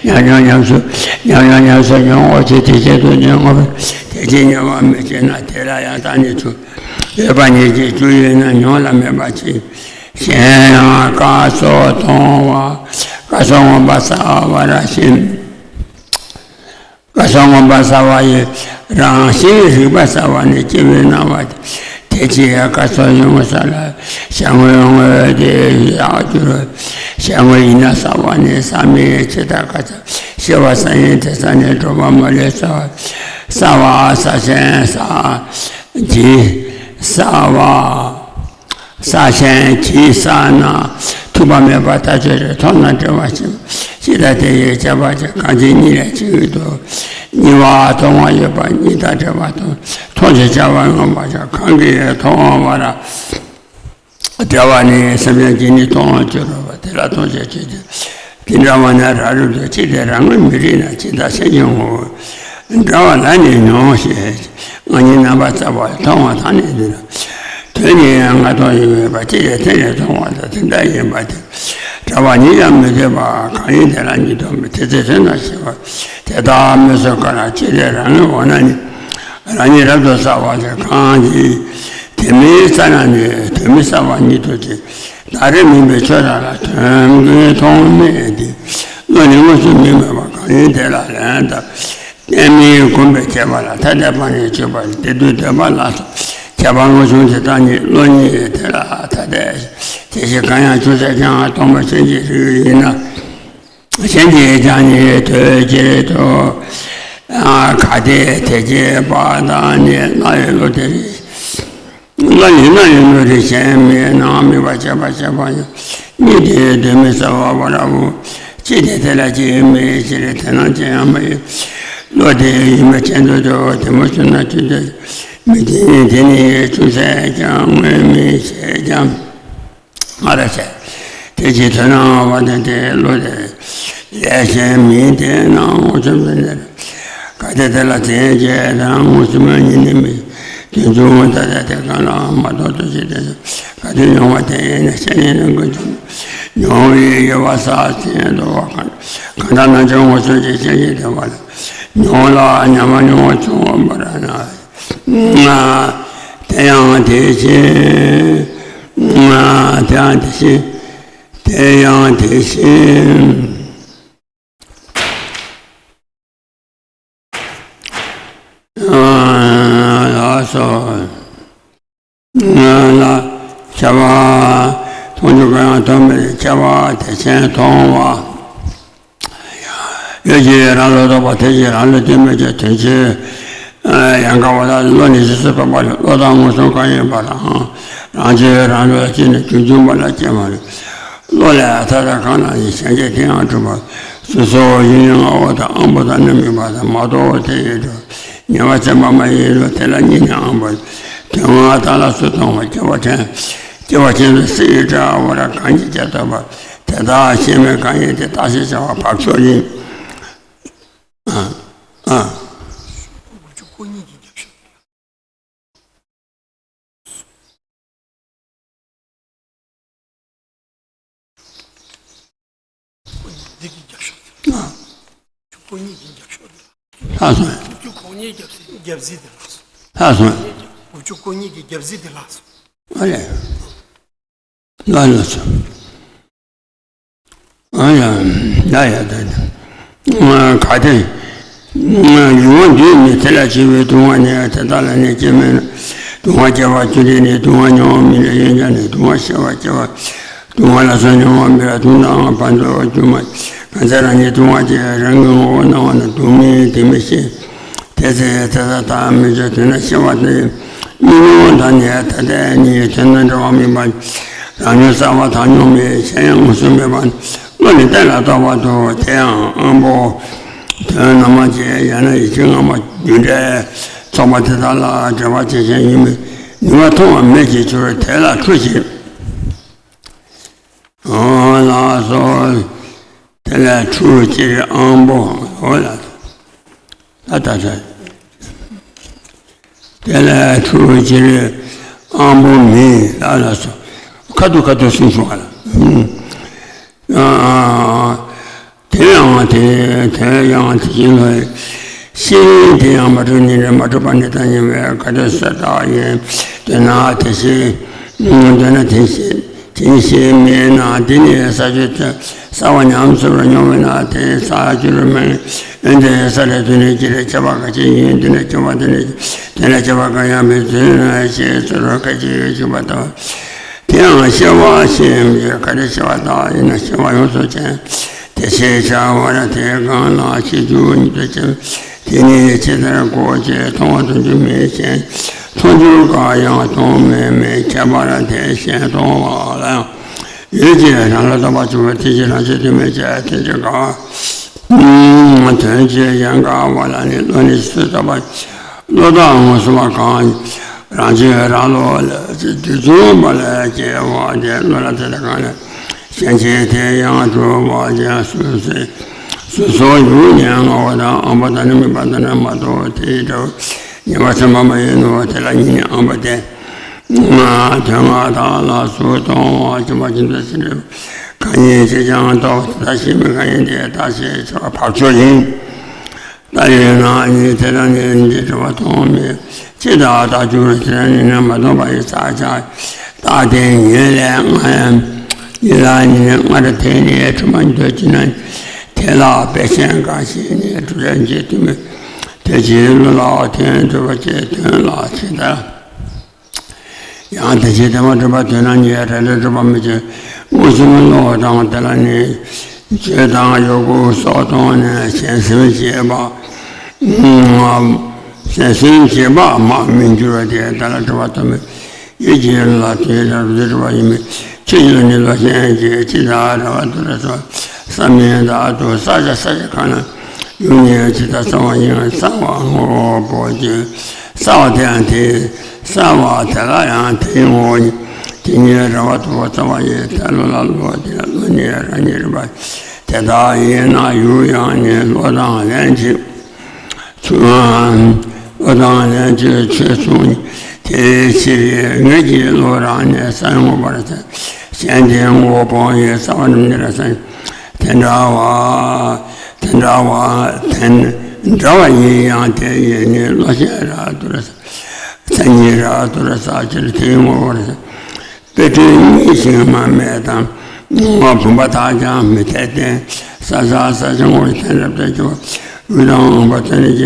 ཉམས་མྱོང་ཉམས་སུ་ཉམས་མྱོང་ཉམས་སུ་མྱོང་ངོ་། ཅི་དེ་བཞིན་དུ་ནི་དངོས་པོ་དེ་ཅི་མྱོང་བ་མི་བྱེད་ན། དེ་ལ་ཡང་དག་ནི་ཆུ་ཡོད་པ་ཉིད་ཀྱིས་རྒྱུ་ཡོད་ན་མྱོང་ལ་མེད་པ་ཅི། གཞན་ཡང་སྐབས་སུ་མཐོང་བ་སྐབས་སུ་མངོན་པ་གསལ་བ་རང་བཞིན། སྐབས་སུ་མངོན་པ་གསལ་བ་ཡི་རང་བཞིན་རིག་པ་གསལ་བ་ནི་སྐྱེ་བོའི་སྣང་བ་སྟེ། དེ་ཕྱིར་སྐབས་སུ་ཡོད་དངོས་གསལ་ལ། གཞན་དངོས་དངོས་དེ་ཡང་འགྱུར། གཞན་དངོས་ཡིན་ན་གསལ་བ་ནི་གསལ་མིན་ཇི་ལྟར་སྐབས་སུ་ཤེས་པ་གསལ་ཡིན། དེ་གསལ་ནས་སྒྲུབ་པ་མ་ལུས་གསལ་བ། གསལ་བ་གསལ་ཞིང་གསལ་གྱི་གསལ་བ། གསལ་ཞིང་གྱིས་གསལ་ན་ཐུག་པ་མེད་པར་ཐག་ཆོད་དེ། མཐོང་ན་བྲལ་བར་ཤེས་པ་ཇི་ལྟར་དེ་ཡི་ཁྱད་པར་ཅན། གང་ཕྱིར་གཉིས་ལས་གཅིག་ཏུ་གཉིས་པ་མཐོང་བ་ཡོད་པ་གཉིས་དང་བྲལ་བ་དང་མཐོང་ཞེས་བྱ་བར་མངོན་པར་བྱ། གང་གིས་མཐོང་བ་ར་བྲལ་བ་ནི་སེམས་ཅན་གྱིས་ནི་མཐོང་བར་འགྱུར་རོ། དེ་ལ་མཐོང་ཞེས་བྱ་སྟེ། དེ་འདྲ་བ་ན་རབ་རིབ་ཏུ་ཅི་སྟེ་རང་ངོས་མི་རིག་ན། ཇི་ལྟར་སེམས་ཅན་ངོ་བོ་འདྲ་བ་ལ་ནི་མྱོང་ཞེས། ང་ཉིད་རྣམ་པར་གཙགས་པ་མཐོང་བ་དང་ནི་འདི་ལ། དོན་ནི་ང་མཐོང་ཡོད་པ་ཅི་ཡང་དེ་ནི་མཐོང་བ་དང་དེ་འདྲ་ཡིན་པ་དེ། བྲལ་བ་ཉིད་ཀྱང་མི་འདོད་པ་གང་ཡིན་དེ་ལ་ནི་མཐོང་མི་དེ་ཚེ་དོན་དང་ཞེས་པ་དེ་དག་མི་བཟོད་ཀ་ན་ཅི་སྟེ་རང་ངོས་འོ་ན་ནི། རང་ཉིད་རབ་ཏུ་གསལ་བ་ཞིག་གང་གིས་དེ་མིན་གསལ་ན་ནི་དོན་མི་གསལ་བ་ཉིད་དུ་བྱེད། ད་རེས་མིན་པའི་ཆོས་རང་ལ་དོན་ཀུན་མཐོང་མེད་དེ། བློ་ནི་མངོན་སུམ་མི་མེད་པ་གང་ཡིན་དེ་ལ་ལན་དང་། རྟེན་མིན་བསྒོམས་པས་བྱས་པ་ལ་ཐ་དད་པ་ནི་བརྗོད་པ་སྟེ། དུས་འདོད་པ་ལ་སོགས་བྱས་པ་ངོ་བྱུང་དེ་དག་ཉིད་བློ་ཉིད་དེ་ལ་ཐ་དད། དེ་བཞིན་གང་ཡང་བྱུང་ཟེར་ཀྱང་སྟོང་པ་གཞན་གྱི་རིགས་ཡིན་ན། གཞན་གྱིས་ཀྱང་ནི་ཐོས་ཕྱིར་དུ། ག་དེ་དེ་སྐྱེས་པ་དང་ནི་སྣང་ཡུལ་བློ་དེ་རེད། བློ་ནི་སྣང་ཡུལ་བློ་རེད་ཞེན་མེད་ན་དམིགས་པ་བྱས་པ་བྱས་པ་ཡང་གཉིས་དེ་དོན་མི་གསལ་བ་བ་ར་བུ། ཅི་སྟེ་དེ་ལ་སྐྱེ་མེད་ཅི་རེད་དེ་སྣང་ཅི་ཡང་མ་ཡིན། བློ་དེ་ཡུལ་མེད་ཅན་དུ་འདོད་དེ་མོ་བྱུང་ན་ཅི་འདོད་མི་དེ་ནི་དེ་ནི་ཅུང་ཟད་ཀྱང་དངོས་མིན་ཞེས་ཀྱང་། སྔར་བྱས། དེ་ཅི་དོན་སྣང་བ་དེ་དེ་བློ་དེ་ལས་གཞན་མིན་ཏེ་སྣང་ངོ་ཆོས་ཟིན་ནས། གལ་ཏེ་དེ་ལ་དེའི་རྗེས་དང་ངོ་ཤེས་མ་ཉིད་ནི་མིན། དེ་ཚུལ་ངོ་ད་ལྟ་དེ་གང་ལ་མ་རྟོགས་དོ་ཞེས་དེ་གལ་ཏེ་མྱོང་བ་དེ་ཡིན་ན་ཤ་ཉེ་ནི་ཀུན་ཀྱང་མྱོང་བའི་དབྱེ་བ་ས་ཅན་དུ་བ་གང་གང་ལྟར་ན་ཅི་ངོ་ཤེས་ཀྱི་ཤ་ཉེ་དེ་བ་ལ་མྱོང་ལ་ཉམས་མྱོང་བྱུང་བ་པ་ར་ན། དེ་ཡང་དེ་བཞིན། དེ་ཡང་དེ་བཞིན། དེ་ཡང་དེ་བཞིན། ལགས་སོ། ལ། ཁྱབ་པ། མཐོང་ཆོས་གང་ཡང་མཐོང་མེད་ཁྱབ་པ་དེ་བཞིན་མཐོང་བ། ཡུལ་གྱི་རང་བློ་རྟོག་པ་དེ་བཞིན་རང་བློ་གཏད་མོད་ཀྱི་དོན་ཕྱིར། ཡང་དག་པ་དང་བློ་ནི་གཞི་སུ་འཕགས་པ་བློ་དང་མངོན་སུམ་གང་ཡིན་པ་དང་། རང་ཆོས་རང་བློ་སྐྱེས་ནས་རྒྱུ་འབྱུང་བ་ལ་སྐྱེས་མ་རེད། བློ་ལས་མཐའ་དག་གང་ན་ཡང་ཞེན་བྱ་དེ་ཡང་གྲུབ་པ། སོ་སོ་ཡུལ་ནི་ལྔ་པོ་དང་དབང་པོ་དང་རྣམ་སྨིན་པ་དང་མ་རྟོགས་དེ་ཡི་གྲུབ། ཉེ་བར་འཛིན་པ་མ་ཡིན་རུང་དེ་ལ་གཉིས་ནི་དབང་པོ། དོན་ལྔ་དག་ལ་སུ་མཐོང་བ་སྐྱེ་བ་ཕྲན། སྐྱེ་བ་ཕྲན་དུ་སྲིད་ཡུལ་འདྲ་བར་གང་གིས་ཀྱང་ཐོབ་པ། དེ་དག་ཤེས་མིན་གང་ཡིན་ཏེ་བརྟགས་ཤིང་དཔྱད་པ་བག་ཆགས་ཡིན། ཨ། ཨ། འདི་གི་རྒྱབ་ཤོག་དེ། ཨ། ཁོ་གཉིས་ཀྱི་རྒྱབ་ཤོག་དེ། ལྷག་སོང་། དགུ་བཅུ་གོ་གཉིས་རྒྱབ་གཟིགས་རྒྱབ་གཟིགས་དེ་ལྷག་སོང་། ལྷག་སོང་། དགུ་བཅུ་གོ་གཉིས་ཀྱི་རྒྱབ་གཟིགས་དེ་ལྷག་སོང་། ཨ་ལས། ལ་ལ་སོ། ཨ་ཡ། ཡ་ཡ་ད་ད། གལ་ཏེ། ཡུལ་བ་འདུས་ནས་དེ་ལ་སྐྱེ་བའི་སྡུག་བསྔལ་ནི་དེ་དག་ལ་ནི་སྐྱེ་མེད་ན། སྡུག་བསྔལ་སྐྱེ་བ་རྒྱུ་འབྲས་ནི་སྡུག་བསྔལ་མྱོང་བ་མིན་ལ་ཡོན་ཀྱང་ནི་སྡུག་བསྔལ་ཤེས་པ་སྐྱེ་བ། སྡུག་བསྔལ་ལ་སོགས་མྱོང་བ་མིན་ལ་དུག་དང་བར་དོ་སྒྱུ་མ་གང་ཟག་རང་ཉིད་སྡུག་བསྔལ་གྱི་རང་གི་ངོ་བོ་སྣང་བ་ན་སྡུག་བསྔལ་དེ་མི་ཤེས། དེ་ཚེ་དེ་ལྟ་ཐག་མི་ཆོད་དོན་ལ་ཤེས་པ་དེ་མི་མྱོང་དང་ནི་ད་ལྟའི་ནི་དོན་དང་འབྲེལ་བ་མེད་པ། རང་ཉིད་གསལ་བ་དག་མྱོང་མེད་གཞན་ཡང་མངོན་སུམ་མེད་པ། བློ་ནི་གཏན་ལ་རྟོག་པ་དུ་དེ་ཡང་དབང་པོ། དོན་སྣང་བ་ཅན་ཡང་ན་ཡིད་ཀྱི་སྣང་བ་རྒྱུ་འབྲས་ཚོགས་པ་དེ་དག་ལ་འབྲེལ་བ་བྱེད་ཅན་ཡིན་མིན་ནུས་པ་མཐོང་བ་མེད་ཀྱི་ཕྱིར་དེ་ལ་འཁྲུལ་ཞིང་། འོ་ལགས་སོ། དེ་ལས་འཁྲུལ་ཕྱིར་དབང་པོ། འོ་ལགས་སོ། ད་ལྟ་ས། དེ་ལས་འཁྲུལ་ཕྱིར་དབང་པོ་མིན་ལ་ལགས་སོ། ཁ་ཐུག་ཁ་ཐུག་གསུངས་སོང་བ་ལ། ཨ། དེ་ཡང་དེ་དེ་ཡང་དེ་བཞིན་ལ། ཤེས་ཡོན་དེ་ཡང་མ་གྲུབ་ཉིད་ནས་མ་གྲུབ་པ་ནི་ད་ཉེ་བའི་ག་དེ་སུ་དག་ཡིན། དེ་ན་དེ་ཤེས། དེ་ན་དེ་ཤེས། དེ་ཤེས་མེད་ན་དེ་ནི་ས་བཅུ་གསལ་བ་ཉམས་སུ་མྱོང་བས་ན་དེ་ས་བཅུར་མེད། འོན་ཏེ་ས་ལས་དུས་ནས་ཅི་ལས་ཁྱད་པར་ག་ཅི་ཡིན། དེ་ནས་ཁྱད་པར་དེ་ནས་དེ་ལས་ཁྱད་པར་གང་ཡང་མེད་ཚུལ་ན་ཞེས་ཚུལ་ག་ཅི་ཡོད་ཞུས་པ་ལྟར། དེ་ཡང་ཤེས་པ་ཤེས་མེད་ག་དེ་ཤེས་པ་དག་ཡིན་ན་ཤེས་པ་ཡོངས་སུ་ཆད། དེ་ཤེས་བྱ་བ་ལ་དེ་གང་ལ་ཤེས་རྒྱུ་ཉིད་དུ་བྱེད། དེ་ནི་ཇི་ལྟར་གོ་ཅེས་མཐོང་བ་མཐོང་རྒྱུ་མེད་ཅིང་མཐོང་རྒྱུ་གང་ཡང་མཐོང་མེད་མིན་ཁྱད་པར་དེ་བཞིན་མཐོང་བ་ལ་ཡང་ཡུལ་གྱི་རང་ལ་རྟོག་པ་བྱུང་བ་དེ་ཕྱིར་རང་ཆོས་དོན་མེད་ཅེས་དོན་གཅིག་དགག་དོན་གཅིག་ཡང་དགག་པ་ལ་ནི་བློ་ནི་སུ་རྟོག་པ། བློ་བདག་མངོན་སུམ་པ་གང་། རང་ཆོས་རང་བློ་ལ་རྒྱུ་འབྱུང་བ་ལ་སྐྱེ་བ་དེ་བློ་ལ་དེ་དག་གང་ལས། ཞེན་བྱེད་དེ་ཡང་གྲུབ་པ་ཅན་སོ་སོའི་སོ་སོའི་ཡུལ་ནི་ལྔ་པོ་དང་དབང་པོ་དང་ནི་དམིགས་པ་དང་ནི་མ་རྟོགས་དེའི་སྒྲ་ཉེ་བར་འཛིན་པ་མ་ཡིན་ནོ། དེ་ལ་གཉིས་ནི་དབང་པོ་སྟེ། དོན་ལྔ་དག་ལ་སུ་མཐོང་བ་སྦྱིན་པ་སྦྱིན་པའི་ཕྱིར་གང་ཡིན་ཞེས་ཀྱང་རྟོག་དེ་དག་ཤེས་མིན་གང་ཡིན་ཏེ་བརྟགས་ཤིང་དཔྱད་པ་བག་ཆགས་ཡིན། ད་ཡོད་ན་ནི་དེ་དག་ནི་འདི་འདྲ་བ་མཐོང་མེད། ཅི་ལྟར་བརྟགས་གྱུར་དེ་ནི་མ་མཐོང་བ་ཡི་ས་ཆ། རྟག་བརྟན་ཉིད་ལས་སྔ་ཡང་ཡིན་ལ་ནི་སྔར་དེ་ནི་གྲུབ་པར་འདོད་ཀྱི་ན། དེ་ལ་དཔེ་ཅན་འགའ་ཞིག་ནི་གྲུབ་ཆ་འབྱེད་དུ་མེད། དེ་ཕྱིར་བློ་ལ་དོན་གྲུབ་པ་ཅེས་དོན་ལ་ཇི་ལྟར། ཡང་དེ་བཞིན་དེ་མ་གྲུབ་པ་དོན་ན་ཉེ་བའི་སྒྲ་ལས་གྲུབ་པ་མི་བྱེད། མངོན་སུམ་བློ་དང་དེ་ལ་ནི། རྒྱུ་དང་ཡོད་དགུ་སོགས་མཐོང་ནས་ཞེན་སེམས་བྱེད་པ། ཞེན་སེམས་བྱེད་པ་མ་མི་འགྱུར་བ་དེ་དག་ལ་གྲོལ་བ་ཐོབ་མེད། ཡིད་ཀྱི་ལ་དེ་ལྟར་དུ་གྲོལ་བ་ཡིན་མིན། ཆོས་ཉིད་ནི་བློ་ཞེན་གྱི་ཅི་ལྟར་ར་བ་དུ་ར་སོ། ས་མིན་དག་ཏུ་ས་ཆ་ས་ཆ་གང་ན་ཡུལ་ཉིད་ཇི་ལྟར་གསལ་བ་ཡིན། གསལ་བ་ངོ་བོ་ཀྱི་གསལ་བ་དེ་ཡང་དེ། གསལ་བ་དེ་ལ་ཡང་དེའི་ངོ་བོ་ཉིད་དེ་ཉིད་ར་བ་དུ་བ་གསལ་བ་ཡིན། དེ་བློ་ལ་བློ་དེ་ལ་བློ་ཉིད་རང་ཉིད་རིག་པ་དེ་དག་ཡིན་ན་ཡུལ་ཡང་ནི་བློ་དང་ལྷན་ཅིག་ཆོས། བློ་དང་ལྷན་ཅིག་ཆོས་མཚུངས་ཉིད་དེའི་ཕྱིར་ངེད་ཀྱི་བློ་རང་ནི་གསལ་ངོ་བར་གསལ། གཞན་དེའི་ངོ་བོ་སྤོང་བའི་གསལ་བ་རྣམས་ཉིད་ལ་གསལ། དེ་འདྲ་བ། དེ་འདྲ་བ། དེ་འདྲ་བ་ཡིན་ཡང་དེ་ཡིས་ནི་བློ་ཞེན་ར་དུ་ར་ས། མཚན་ཉིད་ར་དུ་ར་ས་ཕྱིར་དེའི་ངོ་བོར་གསལ། དཔེ་སྐྲུན་གཉིས་ཤིང་མ་མེད་དང་། སྣང་བ་བུམ་པ་དག་ཀྱང་མི་འཐད་དེ། ས་ས་ས་ཆ་ངོ་བོ་ཅན་རབ་ཏུ་གྱུར་པ། དབུས་དང་འོག་པ་ཚུན་ཆད་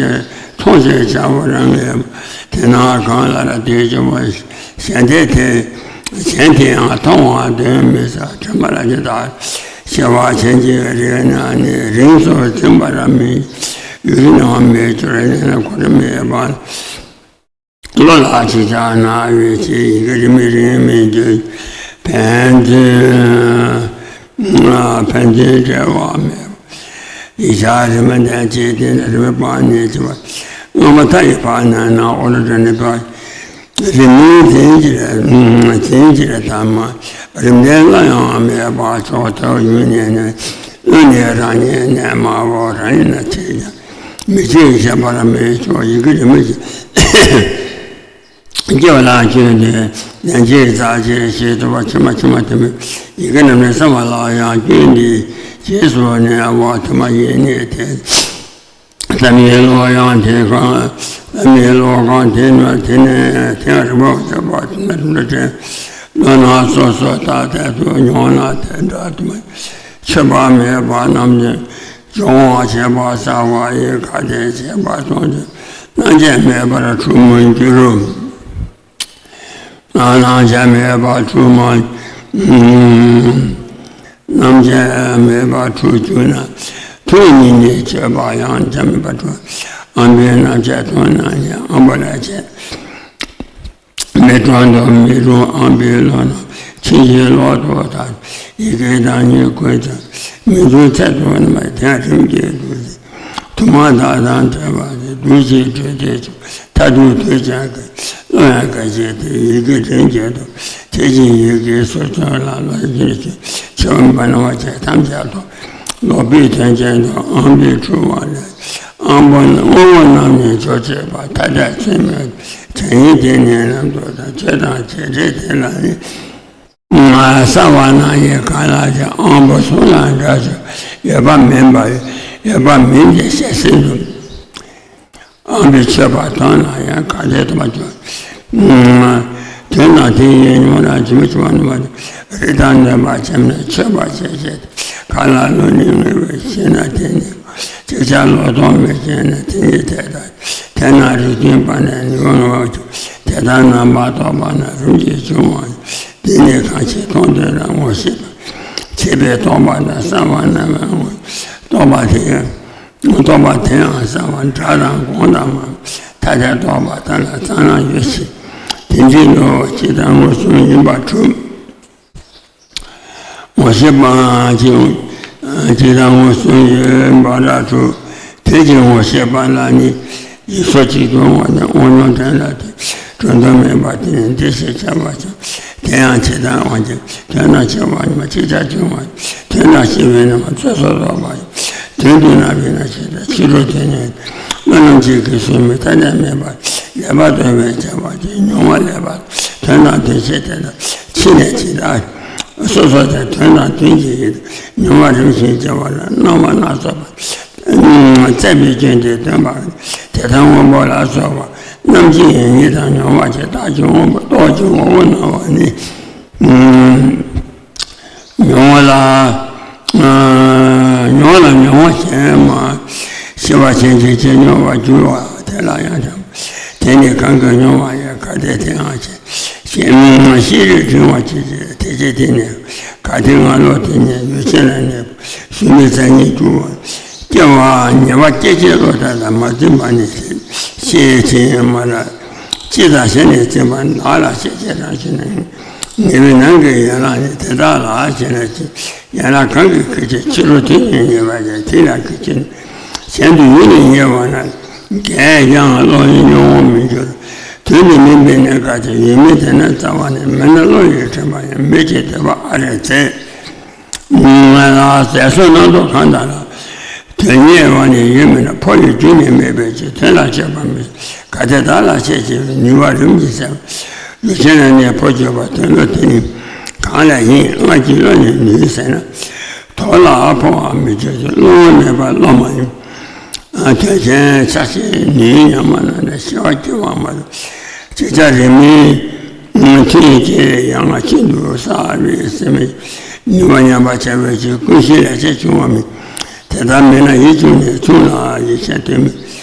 མཐོང་ཞེས་བྱ་བ་རང་ངེས། དེ་ན་གང་ལ་ར་དེ་བྱུང་བ། གཞན་དེ་དེ། གཞན་དེ་ཡང་མཐོང་བ་དོན་མི་ཟ་དྲན་པ་ལ་ཇི་ལྟར། ཤེས་པ་ཅན་གྱི་རིགས་ན་ནི་རིང་སོར་འཛིན་པ་ར་མི། ཡུལ་ན་མི་འགྱུར་ནས་ན་འཁོར་མེད་པ། བློ་ལ་ཅི་བྱ་ན་བའི་ཕྱིར། ཡི་གེ་རིམ་པས་རིམ་མི་འགྱུར། ཕན་ཚུན་ཕན་ཚུན་འབྲེལ་བ་མེད། ཡིག་ཆ་རིམ་པ་ལྡན་གཅིག་དེ་ནི་རིམ་པས་སྤངས་ནས་སྐྱེ་བ། སྔ་མ་མཐའ་ཡས་པ་ན་ན་འོ་ལ་འདྲ་ནི་པ། རིམ་མིན་འཛིན་གྱི་རེད། འཛིན་གྱི་རེད་དམ། རིམ་ལྡན་སླར་ཡང་མེད་པ་མཆོག་ཐོབ་ཡུལ་ནས་ནི། ཀླུ་ནི་རང་ཉིད་གནས་མ་བོ་རང་ཡིན་ན་ཆེས་ཀྱང་མི་ཆོས་ཤེས་པར་མི་ཆོག་ཡི་གེ་རིམ་པས་སྐྱེ་བ་ལ་སྐྱོན་ཏེ་ལན་གཅིག་རྩ་ཆེ་ཞེས་ཐུབ་པ་ཕྱི་མ་ཕྱི་མ་དེ་མོ་ཡི་གེ་རྣམས་ནི་གསང་བ་ལ་ཡང་སྐྱོན་ཏེ་རྗེས་སུ་ནི་བ་དུ་མ་ཡིན་ནི་དེ། བསམ་ཡས་བློ་ཡང་དེ་གང་། བསམ་ཡས་བློ་གང་དེ་ནི་དེ་ནས་དེ་ཡང་རིམ་པ་བྱེད་པ་དེ་ནི་རིམ་གྲོ་དྲན། བློ་སྣ་སོ་སོ་ལྟ་དད་དུ་མྱོང་ན་དེ་འདྲ་དུ་མ་ཆོད་པ་མེད་པ་རྣམས་ཀྱི། སྦྱོང་བ་བྱེད་པ་གསལ་བ་ཡི་ཁ་ཏས་བྱེད་པ་སོང་ཚེ་རྣམ་བཅད་མེད་པར་འཁྲུལ་མི་འགྱུར། རྣམ་བཅད་མེད་པར་འཁྲུལ་མ། རྣམ་བཅད་མེད་པར་འཁྲུལ་གྱུར་ན། ཐུགས་ཉིད་ནས་ཆོད་པ་ཡང་རྣམ་བཅད་མེད་པར་འཁྲུལ། ཨམ་བུའི་རྣམ་བཅད་མཐོང་ན་ནི་ཨམ་བུ་ལ་བྱེད། མི་གྲོང་དུ་མི་རུང་ཨམ་བུའི་ལོ་ན། ཕྱིན་ཅི་ལོག་ཏུ་ཐལ། ཡི་གེ་དང་ཉིད་ཀུན་ཀྱང་། མི་འཛུགས་ཚད་དུ་ནི་མ་དེ་རིམ་གྱིས་འདུ། དུ་མ་དག་དང་བྲལ་བ་དེ་འདུ་ཤེས་གྲོལ་ཏེ་བྱུང་། མཐར་ཐུག་དུས་ཀྱང་གི་བློ་ཡང་དགའ་བྱེད་དེ་ཡི་གེ་དྲན་བྱེད་དུ། དེ་བཞིན་ཡི་གེའི་ཟུར་ཕྱོགས་ལ་བློ་ཡི་གེར་བྱེད་ཆེ་བ་མ་ནོར་བ་བཅས་ཐམས་ཅད་དུ། ལོག་པའི་དོན་ཅན་དུ་ཨམ་བུས་འཁྲུལ་བ་ལས། ཨམ་བུ་ནི་དངོས་པོ་རྣམས་ནི་འཇོག་བྱེད་པ་ཐ་དད་ཚད་མའི་བྱ་ཡིན་དེ་ནི་ལམ་དུ་དང་ཆོས་དང་བྱེད་འབྲེལ་དེ་ལ་ནི། གསལ་བ་སྣང་ཡི་གང་ལ་ཅི་ཨང་པོ་གསུམ་ལ་འདྲ་ཞིག་ཡོད་པ་མིན་པ། ཡོད་པ་མིན་ཏེ་བཤད་སྲིད་དོ། ཨང་པའི་ཆོད་པ་དོན་ལ་ཡང་ག་དེ་དུ་མ་བྱུང་། དོན་དང་དེ་ཡི་མྱོང་རང་ཇི་མ་ཇི་བ་ནུས་པ་རིགས་དང་ནུས་པ་ཅན་ནི་ཆོད་པ་བྱེད་བྱེད་གང་ལ་བློ་ནི་ངེས་པའི་ཤེས་ན་དེ་ནི། ཅིག་ཅར་ལོག་རྟོག་མེད་ཅེ་ན་དེ་ཉིད་དེ་ལྟ། དེས་ན་རིགས་མཐུན་པ་ནི་ནུས་པ་ངོ་བོ་བཅུ། དེ་ལྟར་རྣམ་པར་རྟོག་པ་ན་རིམ་གྱིས་འབྱུང་བ་ཡིན། དེ་ནི་གང་ཞིག་མཐོང་ཐོས་རང་ངོ་ཤེས་པ། ཤེས་པའི་རྟོག་པ་དང་གསལ་བ་རྣམ་པའི་ངོ་རྟོག་པ་དེ་ཡང་། རྟོག་པ་དེ་ཡང་གསལ་བ་སྒྲ་དང་གོང་དང་མ་ཐ་དད་རྟོག་པ་དག་ལ་གསལ་སྣང་ཡོད་ཕྱིར། དེ་འདྲའི་ངོ་བོ་གཅིག་དང་ངོ་གསུམ་ཡིན་པར་གྲུབ། ངོ་ཤེས་པ་ཅིག་ཅིག་དང་ངོ་གསུམ་ཡོད་པ་འདྲ་གྲུབ། དེ་ཅིག་ངོ་ཤེས་པ་ལ་ནི། ཡིག་སོགས་ཅིག་ཏུ་འོང་ནས་དབང་ལུང་དྲན་ལ་དེ་གྲུབ་མཐའ་མེད་པ་དེ་ནི་འདི་ཞེས་བྱ་བ་ཀྱང་། དེ་ཡང་ཇི་ལྟར་འོང་ཀྱང་དོན་དམ་ཤེས་པ་ཉིད་མ་ཅིག་ཅར་བྱུང་བ། དོན་དམ་ཤེས་པའི་ནི་མ་ཚོད་སོགས་རྟོག་པ་ཡིན། དོན་དུ་རྣམ་པའི་ན་ཞེས་དང་ཕྱི་རོལ་དོན་ཉིད་བློ་རྣམ་འབྱེད་ཀྱི་སོ་མི་ཐ་དད་མེད་པ། ལེགས་པར་རྟོགས་པའི་ཁྱབ་པ་དེ་མྱོང་བ་ལེགས་པར་དོན་དང་དོན་ཤེས་དེ་དག་ཕྱི་ནས་ཇི་ལྟར་སོ་སོ་དེ་དོན་དང་དོན་གྱི་ཡུལ་མྱོང་བ་རིམ་བཞིན་སྐྱེ་བ་ལ་སྣང་བ་སྣ་ཚོགས་པ། བཙལ་བའི་སྐྱོན་དེ་སྟོན་པ་དེ་ལྟར་སྔོན་པོ་ལ་སོགས་པ་རྣམ་འབྱེད་ཡིན་ཉིད་དང་མྱོང་བ་ཅན་རྟག་གཅིག་སྔོན་པོ་རྟོག་གཅིག་ངོ་བོ་སྣང་བ་ནི། མྱོང་བ་ལ། མྱོང་ལ་མྱོང་བ་གཞན་མ། ཤེས་པ་ཅན་གྱི་ཕྱིར་མྱོང་བར་འགྱུར་བ་དེ་ལ་ཡང་དང་། དེ་ནི་གང་གིས་མྱོང་བ་ཡང་ག་དེ་དེའང་ཅན། ཤེས་རིག་འབྲིང་བ་ཅིག་དེ་ཅི་དེ་ནི་ག་དེ་ང་ལོ་དེ་ནི་ཡུལ་ཅན་ལ་གནས་པ་གཟུགས་མེད་རྩ་གཉིས་འགྱུར་བ། སྐྱེ་བ་ཉེས་པ་སྐྱེ་བྱེད་བློ་ལྟར་དང་མ་བརྩོན་པ་ནི། ཤེས་བྱེད་མ་ལ་ཅི་དང་ཞེ་ནས་བརྩོན་པ་བདག་ལ་ཤེས་བྱེད་རང་ཞེ་ན། ཉེས་པའི་ནང་གི་ཡན་ལག་ནི་དེ་དག་ལ་ཞེ་ན་ཅི། ཡན་ལག་གང་གིས་ཁེགས་བྱེད་ཕྱི་རོལ་དུས་ནས་ཉེས་པ་ཡང་དེ་ལ་ཁེགས་བྱེད་གཞན་དུ་ཡུལ་ནས་ཉེས་པ་ན། གས་ཀྱང་བློ་ཡི་སྙིང་པོ་མི་འགྱུར། དུས་ནི་མིན་པས་ནི་ག་ཅི་ཡོད་མིན་དེ་ནི་རྩ་བ་ནས་མི་ན་བློ་ཡི་དྲན་པ་ཡང་མི་བྱེད་འདོད་པ་ཨ་རེ་ཚེ། ང་ལ་ཟས་སོགས་རྣམ་རྟོག་གང་དག་ལ། དོན་གཉེར་བ་ནི་ཡོད་མིན་ན་འཕོ་བའི་རྒྱུ་ནི་མེད་པའི་ཕྱིར། དོན་ལ་དཔྱོད་པ་མི་ག་དེ་དག་ལ་ཤེས་བྱེད་པའི་ནུས་པ་རིམ་གྱིས་ཟད་པ། ཡུལ་ཆེན་ན་ནི་འཕོ་བཅོས་པ་དོན་ལུགས་དེ་ནི་གང་ལ་ཡིན་སྔར་གྱི་བློ་ནི་ནུས་ཟེར་ན། དོ་ལ་འཕོ་བ་མི་བཅོས་ཏེ་བློ་ངོར་མེད་པ་བློ་མ་ཡིན། དོན་ཆེན་ཆགས་ཞེན་ནུས་ཉམས་མ་ན་ནི་ཤེས་པ་སྐྱེ་བ་མ་རུ། ཅིག་ཅར་རིང་མིན། མཐུན་གྱི་ཡང་ཤིན་ཏུ་བསགས་པའི་སེམས་ནུས་པ་ཉམས་པ་བྱ་བའི་ཕྱིར་ཀུན་གཞི་ལས་ཆེས་ཆུང་བ་མིན། དེ་ལྟར་མིན་ན་ཡིད་ཆུང་ནས་ཆུང་ལ་ཡིད་ཆེས་དོན་མིན།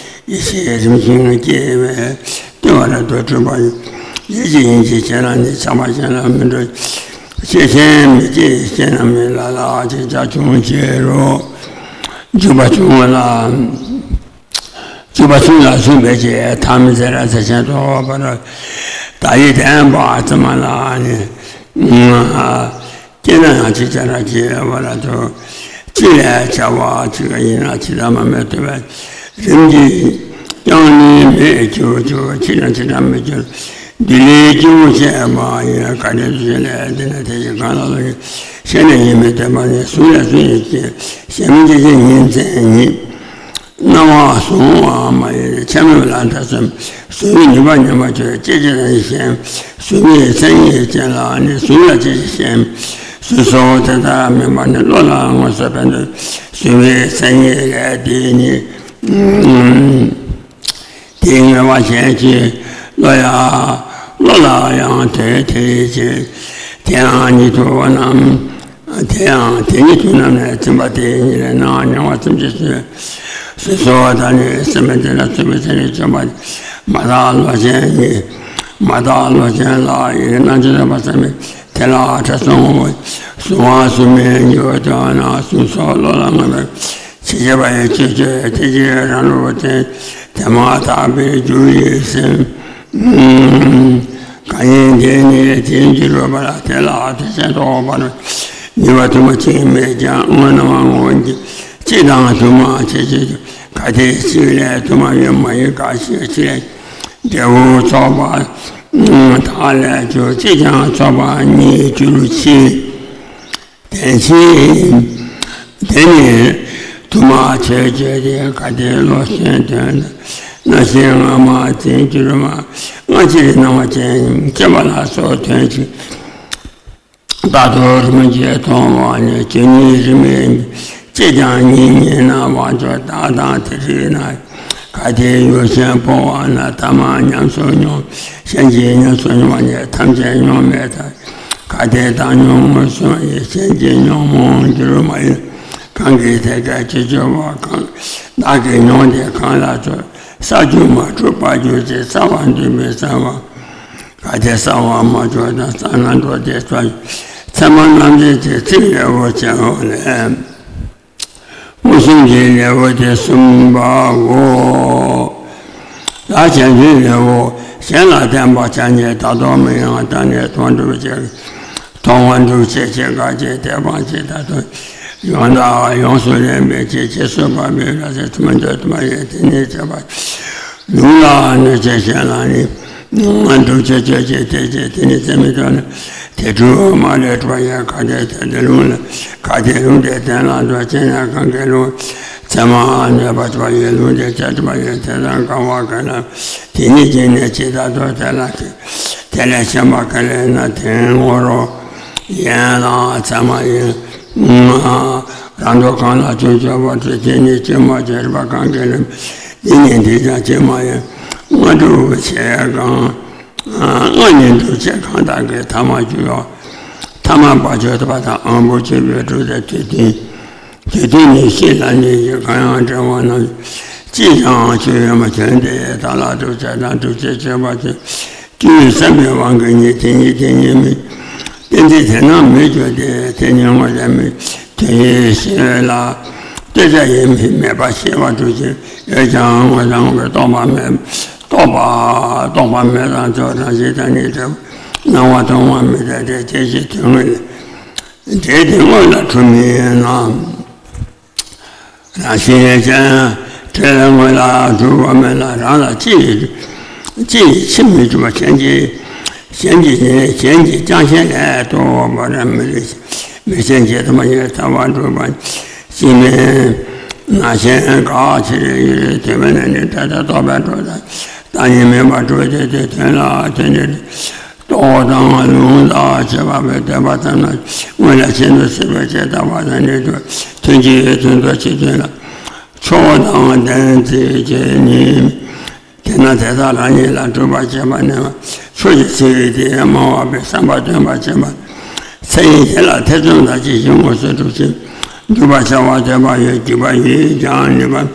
ཡིད་ཆེས་རིམ་བཞིན་སྐྱེ་བས་ལྟེ་བ་རབ་ཏུ་གྲུབ་པ་ཡིན། ཡིད་ཀྱི་ཡིན་གྱི་བྱེད་ལ་ནི་ཆགས་པ་གཞན་ལ་མི་འགྲོ། ཤེས་ཆེན་མི་སྐྱེ་ཤེས་རྣམས་ལ་ལ་ཅིག་ཅར་ཆུང་ཕྱིར་རོ། འཇུག་པ་ཆུང་ལ། སྤྱོད་པ་ཆུང་ལ་སུན་པའི་ཕྱིར། ཐ་མི་ཟད་ར་ཟེར་ཞེན་རྟོག་པ་ར། ད་ཡི་དན་པ་ཙམ་ལ་ནི། སྐྱེས་ན་ཡང་ཅིག་ཅར་སྐྱེ་བ་ལ་དུ། ཅི་ལས་བྱ་བ་ཅི་ག་ཡིན་ན་ཇི་ལྟར་མ་མེད་ཐུབ་པའི་རིམ་གྱིས་ཀྱང་ནི་མེད་གྱུར་གྱུར་ཅི་དང་ཅི་འདྲ་མི་འགྱུར། འདི་ལས་སྐྱེ་བོ་སྐྱེས་པ་ཡིན་ག་དེ་དུ་ཞིག་ལས་འདི་ན་དེ་ཞིག་གང་ལ་ལོ་ཡིན་ཤེས་ནས་ཡིན་མི་འདོད་པ་ནི་གཟུགས་ལས་སུ་ཡིན་གྱི་ཞེན་མི་སྐྱེ་ཞེན་ཉིན་མཚན་ཉིད། སྣང་བ་བཟུང་བ་མ་ཡིན་ཆ་མེད་ལ་ད་སེམས་གཟུགས་ནི་ཉེས་པ་ཉེས་པ་ཆོས་སྐྱེ་སྐྱེ་དང་ཞེན་གཟུགས་མེད་མཚན་ཉིད་ཅན་ལ་ནི་གཟུགས་ལ་སྐྱེ་ཞེན་གཟུགས་སོགས་དེ་ལྟར་མིན་པ་ནི་བློ་ལ་མངོན་སུམ་ཕན་ཚུན་གཟུགས་མེད་མཚན་ཉིད་ལས་དེ་ནི། དེའི་ངེས་པ་ཅན་གྱི་བློ་ཡང་བློ་ལ་ཡང་དེ་དེའི་ཕྱིར། དེའང་ཉིད་དུ་བ་རྣམས། དེའང་དེ་ཉིད་དུ་རྣམས་ནས་འཛིན་པ་དེ་ཉིད་ལས་ནའང་མྱོང་བ་ཙམ་གྱིས་སུ། སོ་སོ་བ་དང་ནི་སེམས་དེ་ལ་ཚུལ་བའི་ཚན་རིག་བྱེད་པ་མ་དག་བློ་ཅན་ཉིད། མ་དག་བློ་ཅན་ལ་ཡི་རྣམ་འབྱེད་རེག་པ་ཙམ་མིན། དེ་ལ་ཕྲ་སོང་ངོ་བོ། གཟུང་བ་གཟུགས་མེད་འགྱུར་དོན་ན་གཟུང་སོགས་བློ་ལ་མངོན་པའི་ཕྱིར་བྱེད་པ་ཡི་ཆོས་ཅན། དེ་ཕྱིར་རང་གྲོལ་བ་དེ་དེ་མ་ཐག་པའི་རྒྱུ་ཡི་སེམས་གང་ཡིན་དེ་ནི་དེའི་འགྱུར་བ་ལ་དེ་ལ་དེ་བཞིན་དུ་འོག་པར་ནུས་པ་དུ་མ་གཅིག་མེད་ཀྱང་སྔོན་སྣང་བ་ངོ་བོ་གཅིག་དང་དུ་མ་ཆེ་ཆེ་ག་དེ་གཅིག་ལས་དུ་མ་ཡོད་མ་ཡིན། ག་ཞིག་གཅིག་ལས་འབྲས་བུ་ཚོགས་པ་དག་ལས་གྱུར། གཅིག་ཀྱང་ཚོགས་པ་ཉིད་གྱུར་ཕྱིར། དེ་ཕྱིར་དེ་ནི་དུ་མ་ཆོས་ཅན། དེ་ག་དེ་བློ་ཞེན་དོན་དང་རྣམ་ཤེས་སྔ་མ་འཛིན་གྱུར་མ། སྔ་ཕྱིར་སྣང་བ་ཅན་སྐྱེ་བ་ལ་སོགས་དོན་གཅིག་རྟག་ཏུ་རིམ་གྱིས་མཐོང་བ་ནི་ཇི་སྙེད་རིམ་གྱིས་གཅིག་ཀྱང་ཉིད་ཉིད་ན་བ་ཅོ་བདག་དང་དེ་རིག་ན། ག་དེ་ཡུལ་ཅན་འཕོ་བ་ན་ཐ་མ་ཉམས་སུ་མྱོང་། གཞན་གྱིས་ཉམས་སུ་མྱོང་བ་ནི་ཐམས་ཅད་མྱོང་མེད་ལྟར། ག་དེ་བདག་མྱོང་མངོན་སུམ་ཡིན། གཞན་གྱིས་མྱོང་མང་འགྱུར་མ་ཡིན། གང་གིས་དེ་སྐད་ཅེས་བརྗོད་པ་གང་། བདག་གིས་མྱོང་དེ་གང་ལ་བརྗོད། གསར་འགྱུར་མ་གྲུབ་པར་གྱུར་ཅིག་གསར་བ་འདུས་པའི་གསར་བ། ག་དེ་གསར་བ་མ་བྱུང་དང་གསར་ན་འགྲོ་དེ་གསར། ཚད་མ་རྣམ་འབྱེད་ཀྱི་ཚིག་ལེའུ་བྱེ་བ་ལས། མངོན་སུམ་གྱི་ལེའུ་སྟེ་གསུམ་པའོ། ད་བྱང་ཆུབ་ལེའུ་གཞན་ལ་བརྟེན་པ་བྱ་ཉེས་ལྟ་རྟོག་མི་ཡོང་བ་ལྟ་ནས་མཐོང་གྲུབ་ཅེས། མཐོང་བ་འགྲུབ་བྱེད་ཅེས་དགག་བྱའི་དེ་སྤང་བྱེད་ལྟ་དུ་ཡང་དག་ཡོངས་སུ་ལེན་པའི་ཕྱིར། རྗེས་སུ་བབས་པའི་ར་ས་ཐུན་མོང་དུ་མ་ཡིན་དེ་ནི་བྱེད་པ། ལུང་ལ་གནོད་བྱེད་གཞན་ལ་ནི། སྒྲུབ་བྱེད་གཅོད་བྱེད་དེ་བྱེད་དེ་ནི་ཚད་མའི་དོན་ལ། དེ་སྒྲུབ་མ་ལས་གྲུབ་པ་ཡང་ག་དེ་དེ་དེ་ལུང་ལ་ག་དེ་ལུང་དེ་བསྟན་ལ་འགྲོ་ཅེ་ན་གང་གི་ལུང་ཚད་མ་གནོད་པ་གྲུབ་པ་ཡི་ལུང་དེ་བྱ་གྲུབ་པ་ཡི་དེ་དང་གང་བ་ག་ན་དེ་ཉིད་ཀྱི་གནས་ཇི་ལྟར་དུ་དེ་ལ་དེ་ལས་གཞན་པ་ག་ལས་ན་དེ་ངོ་རོ་ཡན་ལ་ཚད་མ་ཡི། རང་ལྡོག་གང་ལ་ཅུང་ཆོད་པ་དེ་དེ་ནི་ཅི་མ་བྱེད་པ་གང་གི་ལམ། འདི་ནི་འདི་ཀྱང་ཅི་མ་ཡིན། སྔ་སྒྲུབ་བྱེད་གང་། སྔ་ནི་སྒྲུབ་བྱེད་གང་དག་གི་ཐ་མ་རྒྱུ་ཡོད། ཐ་མ་བ་ཅོ་ཐ་པ་དང་ཨང་པོ་ཆོས་པའི་སྒྲུབ་བྱེད་དུས་དུས་དུས་དུས་ནི་ཤེས་ལ་ནི་ཡི་གང་ཡང་འབྲེལ་བ་རྣམས་ཅིས་ཀྱང་ཆོས་ཡོད་མ་དོན་དེ་དག་ལ་སྒྲུབ་བྱེད་དང་སྒྲུབ་བྱེད་ཆོད་པ་ཅན། དུས་བསམ་པའི་དབང་གིས་ནི་དེ་ཉིད་དེ་ཉིད་མིན། གཏན་ཚིགས་དེ་རྣམས་མི་འགྱུར་ཏེ་དེ་ཉིད་དངོས་ལས་མིན། དོན་ཡོད་ཤེས་ལ་ ལྟོས་བྱ་ཡིན་མིན་མེད་པ་ཤེས་པ་སྒྲུབ་ཕྱིར། ཡོད་ཀྱང་ངོ་ཚ་ངོ་བོས་རྟོག་པ་མེད། རྟོག་པ་རྟོག་པ་མེད་དང་ཚོགས་གྲངས་ཤིག་དང་ནི་འབྲས་བུ་སྣང་བ་མཐོང་བ་མི་འཐད་དེ། དེ་ཕྱིར་དོན་དངོས་ལ། འབྲས་དེ་དངོས་ལ་གྲུབ་མིན་ན། རང་བཞིན་ཅན། འབྲས་ལ་དངོས་ལ་གྲུབ་པ་མེད་ལ་རང་ལ་ཅི་ཡིས་ཅི་ཡིས་ཕྱིར་མི་འགྱུར་བ། གཞན་གྱིས་གཞན་གྱིས་གཞན་གྱིས་ཀྱང་གཞན་ལས་ལྡོག་པར་མི་རིགས། མི་ཤེས་བྱེད་དུ་མ་ཡིན་ཐལ་བ་སྒྲུབ་པ་ཅི་མིན་ན། གཞན་འགའ་ཕྱིར་ཡུལ་དུ་མེད་ན་ནི། འབྲས་དང་རྟོག་པས་གྲུབ་པ་དང་། བདག་ཉིད་མིན་པར་གྲུབ་སྟེ། དེ་དོན་ལ་དོན་ནི། རྟོག་དང་ལུང་དང་བཅས་པ་པའི་འདོད་པ་ཙམ་ན། དངོས་ལ་ཤིན་ཏུ་གཟིགས་པའི་ཕྱིར། ལྟ་བ་དང་ནི་འགྲོ་དོན་གྱི་དོན་དུ་ཕྱིར་དོན་ལ། ཕྱོགས་དང་གཏན་ཚིགས་ཀྱིས་ནི། དེས་ན་དེ་དག་རང་ཉིད་ལ་སྒྲུབ་པར་བྱེད་པ་ནི། ཕྱོགས་ཀྱི་ཚིག་དེ་སྨྲ་བ་པོའི་བསམ་པ་སྟོན་པར་བྱེད་པ། མཚན་ཉིད་དེ་ལ་ཐེ་ཚོམ་དང་བཅས་ཤིང་དངོས་སུ་སྒྲུབ་ཕྱིར། སྒྲུབ་པར་བྱ་བ་འདོད་པ་ཡོད། བགྱིས་པ་ཡིས་ཀྱང་ནུས་པ།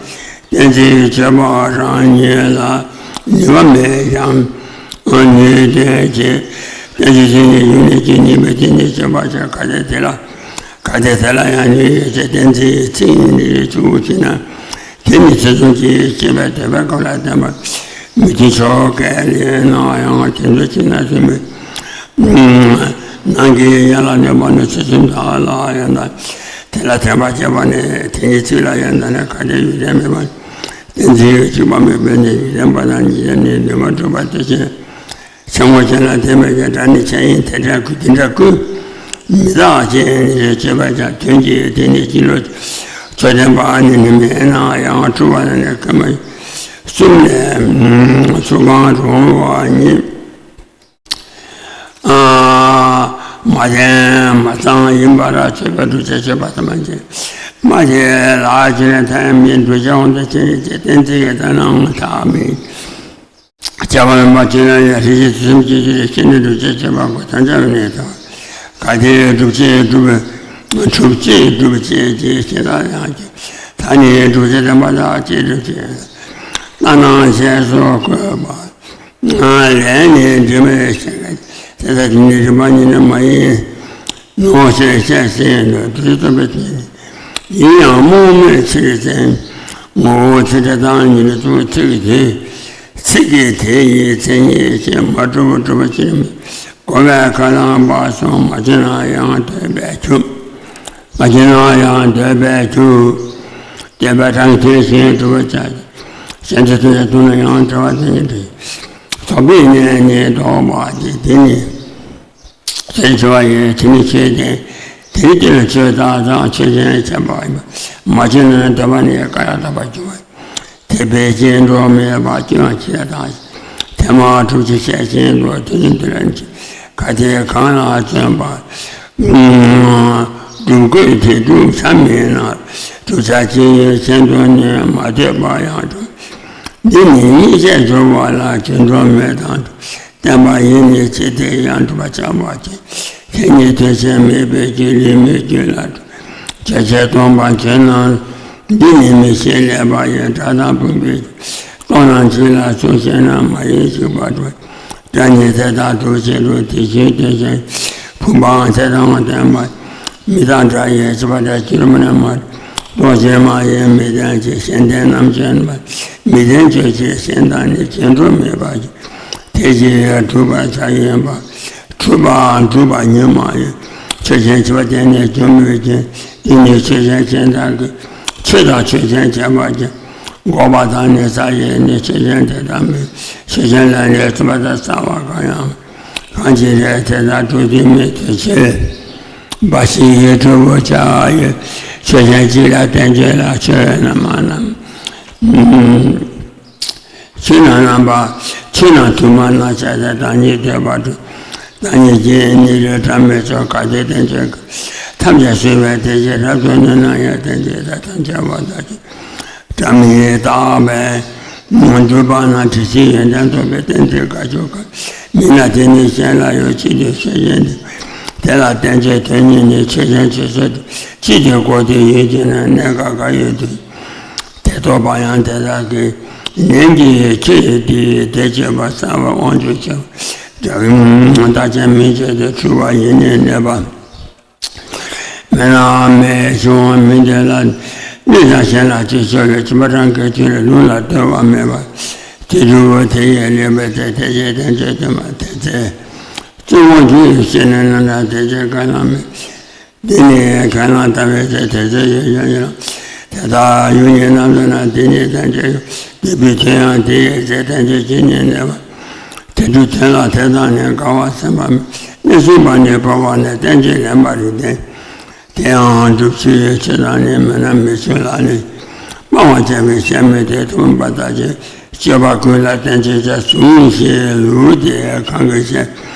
གཏན་ཚིགས་བརྗོད་པ་རང་ཉིད་ལ་ནུས་པ་མེད་ཀྱང་ནུས་ལྡན་གྱི། གཏན་ཚིགས་ཟིན་ནས་ཡུལ་ནི་ཅི་ཉིད་པའི་དེ་ཉིད་བརྗོད་པར་བྱ། གལ་ཏེ་དེ་ལ། གལ་ཏེ་དེ་ལ་ཡང་ནུས་ཡོད་ཅེས་གཏན་ཚིགས་ཚིག་ཉིད་ནི་ཡོད་ཆུང་ངུ་ཅིག་ན། དེ་ནི་ཐེ་ཚོམ་གྱིས་བསྐྱེད་པའི་འདོད་པའི་སྐབས་ལ་བསྟན་པ་མི་མཐུན་ཕྱོགས་གལ་ཡིན་ན་ཡང་དེ་ཚོ་ཅིག་ན་ཟིན་པའི། ནང་གི་ཡན་ལག་གནོད་པ་ནི་ཚུལ་གསུམ་དག་ལ་ཡང་དག་དེ་ལ་བརྟེན་པར་བྱེད་པ་ནི་དེ་ཉིད་ཚིག་ལ་ཡང་དག་ནི། གལ་ཏེ་ཡུལ་ཅན་མེད་པ་གཏན་ཚིགས་གཅིག་པ་མེད་པས་ནི། ཡུལ་ཅན་པ་དང་ཉིད་ཅན་ནི་ནུས་པ་གྲུབ་པ་དེ་བཞིན། ཆེན་པོ་ཅན་ལ་དེ་མེད་ཀྱང་སྒྲ་ནི་ཆེ་ཡིན། དེ་འདྲ་ཀུན་དེ་འདྲ་ཀུན་མི་རྟག་ཅེས་ནི་བརྗོད་པས་ཀྱང་དོན་གྱི་དེ་ནི་ཕྱིར་ལོ། ཆོས་ཅན་པ་ནི་ནི་མེད་ན་ཡང་གྲུབ་པ་ནི་ཀུན་མ་གསུམ་ལས་ཚུར་གང་རུང་བ་ཉིད། མ་བརྟེན་མ་ཚང་ཡིན་པར་ཆོས་པའི་སྒྲུབ་བྱེད་ཆོས་པ་ཐ་མ་ཅན། མ་བྱས་ལ་ཅི་ནས་ཐ་མིན་སྒྲུབ་བྱེད་དབང་དུ་བྱས་ནས་ཀྱི་གཏན་ཚིགས་ཀྱི་ལྟར་སྣང་ཐ་མིན། བྱ་བ་མིན་པ་ཅི་ན་ཡང་རིགས་ཀྱི་ཚུལ་གསུམ་གྱི་ཕྱིར་ཤེས་ནས་སྒྲུབ་བྱེད་བྱེད་པ་ཀུན་ཐམས་ཅད་ནི་དང་། གལ་ཏེ་སྒྲུབ་བྱེད་སྒྲུབ་སྒྲུབ་བྱེད་སྒྲུབ་བྱེད་ཀྱི་ཤེས་རབ་ཡང་གི། ད་ནི་སྒྲུབ་བྱེད་བདེན་པ་དག་ཅེས་སྒྲུབ་བྱེད་ལྟར་སྣང་ཞེས་སུ་བཀོད་པ། ལས་ནི་འབྲེལ་མེད་ཞེས་དེ་ལྟར་དེ་ནི་རིགས་པ་ཉིད་ནི་མ་ཡིན་ནོ་ཞེས་བཤད་ཟིན་ཏོ། དེ་རྩོད་པའི་དོན་ཡིན་ཡང་རྨོངས་མེད་ཕྱིར་བཙན། ངོ་བོ་ཚིག་འབྲས་དང་ཉིད་ལ་ཚུལ་ཚིག་དེ། ཚིག་གི་དེ་ཡི་མཚན་ཉིད་ཅེས་མ་གྲུབ་པ་གྲུབ་པ་ཕྱིར་མི་གོ་བས་ཁས་བླངས་པ་སོགས་མ་བྱས་ན་ཡང་འདོད་པས་འགྱུར། མ་བྱས་ན་ཡང་འདོད་པས་འགྱུར། འདོད་པའི་གྲངས་དེ་བཞིན་སྒྲུབ་པར་བྱ། གཞན་དུ་ཐུག་ཡང་ཐུག་ན་ཡང་བྲལ་བ་དེ་ཉིད་དུ། ཐོབ་པའི་གནས་ནི་ལྡོག་པ་སྟེ་དེ་ནི། ཟེར་བྱ་བ་ཡོད། དེ་ནི་ཆོས་ཅན། དེ་ནི་དེ་ལ་ཆོས་བདག་དང་ཆོས་ཅན་ཁྱད་པར་ཡོད་པ། མ་བྱས་ན་འདོད་པ་ནི་བཀག་ཡང་དག་པར་འགྱུར་བ། དེ་འབད་ཅིང་འགྲོ་མེད་པར་སྐྱེ་བ་ཅི་ཡང་དང་། དེ་མ་གྲུབ་ཅེས་བཤད་ཅིང་འགྲོ་དེ་ནི་འདི་ལ་ནི་གལ་ཏེ་གང་ལ་བརྩོན་པ། སྒྲུབ་དགོས་དེ་བསྒྲུབ་བྱ་མིན་ན། བསྒྲུབ་བྱ་ཅི་ཡོད་གཞན་དུ་ནི་མ་ལྟོས་པར་ཡང་འགྲོ། འདི་ནི་གཉིས་ཆར་སྦྱོར་བ་ལ་རྒྱུ་འགྲོ་མེད་དང་འགྲོ། བསྟན་པ་ཡིས་ནི་ཅི་སྟེ་ཡང་འགྲུབ་པར་བྱ་བ་ཅི། དེ་ཉིད་དོན་གཞན་མེད་པའི་རྒྱུ་ལས་མི་རྒྱུ་ལ་འགྲོ། ཆོས་ཅན་སྟོང་པར་བརྗོད་ན། འདི་ནི་མི་ཤེས་ལས་པ་ཡི། སྒྲ་དང་བུམ་པའི་རྒྱུ། སྟོང་ན་འཇིག་ལ་ཚུལ་བཞིན་ན། མ་ཡིན་གཅིག་པར་གྲུབ། སྒྲ་ཉིད་དེ་དག་ཏུ་ཕྱིར་རོ། དེ་བཞིན་དོན་གཞན་བུམ་པའང་དེ་དང་ལྡན་པ། མི་རྟག་སྒྲ་ཡི་ཕྱི་པ་འདྲ་སྤྱིར་མ་ནས་མ། རྟོག་བཅས་མ་ཡིན་མི་ལྡན་གྱི་གཞན་ལྡན་རྣམ་བཅད་པ། མི་ལྡན་བཅོས་ཀྱི་གཞན་དང་ནི་རྗེས་འགྲོ་མེད་པ་ཀྱི། དེ་ཕྱིར་གྲུབ་པ་ཆ་ཡིན་པ། གྲུབ་པ་གྲུབ་པ་ཉིད་མ་ཡིན། ཆོས་ཅན་བྱས་པ་དེ་ནི་འགྱུར་མེད་ཅིང་། འདི་ནི་ཆོས་ཅན་གཞན་དག་གི། ཆོས་དང་ཆོས་ཅན་བྱས་པ་ཀྱང་། འགོག་པ་དང་ནི་ས་ཡི་ནི། ཆོས་ཅན་དེ་དག་མིན། ཆོས་ཅན་ལས་ནི་ཐུབ་པ་དང་རྩ་བ་གང་ཡང་། གང་ཅི་རེད་དེ་དག་གྲུབ་དུས་མེད་དུ་ཕྱིར། འབའ་ཞིག་གིས་གྲུབ་པོ་ཆ་ཡི། ཆོས་ཅན་གཅིག་ལ་བསྟན་བཅོས་ལ་ཆོས་རྣམས་མ་རྣམས། ཆོས་རྣམས་རྣམ་པ། ཆོས་རྣམས་དུ་མ་ན་ཆ་དེ་དང་ཉིད་འདོད་པ་གྲུབ། བདག་ཉིད་ཀྱི་ནི་རེ་བྲམ་མེད་ཚོགས་ག་དེ་བསྟན་བཅོས་ཀུན། ཐམས་ཅད་གསོལ་བའི་དེ་བཞིན་རབ་ཏུ་ནོན་ན་ཡང་བསྟན་བཅོས་དག་ཐམས་ཅད་པ་དག་གི། སྒྲ་མི་རྟག་པས་མ་གྲུབ་པ་ན། དྲི་ཞིམ་ཡོན་ཏན་ཐོབ་པའི་རྟེན་འབྲེལ་དགའ་སྐྱོ་གང་མིན་ན། དེ་ནི་གཞན་ལ་ཡོད་ཅི་འདོད་ཆོས་ཅན་དེ། དེ་ལ་བསྟན་བཅོས་དོན་གཉིས་ནི། ཆོས་ཅན་ཆོས་ཟེར་དུ་ཅི་སྟེ་གོ་དེ་ཡོད་ཅེ་ན། གནད་འགག་ག་ཡོད་དུ་དེ་རྟོགས་པ་ཡང་དེ་དག་གི། ནན་གྱིས་ཆོས་ཡོད་དེ་དེ་བྱེད་པ་གསལ་བར་དབང་བསྒྱུར་བྱ་བ། བདག་ཅག་མིན་བྱས་ཏེ་འཁྲུལ་པ་ཡེ་ནས་གནས་པ། མེད་ན་མེད་བྱུང་བ་མིན་དེ་ལ། མི་དང་གཞན་ལ་ཅི་བྱ་བའི་བྱིས་པ་རང་གི་རྒྱུད་ལ་ལུང་ལ་ལྟོས་པ་མེད་པར། དེ་འགྲུབ་བོ་དེ་ཡི་ལེགས་པའི་ཚེ་དེ་ཅེས་བསྟན་བཅོས་དུ་མ་དེ་ཚེ། བཙུན་མོ་རྒྱུད་ཡི་སྤྱི་ནས་རྣམ་གྲངས་དེ་ཅེས་ག་ལ་མེད། འདི་ནི་ག་ལ་ལྟ་བའི་ཚེ་དེ་ཚེ་ཡོད་ཀྱང་ཡོད། དེ་དག་ཡུལ་ཉིད་རྣམས་སུ་ན་དེ་ཉིད་བསྟན་བཅོས་ཡོད། འདོད་པའི་དོན་ཡང་དེ་ཡི་ཚེ་བསྟན་བཅོས་ཇི་སྙེད་གནས་པ། དེ་འགྲུབ་དོན་ལ་དེ་དག་ནི་དགའ་བ་སེམས་པ་མེད། གནས་གསུམ་པ་ནི་འཕོ་བ་ནས་བསྟན་བཅོས་ལེན་པ་རིགས་ལྡན། དེ་ཡང་སྒྲུབ་ཚུལ་ཆོས་དང་ནི་མི་རྣམས་མི་ཆོས་ལ་ནི། སྨྲ་བར་བྱ་བའི་ཤ་མེད་དེ་མཐོང་བ་ལྟར་གྱི་སྤྱོད་པ་ཀུན་ལ་བསྟན་བཅོས་བྱ་ཟུང་ཞེས་ལུགས་དེ་གང་གིས་བཤད།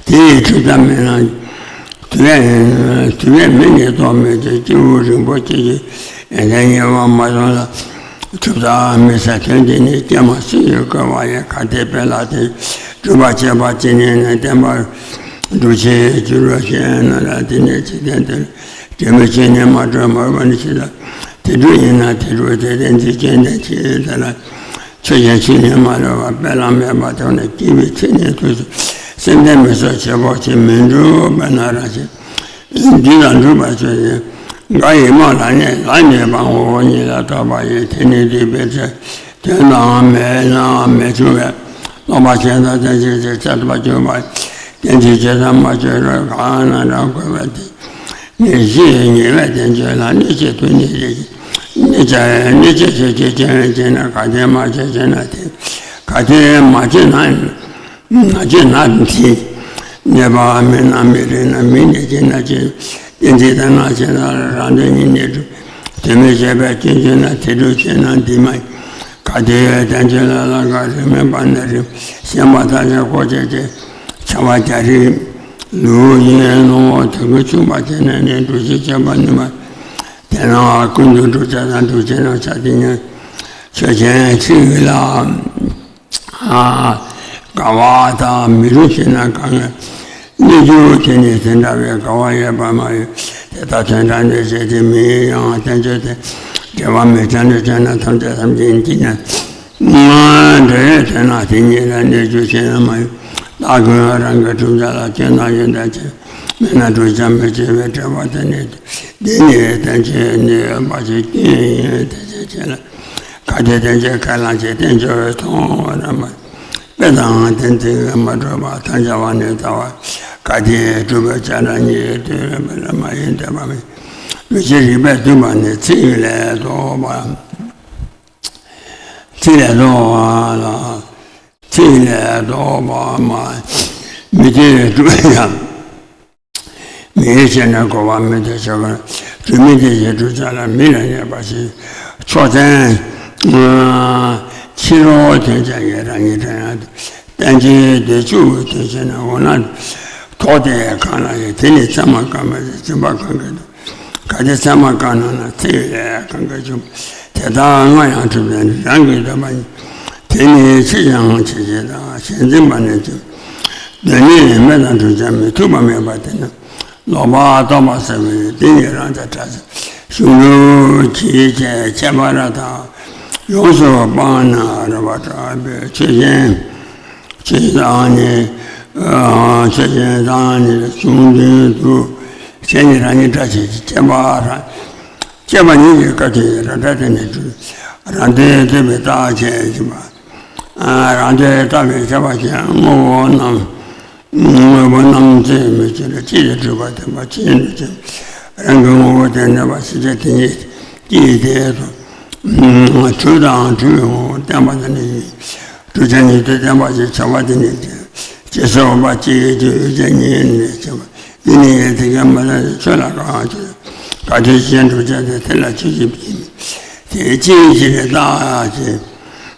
དེ་ཡི་གྲུབ་མཐའ་མི་སྣང་དུ་བས་དུ་བས་མི་ནི་རྟོགས་མེད་དེ་སྐྱེས་བུ་རིང་པོ་སྐྱེ་རྒྱུ་ཡོན་ཏན་ཉེ་བ་མ་སོང་ལ། གྲུབ་མཐའ་མི་གསལ་དོན་འདི་ནི་ཀྱེ་མ་སུ་ཡིས་བཀོད་པ་ཡིན། གལ་ཏེ་དཔེ་ལ་དེ་སྒྲུབ་པར་བྱེད་པ་ཅི་ནས་ནི་བསྟན་པར་འགྲུབ་ཕྱིར་འགྱུར་རོ་ཞེ་ན་ལ། དེ་ནས་ཚིག་དོན་དེར་འབྲས་བུ་ཅི་ནས་མ་གྲུབ་མོས་པ་ནི་ཕྱིར་ལ། དེ་འགྲུབ་ཡིན་ན་དེ་འགྲུབ་དེ་ལྡན་ཚིག་ཅན་ལྡན་ཕྱིར་དེ་ལ། ཆོས་ཅན་ཆོས་ཉིད་མ་ལུས་པ་དཔེ་ལ་མེད་པ་དེ་ནི་སྐྱེས་བུའི་ཚིག་ནི་ཐུགས་སུ་སེམས་ལྡན་མི་སོགས་བྱེད་པོ་ཆེ་མི་འགྲུབ་པ་ན་ར་ཞེ། འདི་ལ་འགྲུབ་པར་བྱ་ཞིང་། འགའ་ཡིས་སྨྲ་ལ་ནི་ལ་ནི་བའང་འོ་ཉིད་ལ་ཐོགས་པ་ཡིན། དེ་ནི་འདུས་པའི་ཚེ་དོན་དང་མེད་ན་མི་འབྱུང་བས། ལོག་པར་བྱས་ན་བསྟན་བཅོས་ཀྱི་ཚད་པ་གྱུར་པ། བསྟན་བཅོས་ཇི་ཙམ་མ་བཅོས་རུང་གང་ན་རང་དགོས་པ་དེ། ནི་ཞེས་ཉེ་བའི་བསྟན་བཅོས་ལ་གནོད་བྱེད་དུ་ནི་རེ་ཞིང་། གནོད་བྱ་གནོད་བྱེད་ཆོས་ཅན་ཅན་ན་ག་དེ་མ་བྱས་ཅན་ན་དེ། ག་དེ་མ་བྱས་ན། ང་ཚོས་ན་དེ་གནོད་པ་མེད་ན་མི་རིགས་ན་མི་གནོད་ཅན་ན་ཅི། གཏན་ཚིགས་ལྟར་སྣང་བྱེད་ན་རང་དོན་ཉིད་ནི་གྲུབ། དོན་མེད་བྱས་པའི་སྐྱོན་བྱུང་ན་དེ་སྒྲུབ་བྱེད་ན་འདི་མ་ཡིན། གལ་ཏེ་བསྟན་བཅོས་ལ་ལ་འགའ་རེ་མེད་པ་ན་རེ་ཞེན་པ་ལྟར་ལས་གོ་བྱེད་ཅེས་བྱ་བ་རྒྱ་རིགས་ལུགས་ཡིན་ནོ། དེ་ཀུན་མཚུངས་པ་བྱས་ནས་ནི་སྒྲུབ་བྱེད་བྱེད་པ་ནུས་པ། དེས་ན་ཀུན་ཏུ་སྒྲུབ་བྱ་དང་སྒྲུབ་བྱེད་རྣམས་བྱ་དེ་ཉིད་ཆོས་ཅན་ཚིག་ལ། དགའ་བ་དང་མི་རུང་ཞེ་ན་གང་ཡང་གནོད་རྒྱུ་དེ་ནི་དེ་འདྲ་བའི་དགའ་བ་ཡོད་པ་མ་ཡོད། དེ་ལྟར་དོན་དག་འདོད་བྱེད་དེ་མི་ཡིན་ཡང་བསྟན་བཅོས་དེ་འབྲེལ་བ་མེད་ཀྱང་འདོད་བྱེད་ན་ཐམས་ཅད་ཐམས་ཅད་ཀྱི་ནི་འབྲེལ་ཡོད་དེ་ན་དེ་ཉིད་ལ་གནོད་རྒྱུ་ཞེ་ན་མ་ཡོད། བདག་ཀུན་རང་གི་གྲུབ་མཐའ་ལ་སྐྱོན་དང་ཡོན་ཏན་ཆེ་མེད་ན་བསྒྲུབ་བྱ་མི་བྱེད་པའི་འབྲེལ་བ་དེ་ནི་འདི་ནི་བསྟན་བཅོས་ནི་ཡོད་པ་ཞིག་སྐྱོན་ཡིན་དེ་བྱེད་བྱེད་ལ། གལ་ཏེ་དོན་གྱི་ཁས་བླངས་ཀྱི་བསྟན་བཅོས་མཐོང་བ་རྣམ་པ། དཔེ་དང་དོན་ཚིག་མ་གྲུབ་པ་ཐལ་འགྱུར་བ་ནི་ལྟ་བ། གལ་ཏེ་གྲུབ་པའི་བྱ་བྲལ་ཉིད་དུ་རིགས་པ་ལ་མ་ཡིན་འདོད་པ་མེད། ལུགས་ཀྱི་རིགས་པས་བསྡུས་པ་ནི་ཚིག་ལས་ལྡོག་པ། ཚིག་ལས་ལྡོག་པ་ལ། ཚིག་ལས་ལྡོག་པ་མ། མི་དེ་གྲུབ་ཡང་། མི་ཡི་ཆོས་ནི་གོ་བ་མི་དེ་ཆོས་ཀུན་གྲུབ་མིན་དེ་བཞིན་བསྒྲུབ་བྱ་ལ་མི་ལ་གནས་པ་ཞིག་ཕྱོགས་མཚན་ཕྱི་རོལ་དོན་ཅན་གྱི་རང་ཉིད་དྲན་ཡང་བསྟན་བཅོས་འདོད་ཆུང་གི་དོན་ཅན་ནི་འོ་ན་དོགས་ཏེ་གང་ལ་ཡང་དེ་ནི་ཚད་མ་གང་མ་ཞིག་སྦྱིན་པ་གང་གིས་གལ་ཏེ་ཚད་མ་གང་ན་ན་ཚིག་ལས་གང་གིས་བྱུང་། དེ་དག་སྔ་ཡང་གྲུབ་ནས་རང་གིས་འདོད་པ་ཉིད། དེ་ནི་ཕྱིས་ཀྱང་ཕྱིས་བྱེད་དང་གཞན་འཛིན་པ་ནི་བྱུང་། དོན་ནི་མེད་དང་སྒྲུབ་བྱ་མེད་ཐུབ་པ་མེད་པ་དེ་ནི་ལོག་པར་རྟོག་པ་ཟད་པས་དེ་ཉིད་རང་དང་བྲལ་ཞིང་གཞུང་ལུགས་ཀྱི་ཁྱད་པར་དག་ཡོངས་སུ་སྤངས་ན་རབ་ཏུ་དྲག་པོའི་ཆོས་ཅན། ཆོས་དང་ནི། ཆོས་ཅན་དང་ནི་གཞུང་དོན་དུ་ཆོས་ཉིད་རང་ཉིད་འདྲ་བྱེད་ཀྱི་སྐྱེ་བ་རང་། སྐྱེ་བ་ཉིད་ཀྱི་སྐབས་ཀྱི་རང་སྒྲ་དེ་ནི་གྲུབ། རང་དོན་ཐོས་པའི་རྟགས་ཆོས་ཅན་པ། རང་དོན་རྟགས་པའི་ཁྱད་པར་ཅན་དངོས་པོ་རྣམས། དངོས་པོ་རྣམས་ཚད་མེད་ཕྱིར་གཅིག་ཏུ་གྲུབ་པ་བདེན་པ་ཅན་དུ་བྱེད། རང་གི་ངོ་བོ་དེ་གནས་པ་ཕྱིན་ཆད་དེ་ཉིད་ཀྱི་དེ་དང་། གྲུབ་དང་གྲུབ་པའི་ངོ་བོ་བསྟན་པ་དེ་ནི་ཡིན། གྲུབ་ཆ་ཉིད་དུ་བསྟན་པ་ཞེས་བྱ་བ་དེ་ནི་ཅི་སོགས་པ་ཅིག་གི་ཡུལ་ཅན་ཉིད་ནས་བྱ་བ་འདི་ནི་དེ་གའི་མ་ལ་ཆོས་ལ་གང་ཅི། ག་དུས་གཞན་གྲུབ་ཆ་དེ་དེ་ལ་ཆོས་ཅན་པ་ཡིན། དེ་ཅིའི་ཕྱིར་རྟགས་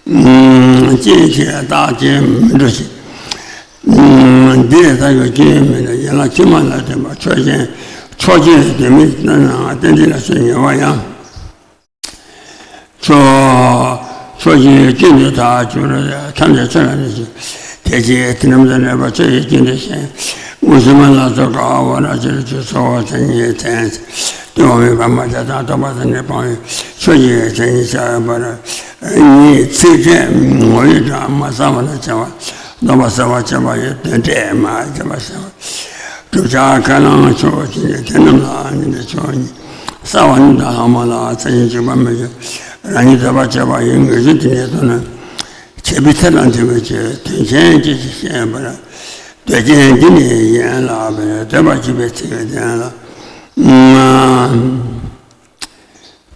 ཅན། ཅིའི་ཕྱིར་རྟགས་ཅན་མི་འགྲོ་ཞིང་། འདིར་ལྟ་བའི་སྐྱོན་མེད་ན་ཡན་ལག་ཕྱི་མ་ལ་ལྡན་པ་ཕྱོགས་ཅན། ཕྱོགས་ཆོས་དོན་མིན་ན་གཏན་ཚིགས་ལ་སོགས་ཉེ་བ་ཡང་། ཕྱོགས་ཕྱོགས་ཆོས་ཀྱི་སྐྱོན་དུ་ཐག་གཅོད་ཐམས་ཅད་ཆོས་ལ་གནས་ཤིང་། དེ་ཕྱིར་དེ་རྣམས་སུ་གནས་པ་ཆོས་ཀྱི་སྐྱོན་དུ་ཞེན། མངོན་སུམ་ལ་སོགས་དཀའ་བ་རབ་ཕྱིར་ཆོས་སོགས་མཚན་ཉིད་མཚན། ལྟོས་པ་མེད་པར་མ་དད་དང་རྟོག་པ་དང་ནི་སྤང་བའི་ཕྱོགས་ཀྱི་མཚན་ཉིད་བྱ་བར་ཉིད་ཚིག་ཕྲད་ངོ་བོའི་སྒྲ་མ་ཟ་བ་ལ་བྱ་བ། ལྡོག་པ་ཟ་བར་བྱ་བ་ཡི་དོན་ཕྲད་མ་བྱ་བ་བྱ་བ། བསྒྲུབ་བྱ་ཁས་བླངས་ཕྱོགས་ཀྱི་དེ་རྣམས་ལ་ནི་ཕྱོགས་ཉིད་ གསལ་བ་ནི་དང་ལྷག་མ་ལ་མཚན་ཉིད་གཅིག་པ་མི་འགྱུར། རང་ཉིད་འདོད་པ་བྱས་པ་ཡི་ངེས་ཤེས་དེ་ཉིད་དུ་ནི། བྱས་པའི་ཚེ་དང་འབྲེལ་བའི་ཕྱིར་དོན་ཅན་ཅི་ཞིག་ཤེས་པར། འདོད་ཅན་འདི་ནི་ཡན་ལག་པའི་འདོད་པ་སྤྱོད་པའི་ཚིག་གི་དོན་ལ།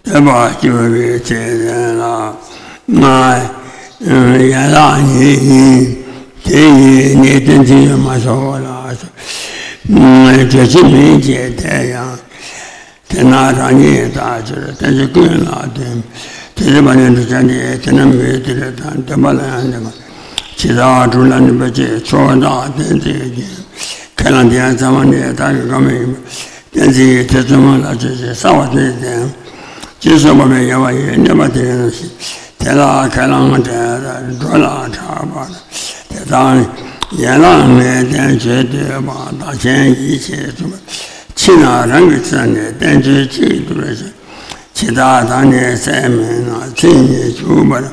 འདོད་པ་སྤྱོད་པའི་ཚིག་གི་དོན་ལ། ཡན་ལག་ཉིད་ཡིན། དེ་ཡིས་ནི་གཏན་ཚིགས་ཡོད་མ་ཚོར་བ་ལ། རྗོད་བྱེད་མིན་གྱི་དེ་ཡང་། དེས་ན་རང་ཉིད་ལྟར་ཕྱིར་བསྟན་བཅོས་ཀུན་ལ་ལྡན། དེ་ཚེ་བ་ནི་འགྲོ་བྱ་འདི་དེ་ན་མི་དེ་རེ་དང་འདོད་པ་ལ་ཡང་འདོད་པ། ཇི་ལྟར་གྲུབ་ལ་ནུས་པའི་ཕྱིར་ཆོས་བདག་གཏན་ཚིགས་ཀྱི། ཁས་བླངས་དེ་ཡང་ཚད་མ་ནི་བདག་གི་བཀའ་མ་ཡིན་པ། གཏན་ཚིགས་ཀྱི་དེ་ཚོད་མ་ལ་ཆོས་ཅན་གསལ་བ་དེ་ལྡན། ཅེས་གསུངས་པ་བས་དབྱེ་བ་ཡི་གནས་པ་དེ་ཡང་ཞེས། དེ་ལ་ཁས་བླངས་འདྲེན་འགྲོ་ལ་གྲགས་པ། དེ་དག་ཡན་ལག་ལྔའི་བསྟན་བཅོས་བསྟོད་པ་བདག་ཆེན་ཡིད་ཆེས་སུ། ཕྱི་ནང་རང་གི་རྩ་ནས་བསྟན་བཅོས་གཅིག་ཏུ་རེ་ཞིག་ཇི་ལྟར་བདག་ནི་ཚད་མིན་ན། ཚིག་ཉིད་འཇུག་པར་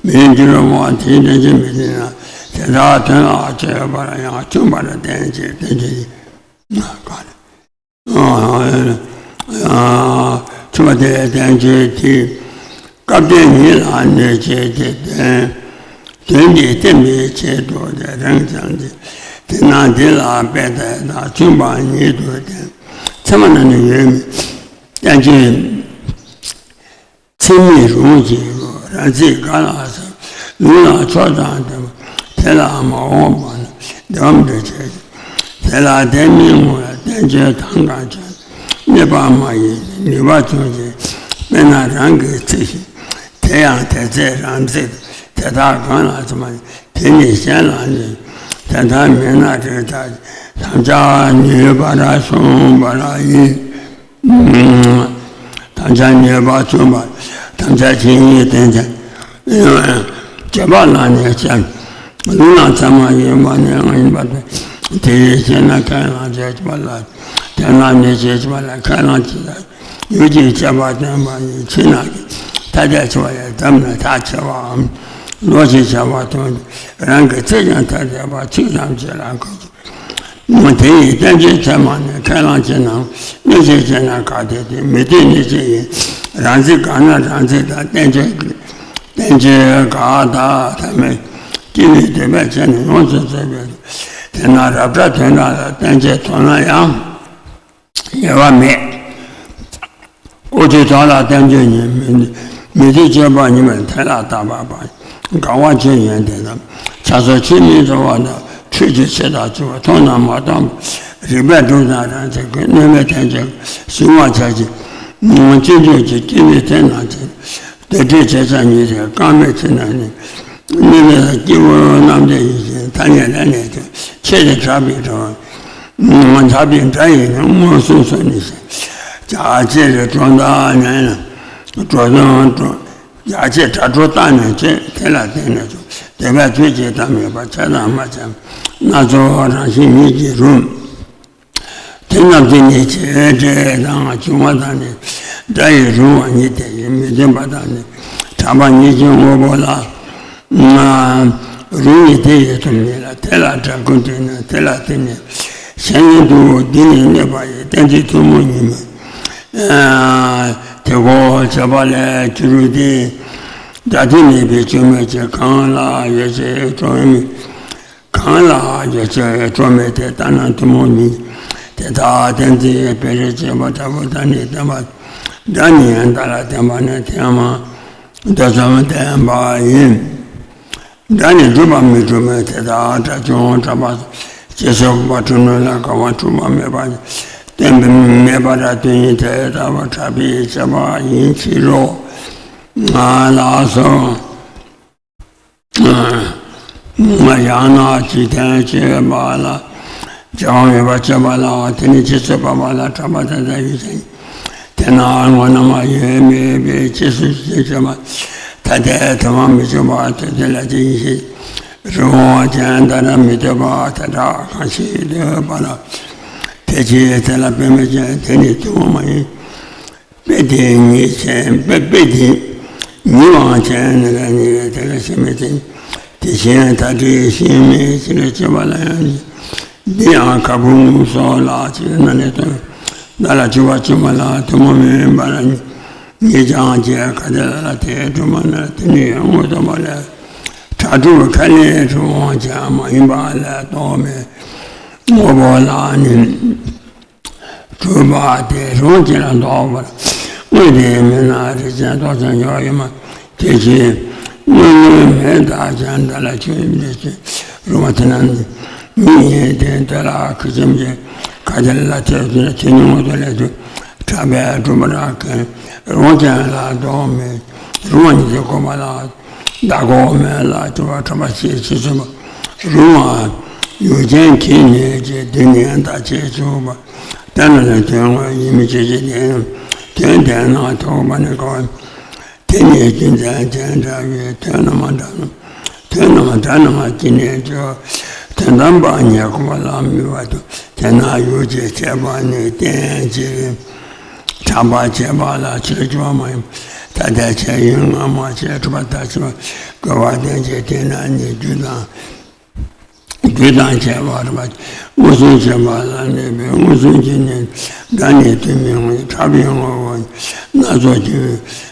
མི་འགྱུར་བ། དེའི་བསྟན་བཅོས་མི་འཛིན་ན། དེ་དག་དོན་ལ་དཔྱོད་པར་ཡང་འཆུན་པར་བསྟན་ཕྱིར་བསྟན་བཅོས་ཡིན། ཆུ་བ་དེ་བསྟན་བཅོས་དེ། སྐབས་དོན་ཉིད་ལ་གནོད་བྱེད་ཀྱི་དོན། དོན་འདི་བསྟན་པའི་ཆེད་དུ་དེ་རང་ཙམ་གྱི། དེས་ན་འདི་ལ་དཔེ་དེ་དག་འཆུན་པ་ཉིད་དུ་བསྟན། ཚད་མ་ན་ནི་ཡོད་མིན་བསྟན་བཅོས། ཚད་མིན་རུང་གི་རང་ཚིག་ག་ལ་ཟེར། ལུང་ལ་ཕྱོགས་དང་ལྡན་པ། དེ་ལ་མ་འོངས་པ་ན་བདེ་བ་མི་འདོད་བྱེད། དེ་ལ་དེ་མིན་དངོས་ལ་བསྟན་བཅོས་དང་གང་བྱས། གནོད་པ་མ་ཡིན་ནུས་པ་ཆུང་ཞིང་། དཔེར་ན་རང་གི་ཚིག་བཞིན། དེ་ཡང་དེ་ཚེ་རང་ཚིག་དེ་དག་གང་ལ་ཚད་མ་ཡིན། དེ་ནི་གཞན་ལ་ནི་དེ་ལྟར་མེད་ན་རིགས་བདག་ཐམས་ཅད་ནུས་པར་གསུངས་པ་ལ་ཡིན། ཐམས་ཅད་ནུས་པ་མཚུངས་པ། ཐམས་ཅད་ཇི་སྙེད་བསྟན་ཅིང་། བརྗོད་པ་ལ་ནི་ཤར། ལུང་ལ་ཚད་མ་ཡིན་པ་ནི་ཡིན་པ་སྟེ། དེ་ཡིས་ཤེས་ན་ཁས་བླངས་བྱེད་པ་ལ། དོན་ལ་ནི་བྱེད་པ་ལ་ཁས་བླངས་བྱེད་ལ། ཡུལ་གྱི་ཁྱད་པར་སྟོན་པ་ཡི་ཕྱིར་ན། ཐ་དད་ཆེ་བ་ཡི་དམ་ནི་ཐག་ཆེ་བའམ། ལོག་ཅིང་བྱ་བ་དང་། རང་གི་ཚིག་ཀྱང་ཐ་དད་པ་ཚིག་ཙམ་གྱིས་ལ་གོས་ཀྱི། དེ་ཡི་བསྟན་བཅོས་ཚད་མ་ནི་ཁས་བླངས་བྱེད་ནའང་གནོད་བྱེད་བྱེད་ན་ག་དེ་དེ་མི་ལྟོས་ནི་ཅི་ཡིན། རང་ཚིག་ག་ན་རང་ཚིག་དང་བསྟན་བཅོས་བསྟན་བཅོས་ག་དག་ཐ་མའི་སྐྱེ་བོའི་འདོད་པས་བྱས་ནས་ཡོངས་སུ་རྫོགས་པའི། དེས་ན་རབ་བྱ་དོན་དག་ལ་བསྟན་བཅོས་མཐོང་ན་ཡང་དབྱེ་བ་མེད། ཀོ་ཆོད་དོན་ལ་བསྟན་བཅོས་ཉིད་མི་མི་མཐུན་དཔྱོད་པ་ཉིད་མེད་དེ་ལ་བརྟག་པ་པ། དགག་པ་ཆོས་ཉིད་དེ་དང་། ཆ་སོགས་ཆོས་མིན་རྫོགས་པ་དང་། འཁྲུལ་རྒྱུ་ཆོས་དང་བཅུ་པ་མཐོང་དང་མ་མཐོང་བ། རིགས་པས་གྲུབ་དང་རང་ཚིག་གི། གནོད་མེད་བསྟན་བཅོས་གཟུང་བར་བྱ་ཞིང་། སྤྱོད་འཇུག་གི་སྐྱེ་བོའི་དེ་ན་ཚེ། དེ་འདྲའི་བྱེད་ས་ཉིད་དེ་བཀག་མེད་ཕྱིར་ན་ནི། གནོད་མེད་སྐྱེ་བོ་རྣམས་དེ་ཡི་ཞིང་ཐ་སྙད་ལས་ནས་ཀྱང་ཆོས་དེ་གྲགས་པའི་སྒྲ། གྲགས་པའི་སྒྲ་ཡིས་མངོན་སུམ་སོགས་ནི་ཞེས། རྒྱ་ཆེར་སྒྲོ་བཏགས་ནས་ན། སྒྲོ་དང་སྒྲོ། རྒྱ་ཆེར་སྒྲ་སྒྲོ་བཏགས་ནས་ཆོས་དེ་ལ་བརྟེན་ནས་ཀྱང་འདོད་པའི་ཚུལ་གྱིས་དམ་ཡོད་པ་བྱ་དང་མ་བྱ། སྣ་ཚོགས་རང་བཞིན་ཉིད་ཀྱིས་རུང་། དེ་རྣམས་ཀྱི་ནི་བྱེད་འབྲེལ་དང་འབྱུང་བ་དང་ནི། སྒྲ་ཡིས་རུང་བ་ཉིད་དེ་ཡིས་མི་མཐུན་པ་དང་ནི། གྲགས་པ་ཉིད་ཀྱི་དངོས་པོ་ལ། རུང་ནི་དེ་ཡིས་ཐོབ་ནི་ལ། དེ་ལ་སྒྲ་ཀུན་འབྲེལ་ན་དེ་ལ་བརྟེན་ནས་གཞན་ཉིད་དུ་འདི་ནི་གནོད་པ་ཡི་གཏན་ཚིགས་ཐུན་མོང་ཉིད་མིན། དེ་གོ་བྱ་བ་ལས་སྤྱི་རུ་སྟེ། སྒྲ་དེ་མེད་པའི་སྐྱོན་མེད་ཅེས་གང་ལ་ཡོད་ཅེས་སྤྲོ་བའི་མིན། གང་ལ་ཡོད་ཅེས་སྤྲོ་མེད་དེ་ལྟ་ན་ཐུན་མོང་མིན། དེ་དག་གཏན་ཚིགས་སྤེལ་རེས་བྱེད་པ་འདྲ་པོ་དང་ནི་བསྟན་པ། སྒྲ་ནི་ཡང་དག་ལ་བརྟེན་པ་ནི་ཐེག་དམན་འདོད་ཆུང་བསྟན་པ་ཡིན། སྒྲ་ནི་གྲུབ་པ་མི་གྲུབ་མིན། དེ་དག་སྒྲ་བྱུང་གྲགས་པ་ཅེས་སོགས་པ་གྲུབ་ནོ་ལ་དགག་པ་གྲུབ་པ་མེད་པ་སྟོན་པའི་མེད་པ་ར་དོན་ཡིན་དེ་ལྟ་བུ་གྲགས་པའི་དཔྱད་པ་ཡིན་ཕྱིར་རོ། ལགས་སོ། ཡང་ན་འཇིག་རྟེན་སྤྱོད་པ་ལ། བྱ་བ་མེད་པར་སྤྱོད་པ་ལ། དེ་ནི་རྗེས་སུ་དཔག་པ་ལ་གྲགས་པ་དེ་ལྟར་ཡོད་ཅིང་། དེས་ན་སྔོ་ན་མ་ཡོད་མེད་པའི་རྗེས་སུ་ཞེན་སྤྱོད་པ། ཐ་དད་དུ་མ་མི་འཇུག་པ་དེ་དེ་ལ་ཅི་ཡིན་ཞེས། རི་བོང་ཅན་ལྟར་མི་འདོད་པ་དེ་དག་གང་ཞིག་འདོད་པ་ལ། དེ་ཕྱིར་དེ་ལ་དཔེ་མི་སྲིད་དེ་ནི་ཐུན་མོང་མ་ཡིན། དཔེ་དེ་ཉིད་ཅན། དཔེ་དཔེ་དེ་ཉིད་དབང་ཅན་ནི་ར་ནི་རེ་དེ་ལ་ཤེས་མི་ཚེ། དེ་བཞིན་ཐ་དད་ཤེས་མིན་ཕྱིར་སྤྱོད་པ་ལ་ཡང་། འདི་ཡང་ཁ་ཕུང་སོགས་ལ་ཕྱིར་ན་ནི་དོན། བདག་ལ་སྤྱོད་པ་སྤྱོད་མ་ལགས་ཐུན་མོང་མིན་པ་ལ། ཉེས་ཀྱང་བཅས་ག་དེ་ལ་ལ་དེ་སྒྲུབ་མ་ན་དེ་ནི་དངོས་སྟོན་པ་ལས། གྲགས་སྒྲུབ་ཁ་ལས་སྒྲུབ་དབང་ཅན་མ་ཡིན་པ་ལས་ལྡོག་མེད་དངོས་པོ་ལ་ནི། གྲུབ་པ་དེ་རང་ཅན་ལ་ལྡོག་པར་དངོས་དེ་མེད་ན་རིགས་ཅན་རྟོགས་ཅན་ཡོད་ཡོད་མ། དེ་བཞིན་དངོས་དངོས་མེད་བདག་ཅན་འདི་ལ་ཆོས་འདི་ཅན་རུང་བ་དེ་ན་ནི་མི་ཡིན་ཏེ། དེ་ལ་ཁུ་ཆེམ་ཅན་ག་དེ་ལ་དེ་དེ་ལ་དེ་ནི་དངོས་དོན་ལས་དུ་གྲགས་པས་གྲུབ་པ་རང་གི་རང་ཅན་ལ་ལྡོག་མེད་རུང་བ་ཉིད་ཀྱི་གོ་མ་ལ། བདག་འགོག་མེད་ལ་སྤྲོས་པ་ཕྲ་མ་ཞེས་བྱེད་ཚུལ་པ། རུང་བ་ཡུལ་ཅན་གྱི་ནི་ཅེས་འདི་ནི་བདག་ཅེས་བྱུང་བ། དེ་ན་ལ་དོན་དངོས་ཡིན་མིན་ཆོས་ཅན། དེ་དོན་དེ་ན་ཐོགས་པ་ནི་གོ། དེ་ནི་རྒྱུ་མཚན་ཅན་འདྲ་བའི་དོན་རྣམ་འདྲ་ན། དོན་རྣམ་འདྲ་ན་ཅི་ནས་བརྗོད། དོན་དམ་པ་ཉིད་གོ་བ་ལ་མི་བ་དུ། དེ་ན་ཡུལ་ཅན་བྱས་པ་ནི་རྟེན་ཅིང་། གྲགས་པ་བྱས་པ་ལ་ཆོས་ཅན་མ་ཡིན། ཐ་དད་ཆོས་ཡིན་ངོ་མ་བྱས་གྲུབ་པ་ལྟར་བྱེད་པ་དགོས་པ་ལྡན་གྱི། དེ་ན་ནི་རྒྱུ་དང་རྒྱུ་དང་བྱས་པ་རུང་བ་མངོན་སུམ་བྱེད་པ་ལ་གནས་པའི་མངོན་སུམ་གྱི་ནི་སྒྲ་ནི་དུ་མི་ངོ་གྲགས་པའི་ངོ་བོ་སྣ་ཚོགས་ཀྱི་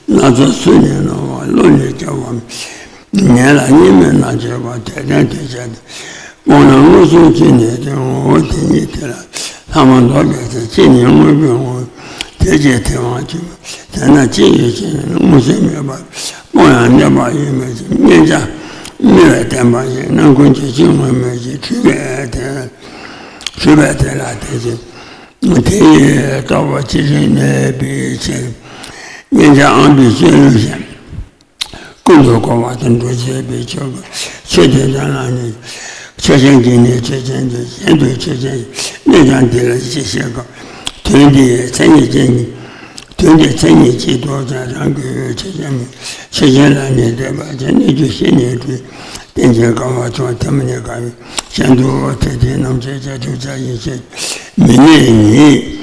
སྣ་ཚོགས་སུ་ནི་སྣང་བ་བློ་ནི་སྐྱེ་བ་ཉན་ལ་གཉིས་མེད་ན་བརྗོད་པ་དེ་ལྡན་དེ་བྱས་ཏེ། སྤང་ལ་མངོན་སུམ་གྱི་གནས་དེ་ངོ་བོ་དེ་ཉིད་དེ་ལ་ལྷག་མ་འདོགས་པའི་ཚེ་ཅི་ནས་དངོས་པོའི་ངོ་བོ་དེ་ཅི་དེ་དབང་བྱེད་པ། དེ་ན་ཅི་ཡོད་ཅེ་ན་མངོན་སུམ་མེད་པར་སྤང་ཡང་གནས་པ་ཡོད་མོད་ཀྱི། མཉན་བྱ་སྨྲས་པའི་བསྟན་པ་ཡིན་ན་ཀུན་གྱི་སྤྱི་དངོས་མོད་ཀྱི་འཁྲུལ་པའི་དེ་འཁྲུལ་པའི་དེ་ལ་དེ་ཅི་དེ་ཡི་རྟོག་པ་ཅི་རིགས་གནས་པའི་ཕྱིར། མཉན་བྱ་དབང་པོའི་སྤྱོད་ལུགས་གཞན། ཀུན་ཏུ་གོ་བ་དང་འགྲོ་བྱེད་པའི་ཆོས་ཀྱི་ཆོས་དེ་དག་ལ་ནི། ཆོས་ཅན་གྱི་ནི་ཆོས་ཅན་དུ་གཞན་དུ་ཆོས་ཅན་གནས་ཀྱང་འདི་ལ་ཅི་ཞེས་གོ། དོན་འདིའི་མཚན་ཉིད་ཅན་གྱི་དོན་འདིའི་མཚན་ཉིད་ཅིག་ལྡོག་ཀྱང་རང་གི་ཆོས་ཅན་མིན། ཆོས་ཅན་ལ་ནི་འདོད་པ་ཅན་གནས་རྒྱུ་ཤེས་ནས་འཁྲུལ། རྟེན་ཅིང་འགལ་བ་བྱུང་ཐ་མ་ནི་དགག་པའི་གཞན་དུ་དེ་དེ་རྣམ་དཔྱོད་ཅན་གྲུབ་ཆ་ཡིན་ཞེས་མི་གནས་ཉིད།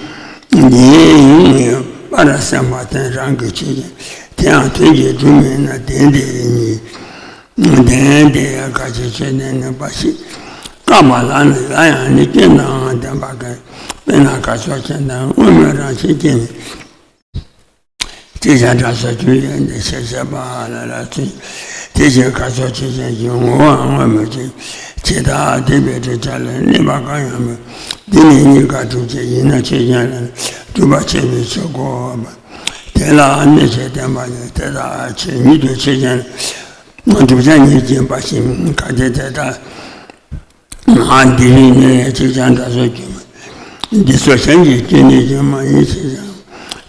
ཉིད་ཡིན་པར་སེམས་པ་དེ་རང་གི་ཆོས་ཅན། དེ་ཡང་དོན་གྱིས་གྲུབ་མིན་ན་དེ་འདི་ཉིད། དེ་འདི་ག་ཅི་ཆོས་ནི་ནི་པ་ཞིག་བཀག་པ་ལ་ནི་ལ་ཡང་ནི་སྐྱོན་དང་ལྡན་པ་གི། དཔེར་ན་ག་ཚོད་ཅན་དང་དངོས་མེད་རང་བཞིན་སྐྱེ་མེད། ཅེས་བྱ་འདྲ་སོགས་ཆོས་ཅན་འདི་ཞེས་བཤད་པ་ལ་ལ་ཚུལ། དེ་བཞིན་ག་ཚོད་ཆོས་ཅན་གྱི་ངོ་བོའང་དངོས་མེད་ཅིང་ཇི་ལྟར་བསྡུས་པའི་བསྒྲུབ་བྱ་ལ་གནས་པ་གང་ཡང་མེད། འདི་ནི་གཉིས་ཀ་གྲུབ་ཅན་ཡིན་ན་ཆོས་ཅན་ལ་སྒྲུབ་པ་བྱེད་པའི་ཆོས་དགོས་པ། དེ་ལ་གནོད་བྱེད་བསྟན་པ་ཡང་དེ་དག་ཆོས་ཉིད་དུ་ཆོས་ཅན། བསྒྲུབ་བྱ་ཉིད་ཀྱི་འབའ་ཞིག་ག་དེ་དེ་དག་ང་འདི་རིགས་ནི་ཅིག་ཀྱང་འདྲ་སོགས་ཀྱི་མ། འདི་ཚོ་གཞན་གྱི་སྐྱོན་ནི་ཀྱང་མ་ཡིན་ཞེས་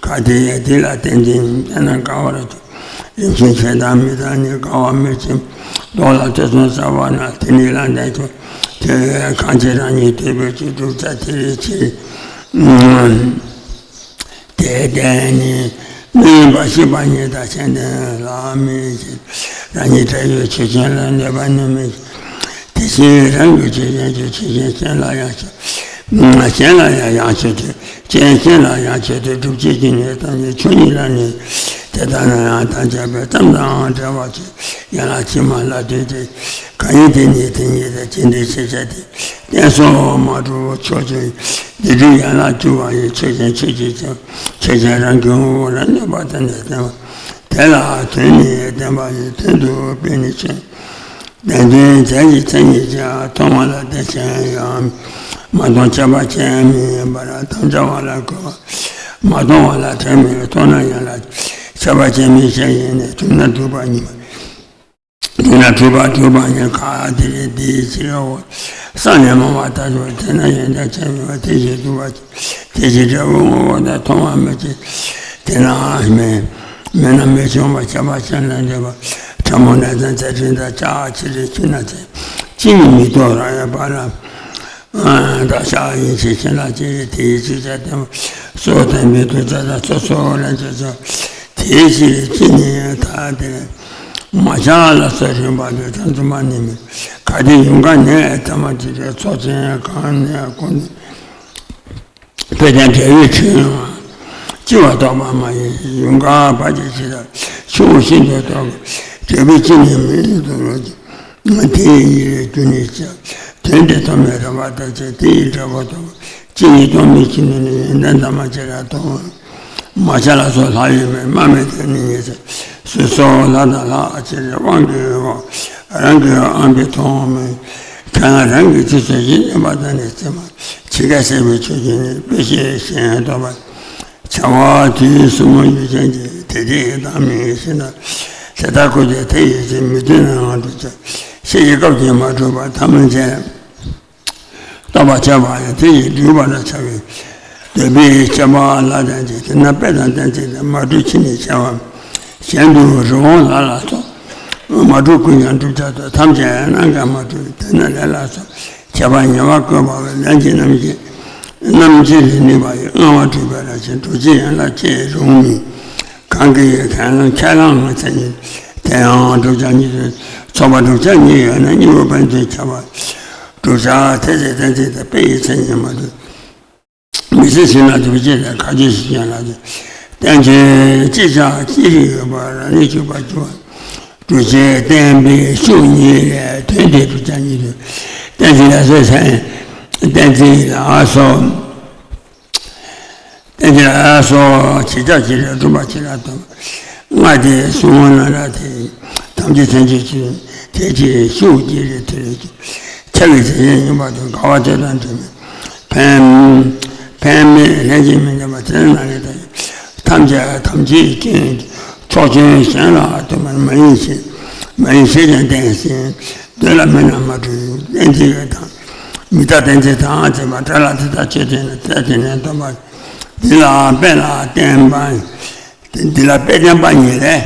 ཀྱང་། ག་དེ་ཡང་དེ་ལ་བརྟེན་ཅིང་དེ་ན་འགལ་བར་འགྱུར། རིམ་བཞིན་བྱས་དང་མི་དང་ནི་འགལ་བ་མེད་ཅིང་། ལྡོག་ལ་ཐེ་ཚོམ་ཟ་བ་ན་དེ་ནི་ལ་འདས་ཀྱང་། དེ་བས་གང་ཕྱིར་རང་ཉིད་འདོད་པའི་ཆོས་སྒྲུབ་བྱ་དེ་རེད་ཕྱིར། དེ་ལྡན་ནི་སྣོད་ཡིན་པ་ཤེས་པ་ཉིད་དང་ཆོས་ལྡན་ལ་མེད་ཅིང་། རང་ཉིད་བྲལ་བའི་ཆོས་ཅན་ལ་གནས་པ་ནི་མེད་ཅིང་། དེ་བཞིན་རང་གི་ཆོས་ཅན་གྱི་ཆོས་ཅན་གཞན་ལ་ཡང་ཆོས། གཞན་ལ་ཡང་ཡང་ཆོས་ཅན། གཞན་ལ་ཡང་ཆོས་ཅན་སྒྲུབ་བྱེད་ཀྱི་ནི་ཐམས་ཅད་ཆོས་ཉིད་ལ་ནི། དེ་ལྟ་ན་ཡང་དང་བཅས་པའི་ཙམ་དང་བྲལ་བ་ཆོས་ཡན་ལག་ཕྱི་མ་ལ་ལྟོས་ཏེ། གང་ཡིན་དེ་ཉིད་དེ་ཉིད་དང་ཇི་འདྲའི་ཤེས་བྱ་དེ། གཏན་སོ་མ་གྲུབ་ཕྱོགས་ཆོས་སྡེ་སྒྲུབ་ཡན་ལག་བཅུ་པ་ཡི་ཆོས་ཅན་ཆོས་ཅན་ཆོས་ཅན་རང་གི་ངོ་བོ་ལ་གནས་པ་དང་ནི་བསྟན་པ། དེ་ལ་དོན་ནི་བསྟན་པ་ཡི་དོན་དུ་དཔེ་ནི་ཆོས། བདེན་དོན་རྫས་ཀྱི་མཚན་ཉིད་ཀྱང་མཐོང་བ་ལ་བརྟེན་ཅིང་ཡང་མ་མཐོང་ཁྱད་པར་ཅན་མིན་པར་དམ་བཅའ་བ་ལ་གོ་བ། མ་མཐོང་བ་ལ་དྲན་མིན་མཐོང་ན་ཡང་ལ་ཁྱད་པར་ཅན་མིན་ཞེས་ཡིན་ནས་གྲུབ་ན་གྲུབ་པ་ཉིད་མ། དེས་ན་གྲུབ་པ་གྲུབ་པ་ཉིད་ཁ་དེ་རེད་དེའི་ཕྱིར་རོ། བསམ་ནས་མ་བ་ལྟ་བུ་དེ་ན་ཡོན་ཏན་ཆེན་པོ་དེ་བཞིན་དུ་བ་དེ་བཞིན་འབྲས་བུ་ངོ་བོ་དང་མཐོང་བ་མེད་ཅིང་། དེ་ན་མེད་མེད་ན་མེད་བྱུང་བ་ཁྱད་པར་ཅན་ལ་འདོད་པ། ཕྲ་མོ་ནས་ཙམ་ཚད་ཕྲན་དང་ཆ་ཆི་རེ་ཆི་ན་ཚད་ཅི་ནི་མི་རྟོག་རང་ཡོད་པ་ལ། བདག་ཤ་ཡིན་ཞེས་ཁྱེད་ལ་ཅི་རེ་དེའི་ཕྱིར་ཆ་བསྟན་པ་སོགས་དང་མི་རྟོག་ཚད་དང་སོ་སོ་ལ་འཇོག་ཚོད། དེའི་ཕྱིར་ཅི་ནི་ཐ་དེ། མ་ཆགས་ལ་སོགས་རིམ་པ་དུ་ཐམས་ཅད་མ་ནི་མེད། ག་དེ་ཡུངས་ཀ་ནས་ཐ་མ་ཅི་རེ་ཚོགས་ཆེན་གང་ནས་ཀུན་ནས་འཕེལ་ལྡན་འབྲས་བུའི་ཆོས་ཡང་ལྕི་བ་རྟོགས་པ་མ་ཡིན། ཡུངས་ཀ་བ་ཅི་ཇི་ལྟར་ཆུང་ངུ་ཤིན་ཏུ་རྟོགས་འབྲས་བུ་ཅི་ནི་མེད་དུ་རོ། དེ་ཡི་རྒྱུ་ནི་ཆ་དོན་དེ་ཐོགས་མེད་རེ་བ་ལྟར་བྱས་དེ་ཡི་འབྲས་བུ་ཐོབ། གཅིག་ཉིད་སྟོང་མི་གཅིག་ནི་ནི་ཡོན་ཏན་ཐ་མ་ཅི་ར་སྟོང་། མ་ཆ་ལ་སོགས་ལྷག་ཡོད་མེད་སྨྲ་མེད་དེ་ནི་ཉེ་ཚེ་སུ་སོགས་ལྷ་དང་ལྷག་ཅེས་དབང་གི་འོག་རང་གི་ཨམ་པའི་མཐོང་མེད། ཁྱེད་རང་རང་གི་ཚེ་སྲོག་བཞི་བསྙེན་པ་དང་ནི་ཚེ་མ་འཆི་ཁ་སྲེག་པའི་ཆོས་ཀྱི་ནི་དཔེ་ཤེས་གཞན་རྟོགས་པ། བྱ་བ་དུས་གསུམ་ཡུལ་ཅན་གྱི་དེ་དེ་ཡི་དང་མིན་ཞེ་ན། དེ་ལྟར་ཁོ་ཚོས་དེ་ཡི་ཚེ་མི་མཐུན་ནའང་འགྲུབ་ཅེས་ཤེས་ཀྱི་སྐབས་ཀྱིས་མ་གྲུབ་པ་ཐ་མ་མཇལ། རྟོགས་པ་ཆོད་པ་ཡང་དེ་ཡིས་འགྲུབ་པར་བྱ་བའི་འདོད་པའི་ཁྱད་པར་ལ་ལྡན་ཅིང་། དེས་ན་དཔེ་དང་གཏན་ཚིགས་དང་མ་གྲུབ་ཕྱིས་ནས་བྱ་བ་གཞན་དུ་རི་བོང་ལ་ལ་སོགས་མ་གྲུབ་ཀུན་ཀྱང་འགྲུབ་བྱ་སྟེ། ཐམས་ཅད་རྣམ་དག་མ་གྲུབ་དེས་ན་ལས་ལ་སོགས་ཁྱད་པར་ཉེ་བར་བཀོད་པ་བས་ལན་གྱི་རྣམ་བཤད་རྣམ་བཤད་ལས་ནུས་པ་ཡི་མངའ་བ་གྲུབ་པའི་རང་བཞིན་གྲུབ་ཆེན་ཡན་ལག་ཅེས་རུང་མིན། གང་གི་ཡི་ཁས་བླངས་ཁས་བླངས་མཚན་ཉིད་དེ་ཡང་བསྒྲུབ་བྱ་གཉིས་སུ་ཚོགས་པ་བསྒྲུབ་བྱ་གཉིས་ཡོད་ན་གཉིས་པོ་ཕན་ཚུན་ཁྱད་པར་བསྒྲུབ་བྱ་དེ་ཚེ་གཏན་ཚིགས་དང་དཔེ་ཡི་མཚན་ཉིད་མ་གྲུབ། མི་སྲིད་ཕྱིར་ན་གྲུབ་ཆེན་དང་ཁ་ཆེ་ཞིག་ཀྱང་ལ་དེ་བསྟན་བཅོས་ཅི་བྱ་ཅི་རིགས་ཡོད་པ་རང་ཉིད་ཆོས་པར་གྱུར་པ། གྲུབ་ཆེན་བསྟན་པའི་ཤུགས་ཉིད་ལས་དོན་དེ་གྲུབ་བྱ་ཉིད་དུ་གཏན་ཚིགས་ལ་སོགས་ཟེར། གཏན་ཚིགས་ལ་སོགས། གཏན་ཚིགས་ལ་སོགས་བྱེད་བྱ་ཅི་རིགས་སྒྲུབ་པ་ཅི་ར་སྟོན། ལྔ་སྟེ་གསུམ་ལ་ར་དེ་ཐམས་ཅད་མཚན་བརྗོད་ཅིང་དེ་ཅིའི་ཤུགས་ཀྱིས་རེ་ཐོས་རེ་ཆ་གི་ཚེ་ཡན་ཡིན་པ་དང་དགའ་བ་དེ་དང་འབྲེལ་མེད་ཕན་ཕན་མེད་ལྷན་ཅིག་མི་འདོད་པ་དེ་ན་རེ་ད་ཐམས་ཅད་ཐམས་ཅད་ཀྱི་ཕྱོགས་ཆོས་གཞན་ལ་ལྟོས་མ་མ་ཡིན་ཞེས་མ་ཡིན་ཞེས་ཀྱང་བསྟན་ཟིན། འདོད་ལ་མེད་ན་མ་གྲུབ་གཏན་ཚིགས་དང་མི་རྟག་གཏན་ཚིགས་དང་བཅས་པ་སྒྲ་ལ་དེ་ལྟར་ཆོས་ཅན་ལ་དེ་དེ་ནས་སྟོན་པ་འདི་ལ་དཔེ་ལ་བརྟེན་པ། འདི་ལ་དཔེ་བསྟན་པ་ཉིད་ལས།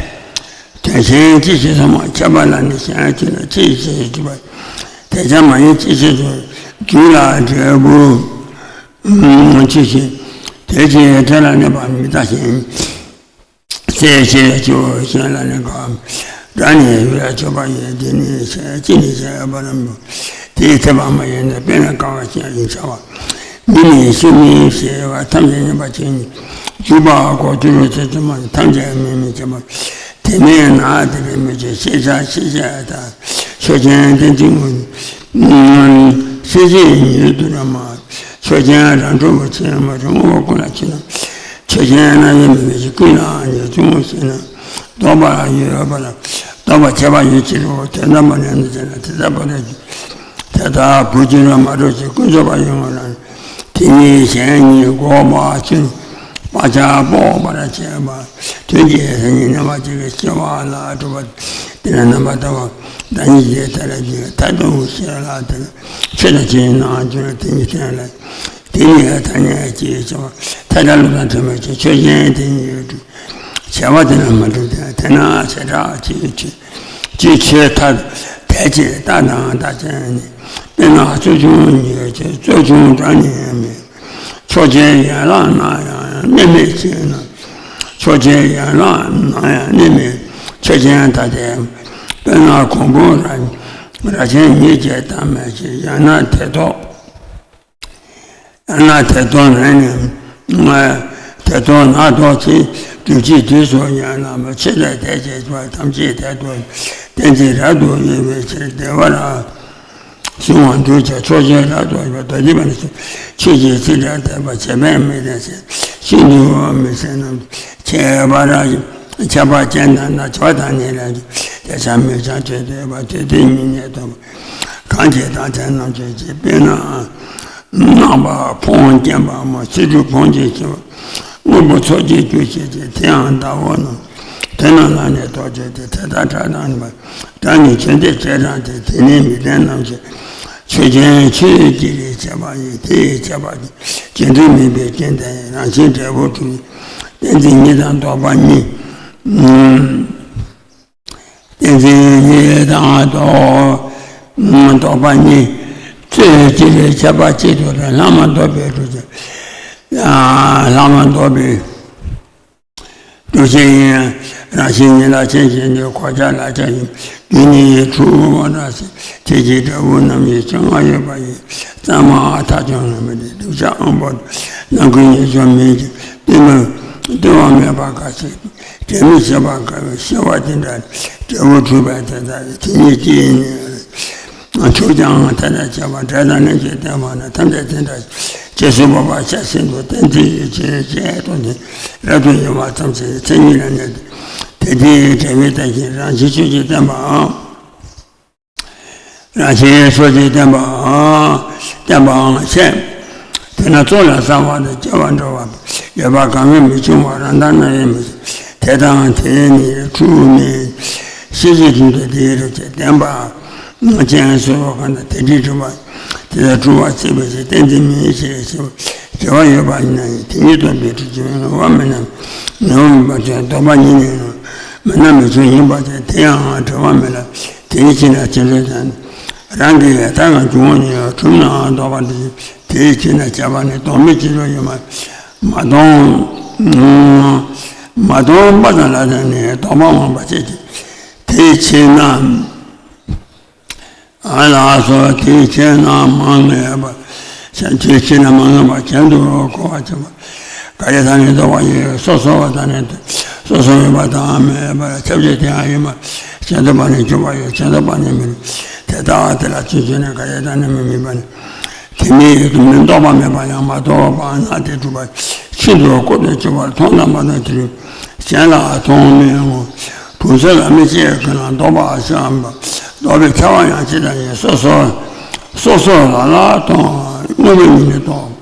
དོན་གཞན་ཅི་ཞིག་གསུངས་པ་ཁྱད་པར་ལ་ནི་གཞན་ཅི་ལ་ཅི་ཞིག་གྲུབ་པ། དེ་ཆ་མ་ཡིན་ཅི་ཞིག་གྲུབ་རྒྱུ་ལ་འབྲས་བུ་ཅི་ཞིག་དེ་ཅིའི་སྒྲ་ལ་གནས་པ་མི་རྟག་གཞན། གསལ་བྱེད་ཆོས་གཞན་ལ་ནི་འགའ་སྒྲ་ནི་ཡུལ་ལ་ཆོད་པ་ཡོད་དེ་ནི་ཅི་ནི་བྱ་བ་རྣམས་དེའི་ཐེག་པ་མ་ཡིན་ནོ། དཔེར་ན་ཀ་བ་ཅན་ཡིན་བྱ་བ། མི་ནི་ཤི་ནི་ཞེས་པ་ཐམས་ཅད་མཉམ་པ་ཅན་ནི་འཇུག་པ་གོ་ཐུབ་རུང་ཚེ་ཚུལ་མ་ཐམས་ཅད་མེད་མིན་བྱེད་པ། དེ་མེད་ན་དེ་བས་མི་ཆོས་ཤེས་བྱ་ཤེས་བྱ་ལྟ་ཆོས་ཅན་དེ་འཛིན་ངོ་ཤེས་བྱེད་ཉིད་དུ་ར་མ་ཆོས་ཅན་རང་གྲོལ་བ་ཆེན་མ་རུང་བ་ཀུན་ལ་ཕྱིན་ན། ཆོས་ཅན་རྣམ་དབྱེ་མེད་པའི་ཕྱིར་ཀུན་ལའང་ཉེར་འཚོ་ཞེ་ན། ལྡོག་པ་ཡོད་པ་ལ་ལྡོག་པ་ཁྱད་པར་ཡོད་ཕྱིར་རོ། དོན་དམ་པར་ནི་ཅི་ན་དེ་ལྟར་བུ་དེ་དེ་ལྟར་བུ་ཅི་རུང་མ་གྲུབ་ཅིང་ཀུན་རྫོབ་པར་ཡོང་བ་ལ་དེ་ཉིད་གཞན་ཉིད་འགོག་པ་ཕྱིར་བག་ཆགས་སྤོང་བར་བྱེད་པ་དོན་གྱི་སེམས་ཉིད་རྣམ་པ་གཅིག་གི་སྐྱེ་བ་ལ་གྲུབ་པ་དེ་ལ་རྣམ་པར་ལྟ་བ་བདག་ཉིད་ཀྱི་མཐའ་ལ་འཇུག་མཐར་ཐུག་ཤེས་ལ་དེ་ལ་ཆོས་དང་ཆོས་ཉིད་སྣང་བ་འགྱུར་དེ་ཉིད་བསྟན་ལ། དེ་ཉིད་ཐ་སྙད་ཀྱི་བྱ་བ་ཐལ་འགྱུར་བློ་དང་བྲལ་མེད་ཀྱི་ཆོས་ཅན་དེ་ཉིད་ཡོད་དུ་བྱ་བ་དེ་ལ་མ་གྲུབ་སྟེ། དེས་ན་བྱེ་བྲག་གཅིག་ཆོས་ཀྱི་ཆོས་ཐ་དད་ཅེས་རྟགས་དང་རྟགས་ཅན་ནི། དཔེར་ན་རྩོལ་བྱུང་ཉིད་ཀྱི་རྩོལ་བྱུང་སྒྲ་ནི་མེད། ཕྱོགས་ཆོས་ཡན་ལག་ན་ཡང་གནས་མེད་ཅེ་ན། ཕྱོགས་ཆོས་ཡན་ལག་ན་ཡང་གནས་མེད་ཆོས་ཅན་ཐ་དད། དཔེར་ན་གོང་བུ་རྭ་རྭ་ཅན་ཉིད་ཀྱི་རྟགས་མེད་ཅེས། ཡང་ན་དེ་ཐོག་ཡང་ན་དེ་ཐོག་ན་ནི། དེ་ཐོག་ན་ཐོག་ཅེས་སྒྲུབ་བྱེད་དུས་སུ་ཡང་ན་མ་ཆོས་ལ་དད་ཅེས་པ་ཐམས་ཅད་དད་དོ། གཏན་ཚིགས་རབ་ཏུ་དབྱེ་བའི་ཕྱིར་བདེ་བར་གཟུང་བར་འདུག་ཅེས་ཕྱོགས་ཆོས་རབ་ཏུ་དབྱེ་བ་མདོ་སྡེ་པ་ནི་ཆོས་ཀྱི་ཚིག་སྒྲ་དད་པ་བྱེད་པས་མི་ལྡན་ཞེས་ཤིན་ཏུ་མི་གསལ་རྣམས་ཁྱད་པར་ཁྱད་པར་ཅན་དང་ན་ཆོས་དང་ནི་ལ་དེ་ཆ་མི་ཆ་ཆོས་སྡེ་པ་དེ་དེ་ཉིད་ནས་སྟོན་པ། གང་ཞིག་རྟགས་ཅན་རྣམ་དཔྱོད་ཀྱི། དཔེར་ན་རྣམ་པར་ཕོངས་སྐྱེན་པ་མ་ཚིག་གྲུབ་ཕོངས་ཀྱིས་སྐྱེ་བ། དངོས་པོ་ཚོགས་ཀྱི་རྒྱུ་བྱེད་ཅིང་དེ་ཡང་ཟླ་བོ་རྣམས། དོན་རྣམས་ལ་ནི་རྟོག་དཔྱོད་དེ། དེ་ལྟར་སྒྲ་དང་ནི་པ་སྒྲ་ནི་ཆོས་འདི་ཅེས་དྲངས་ཏེ། དེ་ནི་མི་ལྡན་རྣམས་ཀྱི་ཆོས་ཅན་ཆོས་ཀྱི་རིགས་བྱེད་པ་ཡིན། དེ་ཡི་ཁྱད་པར་གྱི་རྒྱུ་འབྲས་མིན་པའི་རྐྱེན་དང་རང་བཞིན་འབྲས་བུ་གྲུབ་པའི་གཏན་ཚིགས་ཉིད་དང་ལྡོག་པ་གཉིས། གཏན་ཚིགས་ཉིད་དང་ལྡོག་ལྡོག་པ་གཉིས། རྩོད་ཅི་རིགས་ཁྱད་པར་གཅིག་ཏུ་རེད། ལྷག་མ་ལྡོག་པའི་གྲུབ་ཆ། ལྷག་མ་ལྡོག་པའི་གྲུབ་ཆ་ཡིན། རང་བཞིན་ཉིད་ལ་ཆེན་ཞིང་འདུས་གོ་ཆ་ལ་ཆ་ཡིན། རྒྱུ་ནི་འཁྲུལ་བ་རང་སེམས་ཐེག་ཆེན་འབྲས་བུ་རྣམ་བཞི་ཆོས་ལྔ་ཡོད་པ་ཡིན། གཙང་མ་ཐག་ཆོད་ལ་མི་ལྡན། བསྒྲུབ་བྱ་དབང་པོ་ནང་ཁུལ་ཉེར་སྦྱོར་མིན་གྱི་ལྟོས་མེད་ལྟོས་པ་མེད་པ་ག་ཚོད། དྲན་མེད་ཤེས་པ་དགའ་བའི་ཤེས་པ་དེ་འདྲ་འབྲས་བུ་གྲུབ་པའི་དེ་ལྟར་དེ་ཉིད་ཀྱིས་ནི་ཆོས་ཀྱང་དེ་ལྟར་བྱས་པ་འབྲས་དང་ལན་གྱིས་བསྟན་པ་ན་ཐམས་ཅད་དེ་འདྲ་ རྗེས་སུ་དཔོག་པ་ཆ་ཤིན་ཏུ་བསྟན་ཏེ་ཡོད་ཅེས་བྱས་ཏོ་ནི་རབ་ཏུ་ཡོད་པ་ཙམ་ཞིག་མཚན་ཉིད་ལ་གནས་ཏེ། དེ་དེའི་འབྲས་བུའི་རྟགས་ཀྱིས་རང་བཞིན་ཆོས་ཅན་བསྟན་པའམ། རང་བཞིན་ཆོས་ཅན་བསྟན་པའམ། བསྟན་པའང་བཤད། དེས་ན་གཙོ་ལ་བསམ་པ་དང་སྐྱེ་བ་འགྲོ་བ་ཡོད་པ་གང་ཡང་མི་འབྱུང་བ་རང་དང་རྣམ་དབྱེ་མི་འབྱུང་དེ་དང་དེ་ནི་འཁྲུལ་མེད། ཤེས་བྱའི་དོན་དུ་དེའི་རིགས་ཀྱི་བདེན་པ་ཅན་སོ་སོ་གང་དང་དེ་འདྲའི་གྲུབ་པ་དེ་དག་གྲུབ་པ་བརྩིས་པ་ཞིག་གཏན་ཚིགས་མེད་ཞེས་བྱ་བ་ཡོད་པ་ཡིན་ན་ཡང་དེ་ཉིད་རྟོགས་པའི་ཁྲིད་ཀྱི་ངེས་པ་མེད་ན་ངེས་པ་མེད་པ་ཅན་ལྡོག་པ་ཉིད་ནས་མེད་ན་མི་འབྱུང་ཡིན་པ་ཅན་དེ་ཡང་འབྲེལ་བ་མེད་ལ། དེ་ཉིད་ཕྱིར་ན་ཅི་འདྲ་ཅན་རང་གི་ཡང་དག་གི་འབྱུང་བ་ཉིད་གྲུབ་ནའང་ལྡོག་པ་འདི་དེའི་ཕྱིར་ན་ཁྱབ་པ་ནི་ལྡོག་མེད་ཅེས་སོགས་ཡོད་མ་མ་མཐོང་མ་མཐོང་པ་དང་ལ་དང་ནི་ལྡོག་པ་འོང་བ་བྱེད་ཅིང་དེའི་ཕྱིར་ན། ཨ་ལགས་སོ། དེའི་ཕྱིར་ན་མ་ངེས་པ། དེའི་ཕྱིར་ན་མ་ངེས་པ་གཞན་དུ་གོ་བར་བྱེད་པ། ག་རེ་དང་ནི་ལྡོག་པ་ཡོད། སོ་སོ་བ་དང་ནི་སོ་སོ་ཡོད་པ་དང་མེད་པར་ཁྱབ་བྱེད་དེ་ཡང་ཡོད་མ། གཞན་ལྡོག་པ་ནི་འཇུག་པ་ཡོད། གཞན་ལྡོག་པ་ནི་མིན། དེ་ལྟ་བ་དེ་ལ་ཚུལ་བྱས་ནས་ག་རེ་དང་ནི་མི་དམིགས་པ་ནི། དེ་མིན་ཡུལ་དུ་མི་ལྡོག་པ་མེད་པ་ཡང་མ་རྟོགས་པ་ན་དེ་གྲུབ་པ་ཤིན་ཏུ་ལྐོག་ཏུ་གྱུར་པར་མཐོང་དང་མ་མཐོང་དེ་རུ་གཞན་ལ་མཐོང་མི་འོང་། དུས་གསུམ་ལ་མི་སྐྱེ་ཀུན་ལ་ལྡོག་པ་ཤར་བ། ལྡོག་པའི་ཁྱབ་པ་ཡང་ཇི་ལྟར་ཡིན། སོ་སོ་སོ་སོ་ལ་ལ་མཐོང་བ་དངོས་པོའི་མིང་ནས་རྟོགས།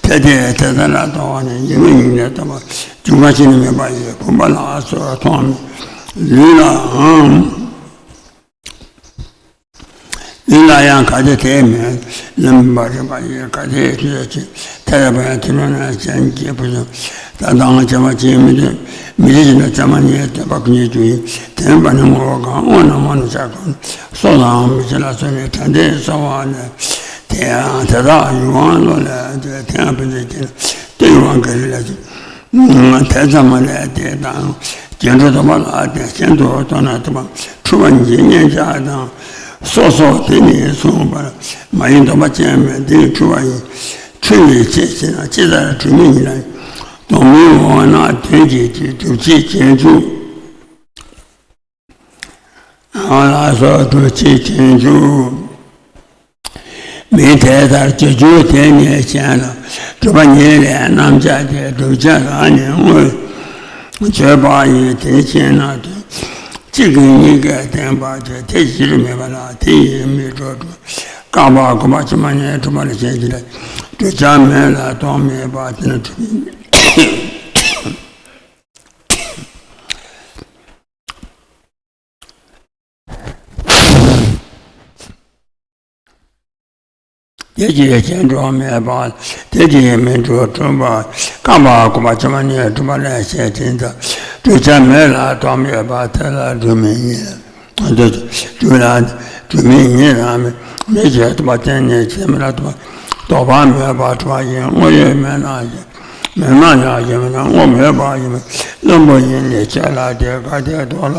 དེ་དེ་དེ་ལྟར་ལ་རྟོགས་པ་ནི་ཡུལ་མིང་ནས་རྟོགས་པ་རྒྱུ་འབྲས་ཅི་ནས་མེད་པ་ཡི་བུམ་པ་ལ་སོགས་མཐོང་མི་ལུས་ལའང་། ལུས་ལ་ཡང་གལ་ཏེ་དེ་མེད་ལ་མིན་པར་རིག་པ་ཡིས་གལ་ཏེ་དེ་ཅི་དེ་རེག་པ་ཡང་དེ་ནོར་ན་ཅན་གྱི་བུ་ཆུང་ད་དང་བྱ་བ་ཅིའི་མི་འདོད་མི་བྱེད་ཅིང་ན་ཚད་མ་ནི་སྟོན་པ་ཀུན་གྱི་རྒྱུ་ཡིན། དེ་མིན་པ་ནི་ངོ་བོ་གང་དངོས་རྣམས་དངོས་རྣམས་ཆ་ཀུན་སོགས་དང་མི་བྱེད་ལ་སོགས་ནས་དྲན་ཏེ་གསོལ་བ་ནས་དེ་ཡང་དེ་དག་ཡུལ་དབང་བློ་ལས་དེ་ཡང་ཕན་ཚུན་གྱི་ལྟོས་ཡུལ་དབང་གི་རིགས་ལས་དེ་ཚད་མ་ལས་དེ་དང་རྒྱན་དྲུག་ལྡོག་པ་ལ་དེ་གཞན་དུ་རྟོག་ན་ཐུབ་པ་འཁྲུལ་པ་ཉིད་མཉན་བྱ་དང་སོགས་སོགས་དེ་ནི་གསུངས་པར་མ་ཡིན་ལྡོག་པ་ཅན་མེད་དེ་འཁྲུལ་པ་ཡིན། འཁྲུལ་བའི་ཕྱིར་ཞེ་ན་ཅི་ལྟར་འཁྲུལ་མེད་ཉིད་ལ་ལྡོག་མེད་འོ་ན་དོན་གྱི་ཕྱིར་སྒྲུབ་བྱེད་རྗེས་འཇུག་ལ་སོགས་སྒྲུབ་བྱེད་རྗེས་འཇུག་མིན། དེ་ལྟར་རྗེས་འཇུག་དེ་ནི་གཞན་ལ་སྒྲུབ་པ་ཉིད་ལས་རྣམ་གཞག་སྟེ་བསྒྲུབ་བྱ་ལ་ནི་དངོས་བརྗོད་པ་ཡིན། དེ་ཕྱིར་ན་དོན་གཅིག་གིས་གཉིས་ཀ་བསྟན་པ་དེ་དེ་གཞིར་མེད་པ་ལ་དེ་ཡིས་མི་འགྲོ་འགྲོ། བཀག་པ་འགོག་པ་ཕྱི་མ་ནས་གྲུབ་པར་བཤད་ཀྱི་ལ་བསྒྲུབ་བྱ་མེད་ལ་ལྡོག་མེད་པ་དེ་ནི་གྲུབ་པའི། དེ་ཕྱིར་གཞན་གྲུབ་མེད་པ། དེ་ཕྱིར་མི་འགྲོ་གྲུབ་པ། བཀག་པ་འགོག་པ་ཕྱི་མ་ནས་གྲུབ་པ་ལ་བཤད་ཅིང་འདོད། བསྒྲུབ་བྱ་མེད་ལ་ལྡོག་མེད་པ་དེ་ལ་སྒྲུབ་མེད་ཉིད། སྒྲུབ་ལ་སྒྲུབ་མེད་ཉིད་རང་མེད་མེད་ཅེས་རྟོག་པ་བསྟན་ནས་ཕྱིར་མི་ལ་ལྡོག་པ་ལྡོག་པ་མེད་པར་གྲུབ་པ་ཡིན། དངོས་ཡོད་མེད་ན་ཡང་། མེད་ན་ཡང་ཡོད་མེད་ན་དངོས་མེད་པ་ཡིན་པས་བླུན་པོ་ཡིན་ནས་ཆད་ལ་དེ་ག་དེ་ལྡོག་ལ་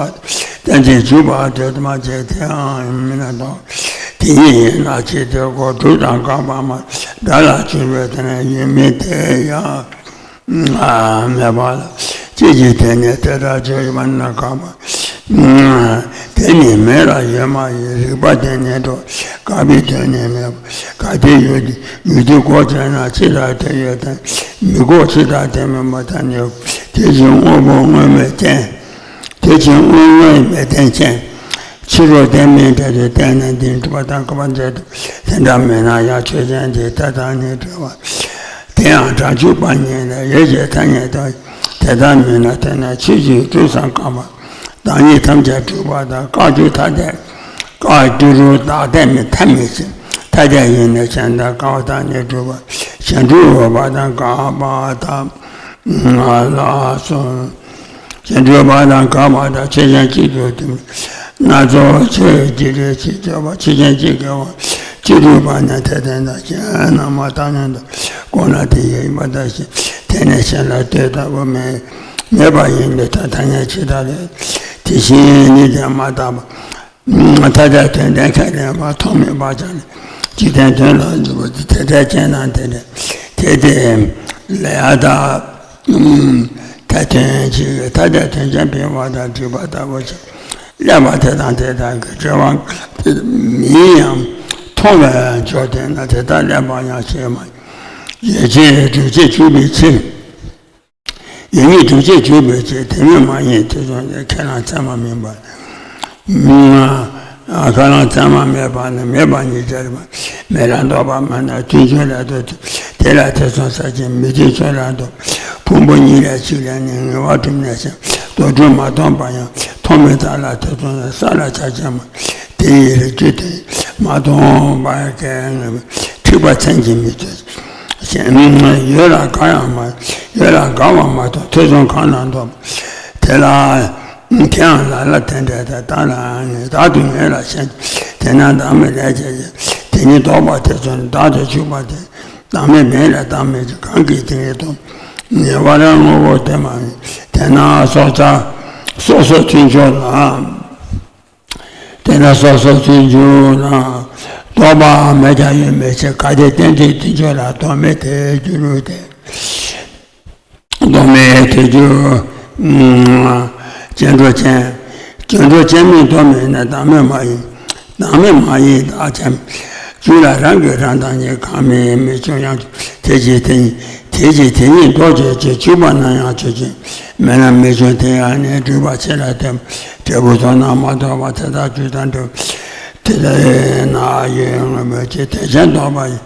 གཏན་ཚིགས་འཇུག་པ་དེ་མ་བྱས་དེའང་མིན་ན་ལྡོག་དེ་ཉིད་ཡིན་ན་ཅི་སྟེ་གོ་སྒྲུབ་དང་བཀག་པ་མ་འདྲ་ལ་འཇུག་པའི་དེ་ནས་ཡོད་མེད་དེ་ཡང་མེད་པ་ལ་ཅི་ཞིག་དེ་ནས་དེ་ལྟར་བརྗོད་པ་ན་བཀག་པ། དེ་ནི་མེད་ལ་ཡོད་མ་ཡིན། རིགས་པ་དེ་ནི་འགྲོ་བཀག་པའི་དོན་ནི་མེད་པ། གལ་ཏེ་ཡོད་དེ་ཡོད་དེ་གོ་བྱས་ན་ཇི་ལྟར་དེ་ཡོད་དེ་མི་གོ་ཇི་ལྟར་དེ་མེད་པ་དང་ནི། དེ་བཞིན་དངོས་པོ་དངོས་མེད་ཅན། དེ་བཞིན་དངོས་དངོས་མེད་བདེན་ཅན། ཕྱི་རོལ་བདེན་མིན་འབྲེལ་དུ་བསྟན་ན་འདི་འགྲུབ་པ་དང་སྐུར་པ་མཛད་དུ་དེ་འདྲ་མེད་ན་ཡང་ཆོས་ཅན་དེ་ལྟ་དང་ནི་འབྲེལ་བ། དེ་ཡང་སྒྲ་འཇུག་པ་ཉིད་ལས་ཡོད་ཅེས་ཐ་སྙད་དུ་དེ་ལྟར་མིན་ན་དེ་ནི་ཆོས་ཀྱི་སྒྲུབ་སམ་བཀག་པ། བདག་ཉིད་ཐམས་ཅད་སྒྲུབ་པ་དང་བཀག་རྒྱུ་ཐ་དད། བཀག་རྒྱུ་རུ་བདག་ཐ་མི་ཐ་མི་ཤེས་ཐ་དད་ཡིན་ནས་གཞན་དང་བཀག་པ་དང་ནི་སྒྲུབ་པ་གཞན་སྒྲུབ་པ་དང་བཀག་པ་དང་ལ་སོགས། གཞན་སྒྲུབ་པ་དང་བཀག་པ་དང་ཆོས་ཅན་གཅིག་ཏུ་སྡུད། སྣ་ཚོགས་ཆོས་ཀྱི་རིགས་ཅིག་སྦྱོར་བ་ཆོས་ཅན་གཅིག་གི་དབང་གཅིག་སྒྲུབ་པ་ནི་དེ་དོན་དང་གཞན་རྣམས་མ་བརྟགས་སྣོད་དུ་བཀོད་ན་དེ་ཡིན་པ་དང་གཞན་དེ་ནི་གཞན་ལ་ལྟོས་ལྟ་བུ་མེད་མེད་པ་ཡིན་པའི་ཐ་ཐ་སྙད་ཇི་ལྟར་ཡོད་དེ་བཞིན་ཉིད་དེ་མ་བརྟགས་པ། ཐ་དད་དོན་ལྡན་ཁས་ལེན་པ་ཐོགས་མེད་པ་ཅན་འཇིག་རྟེན་དོན་ལ་འཇུག་པ་དེ་དེ་འདྲ་ཅན་དང་དེ་འདྲ་དེ་དེ་ལ་ཡ་ད་ཐ་དད་དོན་གཅིག་ཐ་དད་དོན་ཅན་འཕེན་པ་དང་འགྲིག་པ་ལྟ་བུ་ཅིག་སླད་པ་དེ་དང་དེ་དག་གི་འབྲེལ་བ་མིན་ཡང་མཐོང་བའི་འཇོག་དེ་ན་དེ་དག་སླད་པ་ཡང་ཤེས་མ། ཡོད་ཅེས་སྒྲུབ་བྱེད་གྱུར་པའི་ཕྱིར། ཡོད་ཉིད་སྒྲུབ་བྱེད་གྱུར་པའི་ཕྱིར། དེ་ནི་མ་ཡིན་དེ་ཙམ་ཡང་ཁས་བླངས་ཚད་མ་མིན་པ། ཁས་བླངས་ཚད་མ་མེད་པ་ནི་མེད་པ་ཉིད་ཀྱང་མེད་ལ་འདོགས་པ་མ་ན། དུས་རྒྱུན་ལ་འདོགས། དེ་ལ་ཐེ་ཚོམ་ཟ་ཞིང་མི་དུས་རྒྱུན་ལ་འདོགས། ཕུང་པོ་ཉིད་ལ་གཅིག་ལ་ནི་ངེས་པ་གྲུབ་ནས་ཀྱང་དོན་གྲུབ་མ་མཐོང་པ་ཡང་མཐོང་མི་རྟག་ལ་ཐེ་ཚོམ་ཟ་ས་ལ་ཆགས་ཀྱང་མ། དེ་ཡི་རིགས་རྒྱུད་དེ་མ་མཐོང་བར་ཁས་བླངས་འཁྲིག་པ་མཚན་གྱིས་མི་འདུལ། ཞེས། ཡོད་ལ་དགའ་ཡང་མ། ཡོད་ལ་དགའ་བ་མ་གཏོགས་ཐེ་ཚོམ་གང་ལ་འདོགས། དེ་ལ་དེ་ཡང་ལ་ལ་དེ་འདྲ་དེ་དག་ལ་ནི་བདག་ཏུ་ངེས་ལ་ཞེན། དེས་ན་བདག་མེད་ལས་སྐྱེས་ཀྱི། དེ་ཉིད་ལྡོག་པ་དེ་ཚོ་ནི་བདག་ཏུ་ཆུད་པ་སྟེ། བདག་མེད་མེད་ལས་བདག་མེད་ཀྱི་གང་གིས་དེ་ཉིད་ལྡོག། ངེས་པར་དངོས་པོ་དེ་མ་ཡིན། དེས་ན་སྲོག་ཆགས་སོ་སོ་མཐུན་ཕྱོགས་ལ། དེས་ན་སོ་སོ་མཐུན་ཕྱོགས་ན་ལྡོག་པ་མེད་ཀྱང་ཡོད་མེད་ཕྱིར། གལ་ཏེ་རྟེན་འབྲེལ་མཐུན་ཕྱོགས་ལ་ལྡོག་མེད་དེ་འགྱུར་ཏེ། ལྡོག་མེད་དེ་འགྱུར། རྐྱེན་གྲོགས་ཅན། རྐྱེན་གྲོགས་ཅན་མིན་ལྡོག་མེད་ན་བདག་མེད་མ་ཡིན། བདག་མེད་མ་ཡིན་བདག་ཅན། རྒྱུད་ལ་རང་གིས་རང་བདག་ཉིད་གང་མིན་མི་འབྱུང་ཡང་། དེ་ཕྱིར་དེ་ཉིད་དེ་ཕྱིར་དེ་ཉིད་ལྡོག་ཕྱིར་ཕྱིར། འཇུག་པ་ན་ཡང་ཆོས་ཅན། མེད་ན་མི་འབྱུང་དེ་ཡང་ནི། སྒྲིབ་པ་ཆེ་ལ་ལྟོས། འབྲས་བུ་ཐོབ་ན་མ་ཐོབ་པ། དེ་དག་རྒྱུ་དང་འབྲས་བུ། དེ་ལྟ་ཡིན་ན་ཡོད་དངོས་པོའི་ཕྱིར། དེ་ཕྱིར་ལྡོག་པ་ཡི།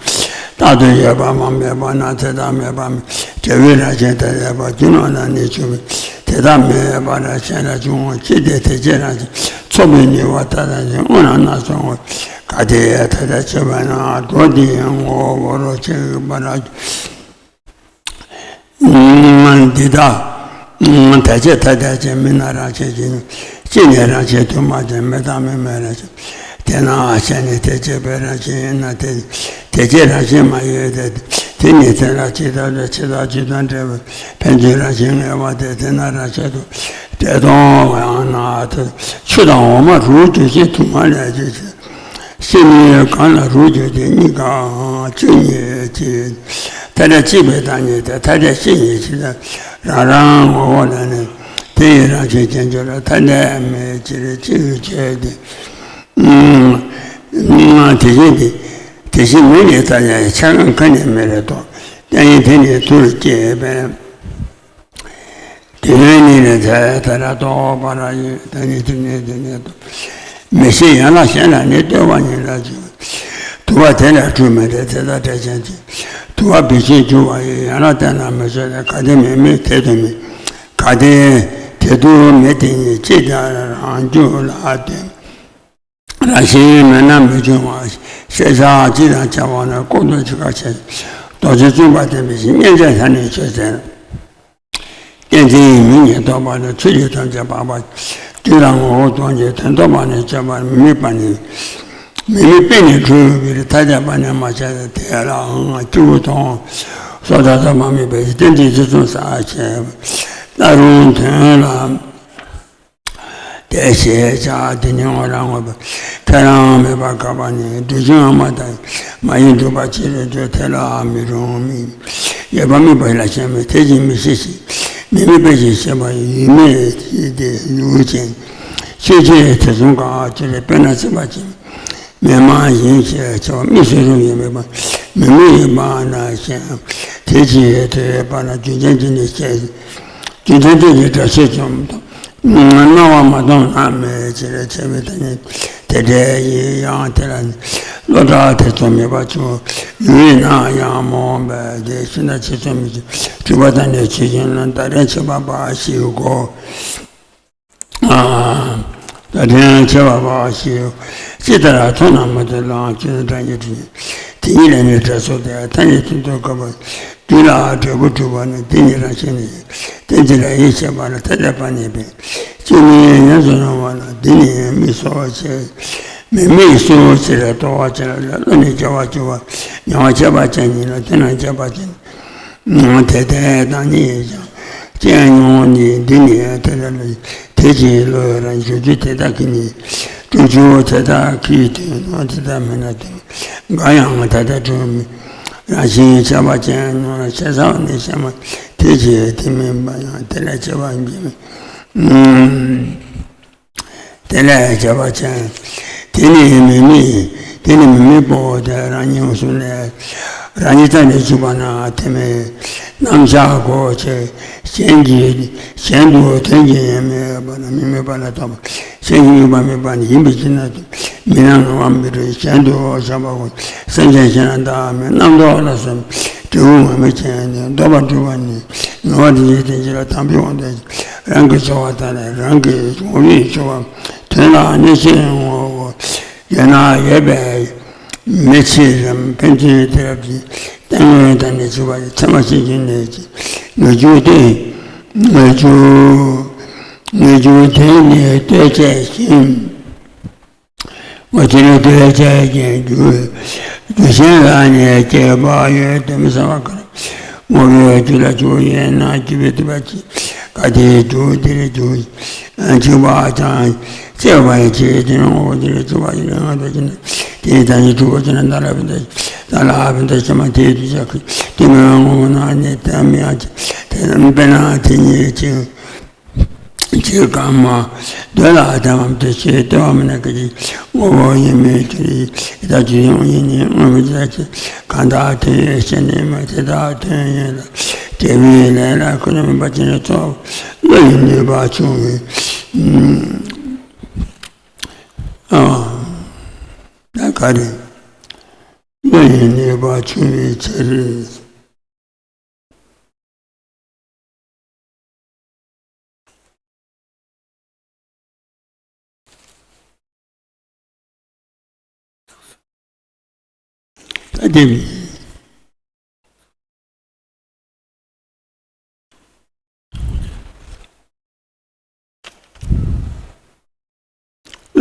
རྟག་ཏུ་ཡོད་པ་མ་མེད་པ་ན། དེ་དག་མེད་པ་མེད། འབྲས་བུའི་རང་བཞིན་དེ་ལས་པ། རྒྱུ་རྣམས་ལ་ནི་འཇུག་པའི། དེ་དག་མེད་པར་གཞན་ལ་འཇུག་ངོ་། ཅི་སྟེ་དེ་ཕྱིར་རང་བཞིན། ཚོགས་པའི་ནུས་པ་མཐའ་དག་ཅན། དངོས་རྣམས་སྣ་ཚོགས་ངོ་། གལ་ཏེ་ཐ་དད་ཆོད་པས་ན། འགྲོ་འདི་ཡི་ངོ་བོ་རོ་གཅིག་པར། འདི་དག་ཐ་ཆད་ཐ་དད་ཅན། མི་རྣམས་རང་བཞིན་གྱིས། གཅིག་ནི་རང་བཞིན་དུ་མ་བྱས། མི་དང་མི་མེད་རང་བཞིན། དེས་ན་གཞན་ནི་དེ་གཅིག་པའི་རང་བཞིན་ཡིན་ན། དེ་དེ་གཅིག་རང་བཞིན་མ་ཡིན་ཏེ། དེ་ནི་དེ་ལ་ཇི་ལྟ་བ་ཇི་ལྟར་རྒྱུ་དང་འབྲས་བུ་ཕན་ཚུན་རང་བཞིན་ངེས་པ་སྟེ། དེས་ན་རང་བཞིན་དུ་འབྲེལ་སྟོང་ཡང་ན། ཆུ་དང་འོ་མ་རུལ་འགྱུར་ཞིང་དུ་མ་ལས་སྐྱེ་ཞིང་། ཤེས་ནི་གང་ལ་རུལ་འགྱུར་ཏེ། གཉིས་ཀ་གཅིག་ཉིད་ཀྱི། ཐ་དད་གཅིག་པའི་བདག་ཉིད་དེ། ཐ་དད་གཅིག་ཉིད་ཕྱིར། རང་རང་ངོ་བོ་ལ་ནི། དེ་ཡི་རང་བཞིན་ཅན་ཆོས་ལ། ཐ་དད་མེད་ཕྱིར་གཅིག་ཆོས་ཏེ། དེ་བཞིན་དེ། དེ་བཞིན་མིག་ནི་ལྟ་ཡང་ཆ་གང་གང་ནས་མེད་རེ་དོ། ལྟ་ཡང་དེ་ནི་དུར་སྐྱེས་པས། དེ་ནི་ནི་ཐ་དད་རྟོགས་པར་ཡིན། ད་ནི་དེ་ནི་དེ་ནི་དོ། མི་ཤེས་ཡན་ལག་གཞན་ལ་ནི། ལྟོས་པ་ཉིད་ལ་འཇུག། དུ་བ་དེ་ལས་འཁྲུལ་མི་འདྲ། དེ་དག་འབྲས་ཅན་གཅིག། དུ་བ་བུད་ཕྱིར་འགྱུར་བ་ཡི། ཡན་ལག་བསྟན་ན་མི་ཆོག་སྟེ། གལ་ཏེ་མིག་མིག་དེ་དུ་མིག། གལ་ཏེ་དེ་དུ་མིག་དེ་ཉིད། ཅི་ལྟར་རང་རྒྱུད་ལ་ལྟོས། རང་བཞིན་མེད་ན་མི་འབྱུང་བ། ཤེས་བྱ་སྤྱི་དང་བྱ་བ་ནི། ལྐོག་ཏུ་འཆི་ཁ་ཆེ། རྡོ་རྗེ་བཙུན་པ་བསྟན་པའི་ཕྱིར། མཉན་བྱ་ལྷ་ནི་ཆོས་ཟེར། གཏན་ཚིགས་མིག་ཉིད་རྟོགས་པ་ནི། ཆོས་ཀྱི་ཐམས་ཅད་འཕགས་པ། རྒྱུད་ལ་ངོ་བོ་སྟོང་ཉིད་དོན་རྟོགས་པ་ནི། སྤྱོད་པ་མི་དམིགས་པ་ནི། མི་དམིགས་པས་ནི་འཁྲུལ་པའི་ཕྱིར། ཐ་དད་པ་ནི་མ་ཁྱབ་པས། དེ་ལའང་སྐྱེས་བུ་མཐོང་སོགས་ཐ་དད་མ་དམིགས་པའི་ཕྱིར། གཏན་ཚིགས་ཚུལ་གསུམ་ཟབ་ཅིང་རབ་རྟོགས་དོན་ལ། དེ་ཞེས་བྱ། དེ་ནི་དངོས་རང་དངོས་པོ་ཁས་བླངས་མེད་པར་དགག་པ་ནི། སྒྲུབ་བྱེད་སྔ་མ་དང་མ་ཡིན་སྒྲུབ་པ་ཕྱི་རུ་འགྲོ། དེ་ལ་མི་རུང་མིན། ཡོད་པ་དམིགས་པ་ལ་ཞེན་མིན། དེ་བཞིན་མིག་ཤེས་ཤིང་མི་དམིགས་པའི་ཕྱིར། ཞེས་པ་ཡུལ་མེད་དེ་ཡུལ་ཅན། ཤེས་བྱའི་དེ་གསུམ་གང་ཅི་རེད། དཔེར་ན་སྲིད་པ་ཅན། མི་མ་ཡིན་ཞེས་བྱ་བ་དམིགས་སུ་རུང་བའི་དམིགས་པ་མི་དམིགས་ཡིན་པ་ན་ཞེན། དེ་ཕྱིར་དེ་ཡོད་པ་ན་རྒྱུ་ཅན་གྱི་ནི་ཞེས། རྒྱུ་མཚན་དེ་ཉིད་སྒྲ་ཆོས་ཅན་དང་། སྣང་བ་མ་མཐོང་ན་མེད་ཕྱིར། ཆེ་བའི་ཐ་སྙད་དེ་འདྲ་ཡིན་ཡང་། དེ་ལ་ནི་བློ་བྲལ་ཐེ་ཚོམ་མེད་པར་འཇུག་ཡུལ་ཡིན་ན་ཡང་མ་འོངས་པའི་དེ་ཕྱིར་ན་ཆེ་ཚོམ་མེད་ཅིང་སྒྲིབ་པ་དང་ནི་ཆོས་ཅན་ལ་བརྡ་དྲན་བྱེད་པ་འབའ་ཞིག་གོ། བརྡ་དྲན་བྱེད་པ་འབའ་ཞིག་ཅི་ལྟར་མཐོང་ན་མ་མཐོང་ལའང་སྐྱོན་སྒྲ་ཉིད་དྲི། དེ་ཉིད་ལ་ནི་སྒྲ་སོགས་ཏེ། ཐ་སྙད་དོན་དུ་དགག་པ། རྒྱུད་ལ་འབྲས་བུ་གྲུབ་པ་ནི། དེ་ཉིད་རང་བཞིན་ནི། གཏན་ཚིགས་ལ་ཡིད་ཆེས་པ་ལ་ཐ་དད་པ་ནི་མེད། གཅིག་ནི་ཉམས་སུ་མྱོང་བ་ལ། འདི་ནི་དམིགས་སོ་ཞེས། མི་དམིགས་སོ་ཞེས་རྟོག་པ་ཅན་ལ། བློ་ནི་སྐྱེ་བར་འགྱུར་བ། མྱོང་བ་ཁྱད་པར་ཅན་ཉིད་ལ། དེ་ན་ཁྱད་པར་ཅན་དེ་ལྟ་སྟངས་ཉིད་ཀྱང་། སྐྱེ་མྱོང་ནི་འདི་ནི་དེ་ལྟ་ལ། དེ་ཕྱིར་བློ་ཡི་རང་བཞིན་དེ་དག་གི་ནི། སྒྲུབ་བྱེད་དེ་དག་གི་དོན་དེ་དག་མེད་ན་དོན་འགའ་ཡང་ཐ་དད་གྲུབ་མིན། རང་བཞིན་ཁྱད་པར་ཅན་ཉིད་ལ་ཤེས་བྱ་ནི་ཤེས་མ། དེ་ཕྱིར་དེ་མིན་པ་ཡང་དེ་ལ་སྐྱེ་བ་འགྱུར་མིན། དེ་ལས་ཁྱད་པར་ཅན། དེ་ནི་མི་དམིགས། དེ་ནི་མི་དམིགས་པོ་དེ་རང་ཉིད་གསུམ་ལས། རང་ཉིད་རྩ་ནས་གཅིག་པ་ན་དེ་མེད། རྣམ་གཞག་གོ་ཆེ། གཞན་གྱི་གཞན་དུ་དོན་གྱི་ཡང་མེད་པ་ན་མི་དམིགས་པ་ལ་ལྟོས་པ། གཞན་གྱི་དམིགས་པ་མེད་པ་ནི་ཡིན་པའི་ཕྱིར་ན། མི་སྣང་ངོ་བོ་མི་རུང་གཞན་དུ་བཞག་པ་གོ། སེམས་ཅན་གཞན་ལ་བདག་མེད་རྣམ་རྟོག་ལ་སོགས་འབྲས་བུ་ངོ་མེད་ཅན་ནི་ལྡོག་པར་སྒྲུབ་པ་ནི་ངོ་བོ་དེ་ཉིད་དེ་ཉིད་ལ་དམ་པའི་དབང་དུ་རང་གི་སྦྱོར་བ་དང་རང་གི་ངོ་བོའི་སྦྱོར་བ་དོན་ལ་གནས་ཆེན་ངོ་བོ། ཡོད་ན་ཡོད་པས་མི་ཕྱེད་རམ། ཕན་ཚུན་དེ་རབ་ཀྱི་སྟེང་འོད་དང་ནི་བྱེད་པ་ཚད་མ་ཤེས་ཀྱི་ནས་ཀྱི་ངེས་འབྱུང་སྟེ། ངེས་འབྱུང་ངེས་འབྱུང་དེ་ནི་ལྟོས་བཅས་ཤིང་། ངོ་ཅི་ནི་ལྟོས་བཅས་ཀྱི་རྒྱུ་རྒྱུ་གཞན་ལ་ནི་སྐྱེས་པ་ཡོད་དེ་མི་བསམ་པ་གར། ངོ་བོའི་རྒྱུ་ལ་རྒྱུ་ཡིན་ན་སྐྱེས་པའི་སྡུད་པ་ཅི། ག་དེའི་རྒྱུ་དེ་རེ་རྒྱུ་འཇིག་པ་ཅང་སྐྱེ་བ་ཡི་ཆེད་དེ་ངོ་བོ་དེ་རེ་འཇིག་པ་ཡི་ལས་ང་དོ་ཅི་ན་དེའི་ད་ནི་གྲུབ་པོ་ཅི་ན་ད་ལ་བི་ད་ད་ལ་བི་ད་ཅི་མ་དེའི་དུ་ཅག་གི་དེ་མི་ངོ་བོ་ན་ནི་ད་མི་ཡ་ཅི་དེ་དཔེར་ན་དེ་ཉིད་ཅིག་ཅིག་གང་མ་འདོད་ལ་ད་བམ་དེ་ཆེ་ལྟེ་བ་མི་ན་གི་ཅི་ངོ་བོ་ཡིན་མིན་དེ་ཡི་ད་ཅི་ཡོང་ཡིན་ནི་ངོ་བོ་ཅི་ད་ཅི་གང་དག་དོན་ཡོད་ཤེས་ནི་མ་དེ་དག་དོན་ཡོད་ལ། དེ་བས་ལས་ལ་ཁོ་ན་མིན་པ་ཅི་ནས་ཚོགས་བློ་ཡི་ནུས་པ་ཆུང་བའི་ཨ་ད་ག་རེ་བློ་ཡི་ནུས་པ་ཆུང་བའི་ཕྱིར། ད་དེ་བློ་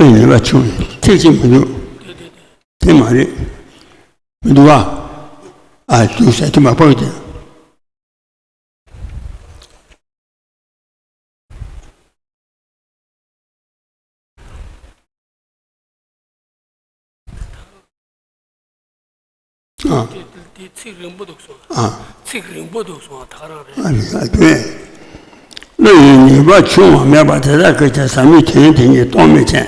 ཡི་ནུས་པ་ཆུང་ཐིག་གཅིག་མི་འདུག་དེ་མ་རེད། མི་འདུག་ཨ། ཨ་འདུག་ཟེར་དེ་མ་ཕོག་དེ། ཨ། དེ་དེ་ཚིག་རིང་པོ་འདུག་སོང་། ཨ། ཚིག་རིང་པོ་འདུག་སོང་། ད་ག་རང་རེད། ཨ་ནི་ཨ་དེ། བློ་ཡི་ནུས་པ་ཆུང་བ་མེད་པ་དེ་དག་གི་ཆ་ཟབ་མོའི་དོན་དེ་ཉིད་རྟོགས་མི་ཆེན།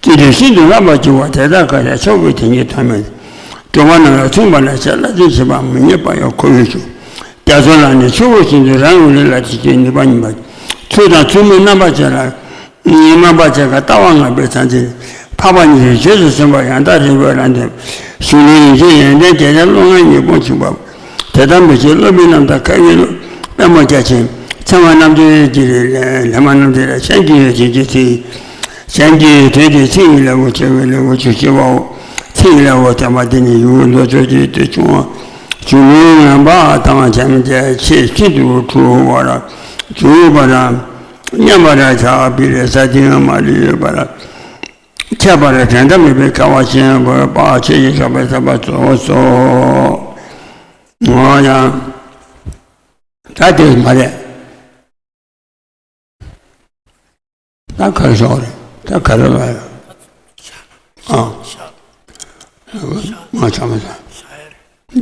བརྩོན་འགྲུས་ཤིན་ཏུ་རླབས་པ་བྱུང་བ་དེ་དག་གི་ཆ་ཆོས་ཀྱི་དོན་ཉིད་ཐོན་མི། སྤྲོ་བ་རྣམས་ལ་མཚུངས་པ་ལ་བྱ་བསླབ་བྱའི་བྱེད་པ་མི་རྙེད་པ་ཡང་ཁོ་བོས་བྱུང་། རྒྱ་མཚོ་ལ་ནི་ཆུ་བོ་བཞིན་དུ་རང་གི་ལུས་ལ་བྱེད་ཀྱི་ནུས་པ་ཉིད་པ། ཚུལ་དང་ཚུལ་མིན་རྣམ་པ་ཅན་ལ། ཉི་མ་པ་བྱེད་ཀ་ལྟ་བ་ལྔ་པའི་ཚང་ཚིག་འཕགས་པ་ཉིད་ཀྱི་རྗེས་སུ་ཟིན་པ་ཡང་དག་རིག་པའི་རང་དོན། གཞུང་ལུགས་ཡོན་ཏན་ཡོན་ཏན་རྒྱལ་བྱེད་བློ་ལྔའི་ཉེས་སྤོང་ཆེན་པོ། དེ་ལྟར་མི་བྱེད་སློབ་དཔོན་རྣམ་དག་མཁས་པའི་བློ། པད་མོ་རྒྱ་ཆེན་ཚད་མ་རྣམ་འགྲེལ་གྱི་ལས་ལས་མ་རྣམ་འགྲེལ་ལ་གཞན་གྱི་ཡོད་ཅེས་ཀྱི་ཚིག་གཞན་གྱི་དོན་དེ་ཚིག་ཡི་ལེའུ་ཆེ་བའི་ལེའུ་བཅུ་བཞི་པའོ། ཚིག་ཡི་ལེའུ་ཐེག་པ་འདི་ནི་ཡུལ་མདོ་ཕྱོགས་ཀྱི་དུས་ཆུང་བ། གཞུང་ལུགས་ངན་པ་དང་བྱམས་བརྩེ་ཆེས་ཤིན་ཏུ་འཁྲུལ་བར་གྱུར་པ་ར། མཉམ་པར་བྱ་བའི་རེ་ས་དེའི་མ་ལུས་ཡོད་པར། ཁྱད་པར་དོན་དམ་མེད་པའི་སྐལ་བ་ཆེན་པོའི་བག་ཆོས་ཀྱི་ཞོགས་པའི་ས་པ་ཚོགས་སོ། ངོ་ཡང་། ད་དེ་མ་རེད། ད་ག་རེ་ཞོག་རེད། ད་ག་རེ་ལ་ཡ། ཨ། ང་ཆ་མ་ཆ།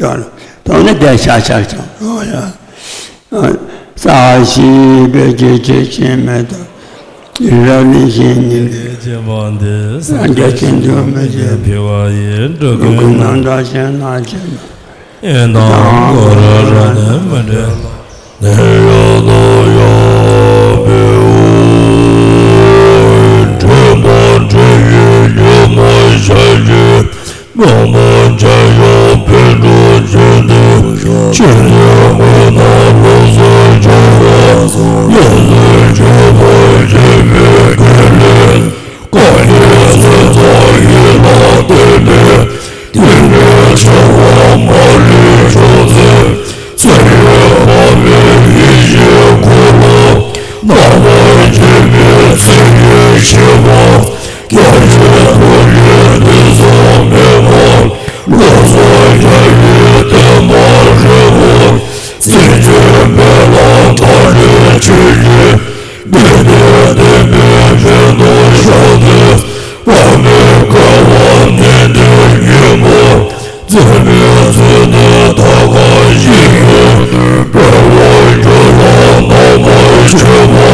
ཡོད་ལ། དོན་ནི་དེ་ཤ་ཤ་ཤ་ལོ་ཡ། ས་ཞིག་པའི་རྒྱུ་ཆེ་ཆེ་མེད་དོ། རབ་ནི་ཞིག་ནི་ལས་བྱེད་པ་འདི་སངས་རྒྱས་ཆོས་འདུལ་མི་བྱེད་འཕེལ་བ་ཡི་འགྲོ་ཀུན་རྣམ་དག་ཞེན་ན་བྱེད་ན། ཡོན་དང་འཁོར་རབ་ནི་མི་འབྲལ་ལ། ནི་རོ་ནོ་ཡོ་བེའུ། འདྲེ་མོ་འདྲེ་ཡི་ཉོན་མོངས་ཞལ་གྱི། ནོ་མོ་འཇའ་ཡོ་འཕེལ་འགྲོ་བྱེད་དེ། ཆོས་ཀྱི་སྒོ་ནས་ལོག་སོགས་བྱ་བ་སོགས། ཡོངས་སུ་གྱུར་པ་བྱེད་པའི་དགེ་ལས། གང་ཉིད་སེམས་ཙམ་ཡིད་ལ་བརྟེན་ནས། དེ་ནས་བྱ་བ་མ་ལུས་མཆོག་ཟད། ཚེ་ཡི་འཕགས་པའི་ཡེ་ཤེས་འཁོར་ལོ། རྣམ་པར་འབྱེད་པའི་ཚིག་གི་བཞེད་པ། སྐྱབས་གཅིག་ཐུགས་ཀྱི་དུས་གསུམ་མེད་པར། ལོག་སོགས་བྱ་བའི་བསྟན་པ་རིལ་པོ། བརྩོན་འགྲུས་འཕེལ་ལ་མཐའ་བྲལ་ཆོས་ཀྱི། བདེ་སྟོང་བདེན་པའི་ཕན་དུ་བཞག་སྟེ། དཔག་མེད་དགའ་བ་ནན་ཏན་སྙིང་པོ། བརྩོན་པའི་ཚུལ་ནི་ཐབས་གང་ཞིག་ཡོད། འཕེལ་བར་འགྱུར་ལ་རྣམ་པར་འབྱེད་པ།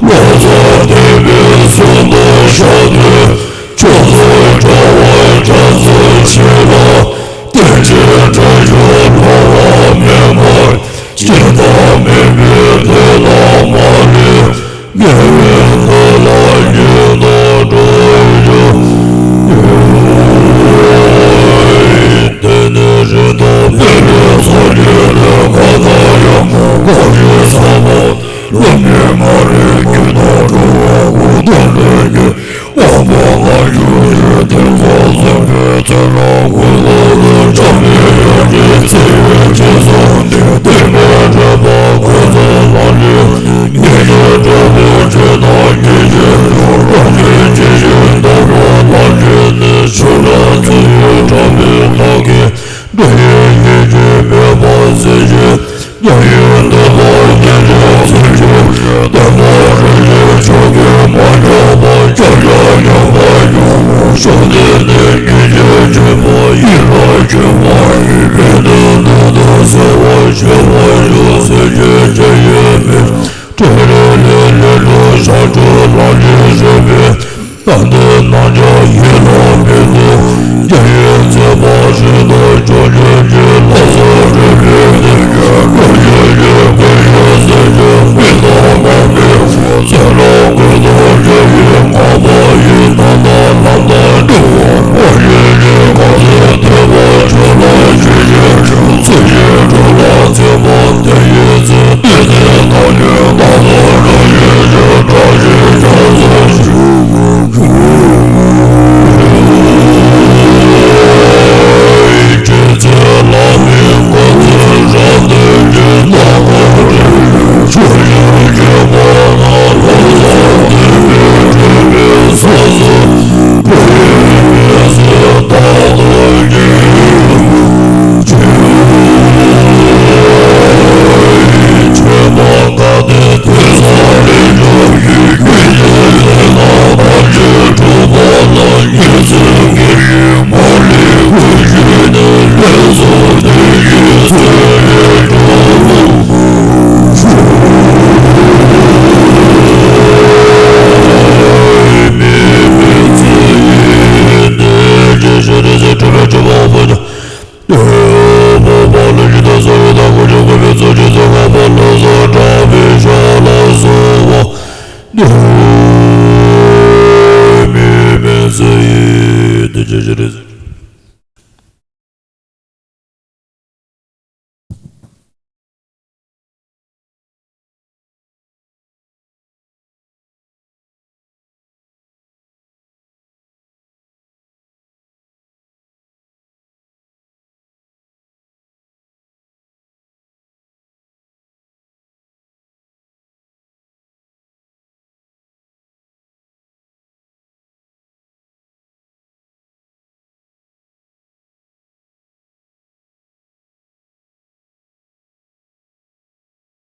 ལོག་སོགས་བདེན་པའི་ཚུལ་དུ་བཞག་སྟེ། ཕྱོགས་སུ་འགྲོ་བ་བྲམ་ཟེ་ཆོས་ལ། བསྟན་བཅོས་སྒྲ་སྒྱུར་ དེ་ཅི་ཞིག་རེད།